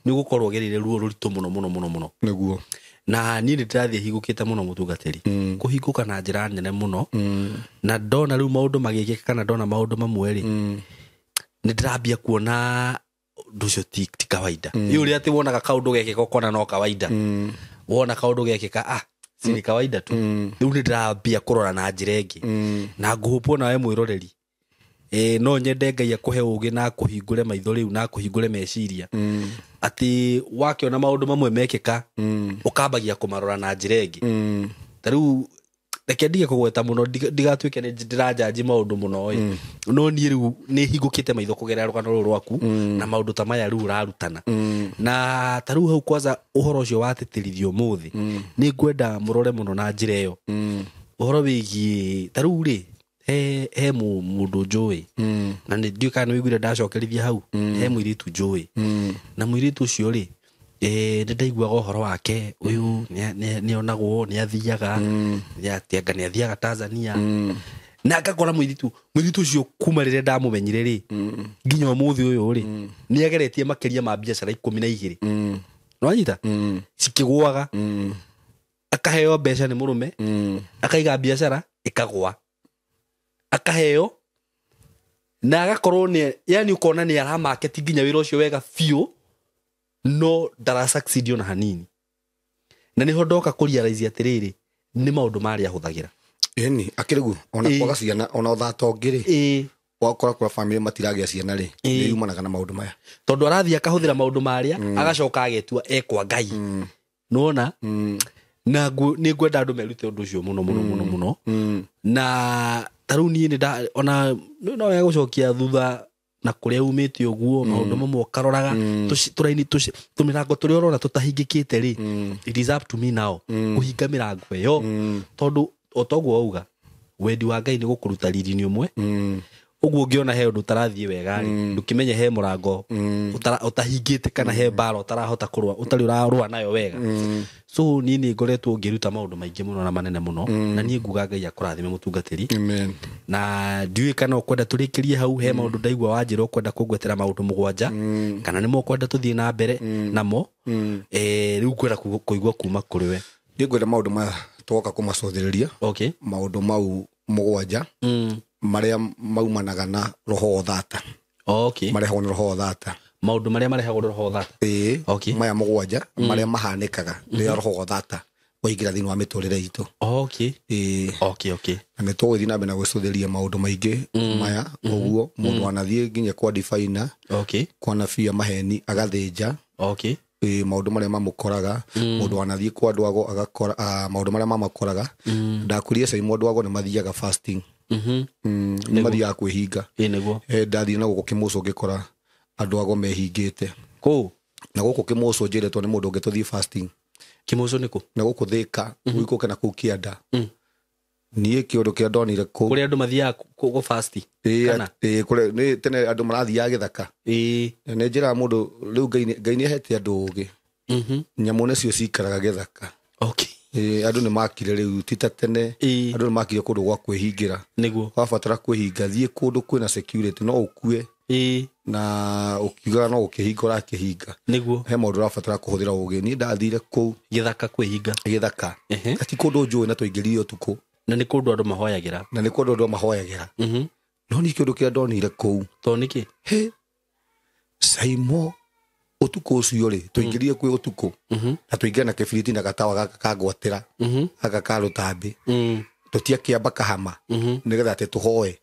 nĩ ũgũkorwo ũgereire ruo rũritũ mũno mũno mũno mũno. Nĩguo. Na niĩ nĩ ndĩrathiĩ hingũkĩte mũno mũtungatĩri, kũhingũka na njĩra nene mũno, na ndona rĩu maũndũ magĩkĩka kana ndona maũndũ mamwe rĩ, nĩ ndĩrambia kuona ũndũ ũcio ti kawaida. Ĩ ũrĩa atĩ wonaga kaũndũ gekĩka ũkona no kawaida, wona kaũndũ gekĩka si ni kawaida tu. Rĩu nĩ ndĩrambia kũrora na njĩra ĩngĩ, na ngũhũpwo nawe mwĩroreri. No nyende Ngai akũhe ũgĩ na akũhingũre maitho rĩu, na akũhingũre meciria, atĩ wakĩona maũndũ mamwe mekĩka, ũkambagia kũmarora na njĩra ĩngĩ. Ta rĩu reke ndige kũgweta mũno, ndigatuĩke nĩ ndĩranjanji maũndũ mũno ĩ, no niĩ rĩu nĩ hingũkĩte maitho kũgerera rũgano rũrũ rwaku na maũndũ ta maya rĩu ũrarutana. Na ta rĩu hau kwanza ũhoro ũcio watĩtĩrithio ũmũthĩ, nĩ ngwenda mũrore mũno na njĩra ĩyo. Ũhoro wĩgiĩ ta rĩu rĩ, he mũndũ njũĩ, na nĩ ndiũĩ kana nĩ wĩiguire ndacokerithia hau, he mũirĩtu njũĩ, na mũirĩtu ũcio rĩ, nĩ ndaiguaga ũhoro wake ũyũ nĩ onagwo nĩ athiaga, nĩ athiaga Tanzania, na ngakora mũirĩtu ũcio kuma rĩrĩa ndamũmenyire rĩ, nginya ũmũthĩ ũyũ rĩ, nĩ ageretie makĩria ma biacara 12. Nĩwanyita? Cikĩgũaga, akaheo mbeca nĩ mũrũme, akaiga biacara ĩkagũa, akaheo na agakorwo nĩ, yani ũkona nĩ aramarket nginya wĩra ũcio wega biũ, no ndara succeed ona hanini. Na nĩho ndoka kũrealize atĩrĩrĩ, nĩ maũndũ marĩa ahũthagĩra. Ĩni akĩrĩ guo ona kwaga ciana, ona ũthata ũngĩ rĩ, wakora kũrĩa family matiragĩa ciana rĩ, nĩ yumanaga na maũndũ maya. Tondũ arathiĩ akahũthĩra maũndũ marĩa, agacoka agetua ekwa Ngai. Nĩwona? Na nĩ ngwenda andũ merute ũndũ ũcio mũno mũno mũno mũno. Na ta rĩu niĩ nĩ ona no wega gũcokia thutha na kũrĩa umĩte ũguo, maũndũ mamwe ũkaroraga, tũraini tũmĩrango tũrĩa ũrona tũtahingĩkĩte rĩ, it is up to me now kũhinga mĩrango ĩyo, tondũ o toguo wauga, wendi wa Ngai nĩ gũkũruta riri-inĩ ũmwe. Ũguo ũngĩona he ũndũ ũtarathiĩ wega rĩ, ndũkĩmenye he mũrango ũtahingĩte, kana he mbara ũtarahota kũrũa, ũtarĩ ũrarũa nayo wega. So niĩ nĩ ngoretwo ngĩruta maũndũ maingĩ mũno na manene mũno, na niĩ nguga Ngai akũrathime mũtungatĩri. Amen. Na ndiũĩ kana ũkwenda tũrĩkĩrie hau, he maũndũ ndaigua wanjĩra ũkwenda kũngwetera maũndũ 7, kana nĩmo ũkwenda tũthiĩ na mbere namo. Rĩu ngwenda kũigua kuma kũrĩ we. Niĩ ngwenda maũndũ maya twoka kũmacũthĩrĩria. Maũndũ mau 7, marĩa maumanaga na roho wa ũthata. Marehagwo nĩ roho wa ũthata. Maũndũ marĩa marehagwo nĩ roho wa ũthata. Ĩĩ. Maya 7, marĩa mahanĩkaga rĩrĩa roho wa ũthata waingĩra thĩinĩ wa mĩtũrĩre itũ. Ĩĩ. Na nĩ tũgũthiĩ na mbere na gwĩcũthĩrĩria maũndũ maingĩ maya, ũguo mũndũ anathiĩ nginya kwa diviner, kwa nabii a maheni agathĩnja. Ĩĩ, maũndũ marĩa mamũkoraga, mũndũ anathiĩ kwa andũ ago agakora, maũndũ marĩa mamakoraga. Ndakwĩrire Simon andũ ago nĩ mathiaga fasting. Nĩ mathiaga kwĩhinga. Ĩĩ, nĩguo. Ndathiĩ na gũkũ Kĩmũcũ ngĩkora andũ ago mehingĩte. Kũ? Na gũkũ Kĩmũcũ njĩrĩtwo nĩ mũndũ ũngĩ tũthiĩ fasting. Kĩmũcũ nĩ kũ? Na gũkũ Thĩka, ũikũrũke na kũu kĩanda. Niĩ kĩũndũ kĩrĩa ndonire kũu. Kũrĩa andũ mathiaga gũ fast? Ĩĩ, Kana? ĩĩ, kũrĩa, nĩ tene andũ marathiaga gĩthaka. Na nĩ njĩraga mũndũ, rĩu Ngai nĩ ahete andũ ũgĩ. Nyamũ nĩcio cikaraga gĩthaka. Ĩĩ, andũ nĩ makire rĩu, ti ta tene. Andũ nĩ makire kũndũ gwa kwĩhingĩra. Wabatara kwĩhinga, thiĩ kũndũ kwĩna security, no ũkue. Na ũkiugaga no gũkĩhinga ũrakĩhinga. He maũndũ ũrabatara kũhũthĩra ũgĩ. Niĩ ndathire kũu. Gĩthaka kwĩhinga. Gĩthaka. Na ti kũndũ njũĩ na twaingĩrire ũtukũ. Na nĩ kũndũ andũ mahoyagĩra. Na nĩ kũndũ andũ mahoyagĩra. No niĩ kĩũndũ kĩrĩa ndonire kũu. Tondũ nĩkĩ? He, Saimo Ũtukũ ũcio rĩ tũingĩrire kwĩ ũtukũ na tũingĩra na kĩbiriti na gatawa gaka kangwatĩra gaka ka rũtambĩ tũtiakĩamba kahama nĩgetha atĩ tũhoe.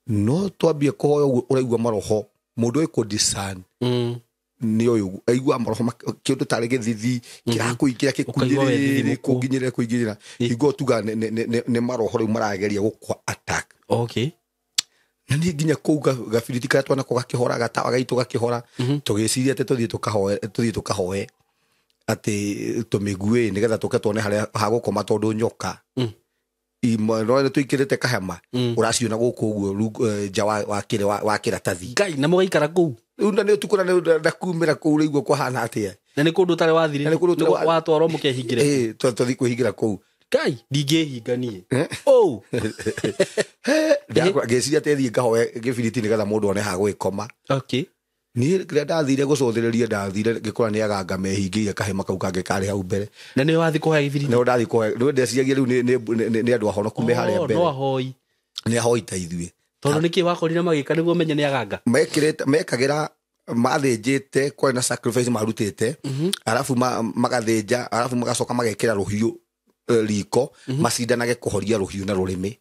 No twambie kũhoya ũguo ũraigua maroho mũndũ ũyũ kũdiscern nĩ ũyũ aigua maroho kĩndũ tarĩ gĩthithi kĩrakũingĩra gĩkunyĩrĩre kũnginyĩrĩra kũingĩrĩra hingo tuga nĩ maroho rĩu marageria gũkwa attack. Okay. Na niĩ nginya kũu gabiriti karĩa twanako gakĩhora gatawa gaitũ gakĩhora tũgĩciria atĩ tũthiĩ tũkahoe atĩ tũmĩguĩ nĩgetha tũke tuone harĩa hagũkoma tondũ nyoka no nĩ tũikĩrĩte kahema ũraciona gũkũ ũguo nja wa kĩratathi. Ngai na mũgaikara kũu rĩu na nĩ ũtukũ na ndakumĩra kũu rĩu kũhana atĩa na nĩ kũndũ ũtarĩ wathire watwarwo mũkehingĩre tũthiĩ kwĩhingĩra kũu. Ngai ndingĩhinga niĩ. Oh. Ngĩciria atĩ thiĩ ngahoe gĩbiriti nĩgetha mũndũ one ha gwĩkoma. Okay. Niĩ rĩrĩa ndathire gũcũthĩrĩria ndathire ngĩkora nĩ aganga mehingĩire kahema kau kangĩ karĩ hau mbere. Na nĩwe wathiĩ kũhoya gĩbiriti? Nĩwe ndathiĩ kũhoya. Nĩwe ndeciragia rĩu nĩ andũ ahonoku me harĩa mbere. No ahoi. Nĩ ahoi ta ithuĩ. Tondũ nĩkĩ wakorire magĩka nĩguo menye nĩ aganga? Mekagĩra mathĩnjĩte kwarĩ na sacrifice marutĩte arabu magathĩnja arabu magacoka magekĩra rũhiũ riko macindanage kũhoria rũhiũ na rũrĩmĩ.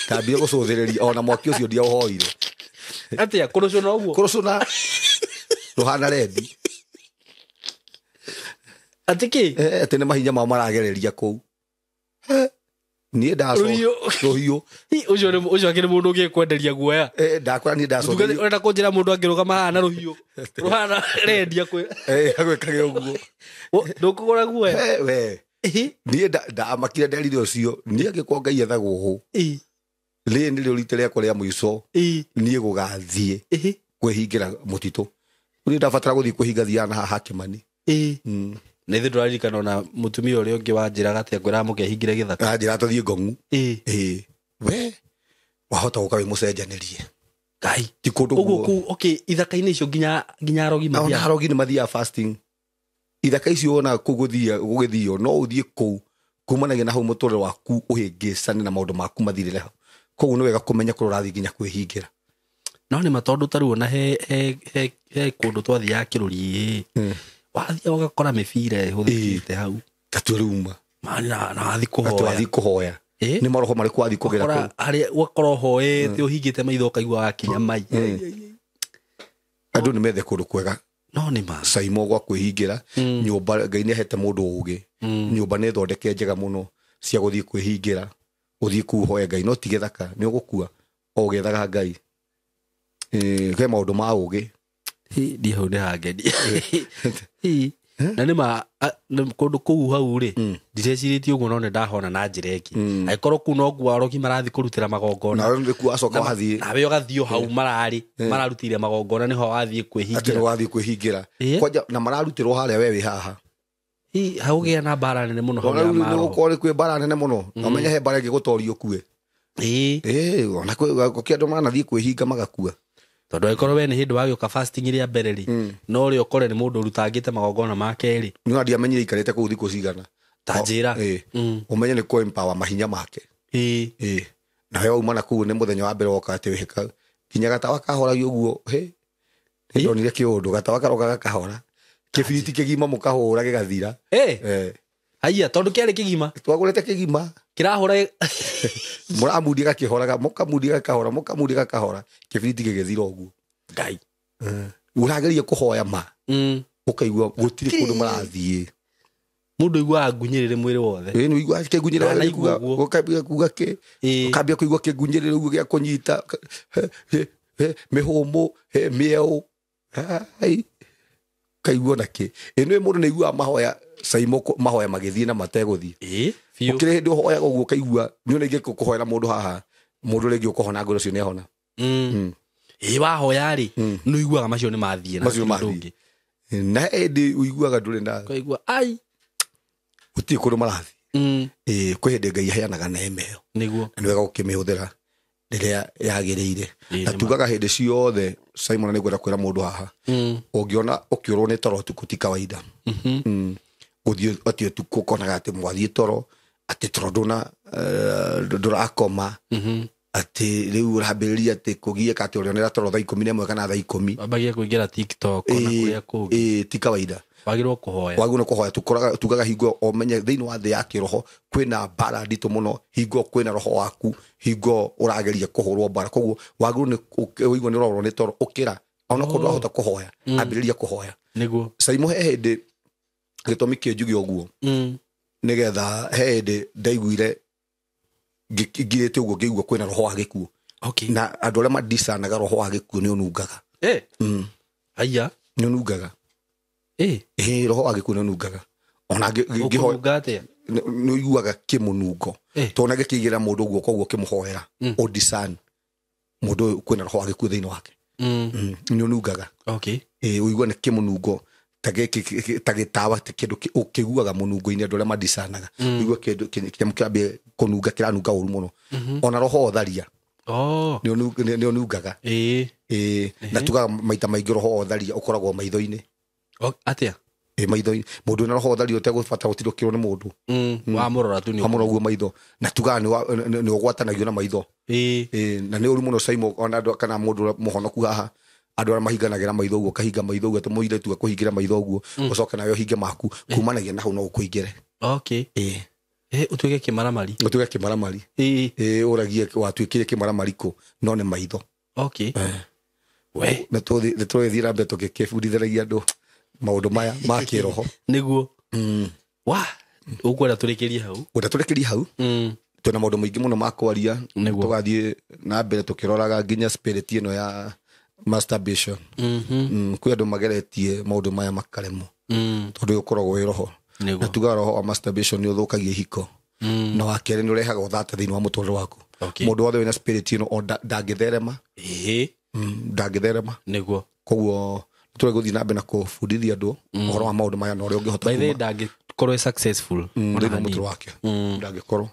Ndambire gũcũthĩrĩria ona mwaki ũcio ndiaũhoire. Atĩa kũrũcũna ũguo? Kũrũcũna rũhana rendi. Atĩ kĩ? Atĩ nĩ mahinya mao maragereria kũu. Niĩ rũhiũ. Ũcio akĩrĩ mũndũ ũngĩkwenderia guoya. Ndakora niĩ ndacũthĩrĩria. Ũrenda kũnjĩra mũndũ angĩrũgama haha na rũhiũ rũhana rendi agwĩkage ũguo. Ndũkũgũra guoya? We. Niĩ ndamakire nderire ũcio niĩ angĩkorwo Ngai ethagwo hũ rĩrĩ nĩrĩo rita rĩakwa rĩa mũico niĩ gũgathiĩ kwĩhingĩra mũtitũ. Niĩ ndabatara gũthiĩ kwĩhinga thiaga na haha Kĩmani. Na ithuĩ ndũraririkana ona mũtumia ũrĩa ũngĩ wanjĩraga atĩ akwĩraga mũkehingĩre gĩthaka. Anjĩra tũthiĩ Ngong'u. We wahota gũka wĩ mũcenjanĩrie. Ngai. Ti kũndũ ũguo kũu. Okay, ithaka-inĩ icio nginya arogi mathiaga. Ona arogi nĩ mathiaga fasting. Ithaka icio wona kũu gũgĩthio no ũthiĩ kũu kumanagia na hau mũtũrĩre waku ũhĩngĩcane na maũndũ maku mathirĩre hau. Koguo nĩ wega kũmenya kũrĩa ũrathiĩ nginya kwĩhingĩra. No nĩ ma tondũ ta rĩu ona he kũndũ twathiaga kĩrũri wathiĩ ũgakora mĩbira ĩhũthĩkĩte hau. Gatue rĩu ma. Na wathiĩ kũhoya. Wathiĩ kũhoya. Nĩ maroho marĩkũ wathiĩ kũgĩra kũu? Harĩa ũgakorwo ũhoete ũhingĩte maitho ũkaigua wakinya mai. Andũ nĩ methe kũndũ kwega. No nĩ ma. Caimo gwa kwĩhingĩra nyũmba Ngai nĩ ahete mũndũ ũgĩ. Nyũmba nĩ thondeke njega mũno cia gũthiĩ kwĩhingĩra. Ũthiĩ kũu ũhoe Ngai no ti gĩthaka nĩ ũgũkua o ũgĩethaga Ngai. He maũndũ ma ũgĩ. Ndiĩ hau nĩ hangenia. Na nĩ ma kũndũ kũu hau rĩ ndireciirĩtie ũguo no nĩ ndahona na njĩra ĩngĩ. Angĩkorwo kũu nokuo arogi marathiĩ kũrutĩra magongona. Nawe nĩkuo wacoka wathiĩ. Nawe ũgathiĩ o hau mararĩ mararutĩire magongona nĩho wathiĩ kwĩhingĩra. Atĩ nĩ wathiĩ kwĩhingĩra. Kwanja na mararutĩrwo harĩa we wĩ haha. Hau gĩa na mbara nene mũno hau ya maroho. Nĩgũkorwo nĩ kwĩ mbara nene mũno. Na ũmenye he mbara ĩngĩgũtoria ũkue. Ona kwĩ andũ manathiĩ kwĩhinga magakua. Tondũ angĩkorwo we nĩ hĩndĩ wagĩũka fasting ĩrĩa mbere rĩ no ũrĩa ũkore nĩ mũndũ ũrutangĩte magongona ma kerĩ. No ndiamenyire aikarĩte kũu thikũ cigana. Ta njĩra. Ũmenye nĩ kũ empower mahinya make. Na we wauma na kũu nĩ mũthenya wa mbere woka atĩ wĩka nginya gatawa kahoragio ũguo. Nĩ ndonire kĩũndũ gatawa karoka gakahora. Kĩbiriti kĩgima mũkahũra gĩgathira. Haiya tondũ kĩarĩ kĩgima. Twagũrĩte kĩgima. Kĩrahũra mũramundia gakĩhoraga mũkamundia gakahora mũkamundia gakahora kĩbiriti gĩgĩthira ũguo. Ngai. Ũrageria kũhoya ma. Ũkaigua gũtirĩ kũndũ marathiĩ. Mũndũ aiguaga ngunyĩrĩre mwĩrĩ wothe. Nĩ ũiguaga kĩngunyĩrĩre ũkambia kuga kĩ. Ũkambia kũigua kĩngunyĩrĩre ũguo gĩa kũnyita mĩhũmũ mĩeũ. Kaigua na kĩ. Ĩno mũndũ nĩ aiguaga mahoya Caimo mahoya magĩthiĩ na mategũthiĩ. Ũkĩrĩ hĩndĩ ũhoyaga ũguo ũkaigua nĩ ona ingĩ kũhoera mũndũ haha mũndũ rĩngĩ ũkũhona ngoro ũcio nĩ ahona. Wahoya rĩ nĩ ũiguaga macio nĩ mathiĩ na ũngĩ. Na hĩndĩ ũiguaga ndũrĩ na ũkaigua ai gũtirĩ kũndũ marathiĩ. Kwĩ hĩndĩ Ngai aheanaga neema ĩyo. Nĩguo. Na nĩ wega gũkĩmĩhũthĩra rĩrĩa yagĩrĩire. Na tugaga hĩndĩ ciothe Simon nĩ ngwenda kwĩra mũndũ haha. Ũngĩona ũkĩũrwo nĩ toro ũtukũ ti kawaida. Gũthiĩ atĩ ũtukũ ũkonaga atĩ mwathiĩ toro atĩ toro ndũrakoma Atĩ rĩu ũrambĩrĩria atĩ kũgiĩka atĩ ũrĩonera toro thaa 11 kana thaa 10. Wambagia kũingĩra TikTok ona kũrĩa kũngĩ. Ĩĩ, ti kawaida. Wagĩrĩirwo kũhoya. Wagĩrĩirwo nĩ kũhoya. Tugaga hingo ũmenye thĩinĩ wa thĩ ya kĩroho kwĩna mbara nditũ mũno, hingo kwĩna roho waku, hingo ũrageria kũhũrwo mbara. Koguo wagĩrĩirwo nĩ ũigua nĩ ũrorwo nĩ toro, ũkĩra. Onokorwo ndwahota kũhoya, ambĩrĩria kũhoya. Nĩguo. Caimo he hĩndĩ gĩtũmi kĩnjuge ũguo, nĩgetha he hĩndĩ ndaiguire ngirĩte ũguo ngĩigua kwĩna roho wa gĩkuũ. Okay. Na andũ arĩa mandicanaga roho wa gĩkuũ nĩ ũnungaga. Aya. Nĩ ũnungaga. Roho wa gĩkuũ nĩ ũnungaga. Ona ngĩhoya Ũkũnunga atĩa? Nĩ ũiguaga kĩmũnungo. Tondũ gĩkĩigĩra mũndũ ũguo koguo ũkĩmũhoera, ũdisan mũndũ ũyũ kwĩna roho wa gĩkuũ thĩinĩ wake. Nĩ ũnungaga. Okay. Ũigua nĩ kĩmũnungo ta gĩkĩ, ta gĩtawa, ta kĩndũ ũkĩiguaga mũnungo-inĩ andũ arĩa mandicanaga. Ũigua kĩndũ kĩamũ kĩambie kũnunga, kĩranunga ũru mũno. Ona roho ũtharia. Nĩ ũnungaga. Na tugaga maita maingĩ roho ũtharia ũkoragwo maitho-inĩ. Atĩa? Maitho-inĩ. Mũndũ wĩna roho ũtharia ũtegũbata gũtirũkĩrwo nĩ mũndũ. Wamũrora tu nĩ Wamũrora ũguo maitho. Na tugaga nĩ ũgwatanagio na maitho. Na nĩ ũru mũno Caimo, ona andũ kana mũndũ ũrĩa mũhonoku haha, andũ arĩa mahinganagĩra maitho ũguo, ũkahinga maitho ũguo, atĩ mũirĩtu akũhingĩra maitho ũguo, ũcoke nawe ũhinge maku, kumanagia na hau no ũkũingĩre. Okay. Ũtuĩke kĩmaramari. Ũtuĩke kĩmaramari. Ũragie watuĩkire kĩmaramari kũ, no nĩ maitho. Okay. We. Nĩ tũgĩthiĩ na mbere tũgĩkĩbundithanagia andũ maũndũ maya ma kĩroho. Nĩguo. Wa, ũkwenda tũrĩkĩrie hau? Ũkwenda tũrĩkĩrie hau? Twĩna maũndũ maingĩ mũno ma kwaria. Nĩguo. Tũgathiĩ na mbere tũkĩroraga nginya spirit ĩno ya masturbation. Kwĩ andũ mageretie maũndũ maya makaremwo. Tondũ ũkoragwo wĩ roho. Nĩguo. Na tugaga roho wa masturbation nĩ ũthũkagia ihiko. Na wa kerĩ nĩ ũrehaga ũthata thĩinĩ wa mũtũrĩre waku. Okay. Mũndũ wothe wĩna spirit ĩno o ndangĩtherema. Ndangĩtherema. Nĩguo. Koguo tũrĩ gũthiĩ na mbere na kũbundithia andũ ũhoro wa maũndũ maya na ũrĩa ũngĩhota By the way, kuma. ndangĩkorwo ĩ successful. Ona Thĩinĩ wa hanini. mũtũrĩre wake. Ndangĩkorwo.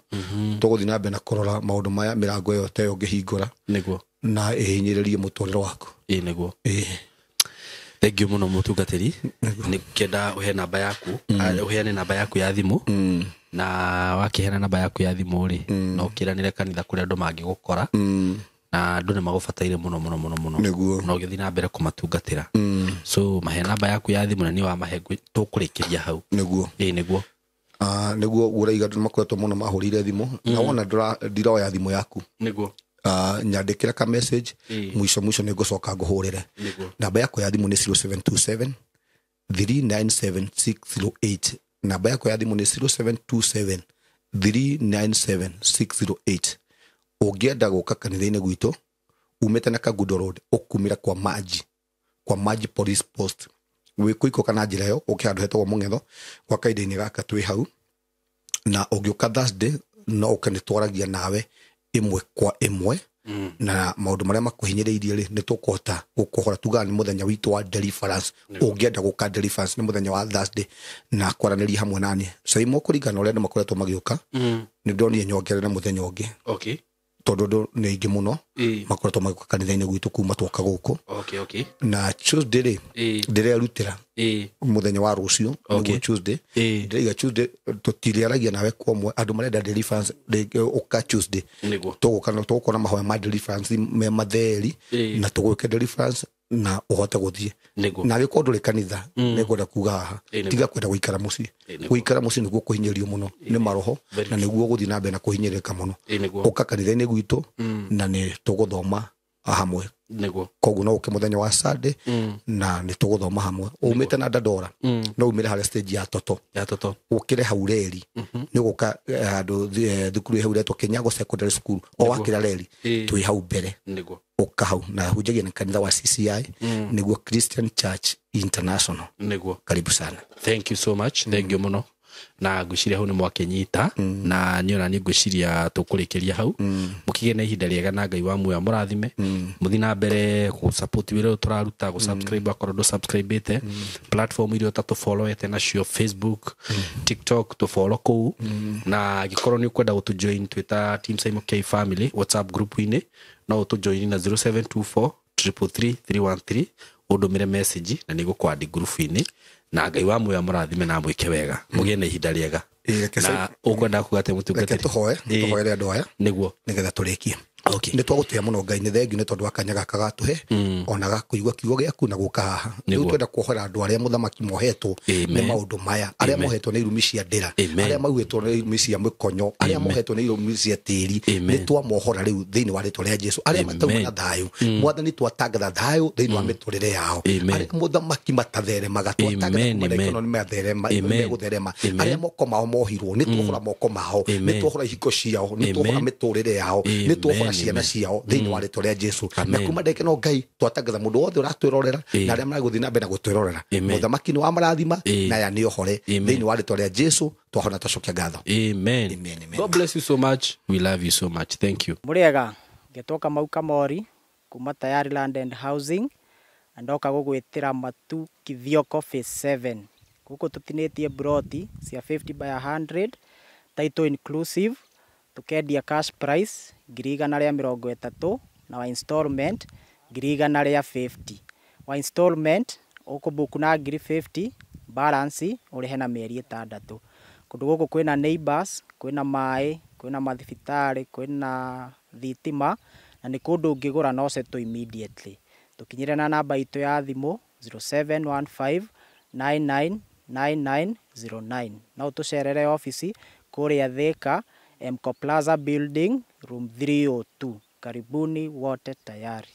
Tũgũthiĩ na mbere na kũrora maũndũ maya, mĩrango ĩyo ta ĩyo ũngĩhingũra. Nĩguo. Na ĩhinyĩrĩrie mũtũrĩre waku. Nĩguo. Thank you mũno mũtungatĩri. Nĩ kenda ũhe namba yaku, ũheane namba yaku ya thimũ. Na wakĩheana namba yaku ya thimũ rĩ, no ũkĩranĩre kanitha kũrĩa andũ mangĩgũkora. Na andũ nĩ magũbataire mũno, mũno, mũno, mũno. Nĩguo. Na ũgĩthiĩ na mbere kũmatungatĩra. So mahe namba yaku ya thimũ na niĩ wamahe tũkũrĩkĩria hau. Nĩguo. Nĩguo. Nĩguo ũraiga andũ nĩmakoretwo mũno mahũrĩire thimũ. Na wona ndiroya thimũ yaku. Nĩguo. Nyandĩkĩra ka message, mwisho mwisho nĩ ngũcoka ngũhũrĩre. Nĩguo. Namba yakwa ya thimũ nĩ 0727 397608. Namba yakwa ya thimũ nĩ 0727 397608. Ũngĩenda gũka kanitha-inĩ gwitũ, umĩte na Kangundo Road, ũkumĩra kwa Maji, kwa Maji Police Post. Wĩ kũikũrũka na njĩra ĩyo, ũke handũ hetagwo Mũng'etho, gwa kahinda-inĩ gaka twĩ hau. Na ũngĩũka Thursday, no ũke nĩ twaragia nawe ĩmwe kwa ĩmwe. Na maũndũ marĩa makũhinyĩrĩirie rĩ, nĩ tũkũhota gũkũhora. Tugaga nĩ mũthenya witũ wa deliverance. Ũngĩenda gũka deliverance nĩ mũthenya wa Thursday, na kwaranĩria hamwe naniĩ. Caimo kũringana na ũrĩa andũ makoretwo magĩũka, nĩ ndonire nyongerere mũthenya ũngĩ. Okay. Tondũ andũ nĩ aingĩ mũno makoretwo magĩũka kanitha-inĩ gwitũ kuma twoka gũkũ. Okay, okay. Na Tuesday rĩ, ndĩrerutĩra mũthenya wa rũciũ, Okay. nĩguo Tuesday. Ndĩraiga Tuesday, tũtirĩaragia nawe kwa ũmwe. Andũ marenda deliverance, rĩngĩ ũka Tuesday. Nĩguo. Tũgũka na tũgũkorwo na mahoya ma deliverance me matheri, na tũgwĩke deliverance na ũhote gũthiĩ. Nĩguo. Na angĩkorwo ndũrĩ kanitha, nĩngwenda kuga haha, Nĩguo. tiga kwenda gũikara mũciĩ. Nĩguo. Gũikara mũciĩ nĩguo kũhinyĩrĩrio mũno nĩ maroho, Very na nĩguo gũthiĩ na mbere na kũhinyĩrĩrĩka mũno. Nĩguo. Ũka kanitha-inĩ gwitũ, na nĩ tũgũthoma hamwe. Nĩguo. Koguo no ũke mũthenya wa Sunday, na nĩ tũgũthoma hamwe. Umĩte na Dandora, no umĩre harĩa stage ya Toto. Ya Toto. Ũkĩre hau reri. Nĩ ũgũka, handũ, thukuru hau ĩretwo Kenyago Secondary School. O wakĩra reri, twĩ hau mbere. Nĩguo. Ũka hau. Na hunjagia na kanitha wa CCI, nĩguo Christian Church International. Nĩguo. Karibu sana. Thank you so much. Thank you mũno. Na ngwĩciria hau nĩ mwakĩnyita, na niĩ ona niĩ ngwĩciria tũkũrĩkĩria hau. Mũkĩgĩe na ihinda rĩega na Ngai wa muoyo amũrathime. Mũthiĩ na mbere gũ-support wĩra ũyũ tũraruta, gũ-subscribe akorwo ndũ-subscribe-ĩte. Platform iria ũtatũ-follow-ete nacio, Facebook, TikTok, tũ-follow kũu. Na angĩkorwo nĩ ũkwenda gũtũ-join twĩ ta Team Simon K Family WhatsApp group-inĩ, no ũtũ-join na 0724 333 313, ũndũmĩre message na nĩngũkũ-add group-inĩ. Na Ngai wa muoyo amũrathime na amwĩke wega. Mũgĩe na ihinda rĩega. Reke Na ũkwenda kuga atĩa mũtungatĩri? Reke tũhoe, tũhoere andũ aya. Nĩguo. Nĩgetha tũrĩkie. Okay. Nä twagå må no Ngai nä thengiå nä tondå wa kanya gaka gatå he ona gakũigua kiugo gĩaku na gũka haha. Rĩu Nĩguo. twenda kuohora andũ arĩa mũthamaki mohetwo nĩ Amen. maũndũ maya, arĩa Amen. mohetwo nĩ irumi cia ndĩra, Amen. arĩa mauĩtwo nĩ irumi cia mĩkonyo, arĩa Amen. mohetwo nĩ irumi cia tĩri, Amen. nĩ twamohora rĩu thĩinĩ wa rĩtwa rĩa Jesu. Arĩa Amen. matauma na thayũ, mwathani twatangatha thayũ thĩinĩ wa mĩtũrĩre yao. Amen. Arĩa mũthamaki matatheremaga, twatangatha Amen, kuma amen. ndagĩka ĩno nĩ matherema, Amen. megũtherema. Amen. Arĩa moko mao mohirwo, nĩ tuohora moko mao, nĩ Amen. tuohora ihingo ciao, nĩ tuohora Amen. mĩtũrĩre yao, nĩ tuohora Amen, ciana amen. ciao thĩinĩ wa rĩtwa rĩa Jesu. Na Amen. kuma ndagĩka ĩno Ngai twatangatha mũndũ wothe ũratwĩrorera Ĩĩ. na arĩa maragũthiĩ na mbere na gũtwĩrorera, Amen. mũthamaki nĩ wa marathima Ĩĩ. na aya nĩ ohore Amen. thĩinĩ wa rĩtwa rĩa Jesu. Twahona twacokia ngatho. Amen. Amen, amen. God bless you so much. We love you so much. Thank you. Mũrĩega, ngetwo Kamau Kamori kuma Tayari Land and Housing, na ndoka gũgwĩtĩra Matu Kithioko Phase 7. Gũkũ tũtinĩtie broti cia 50 by 100, title inclusive, tũkendia cash price 130,000 na wa installment 150,000. Wa installment ũkũbuku na 50,000, balance ũrĩhe na mĩeri 6. Kũndũ gũkũ kwĩna neighbors, kwĩna maĩ, kwĩna mathibitarĩ, kwĩna thitima, na nĩ kũndũ ũngĩgũra na ũsettle immediately. Tũkinyĩre na namba itũ ya thimũ 0715 999909. No ũtũcerere obici kũrĩa Thika, Mco Plaza Building, room 302. Karibuni wote tayari.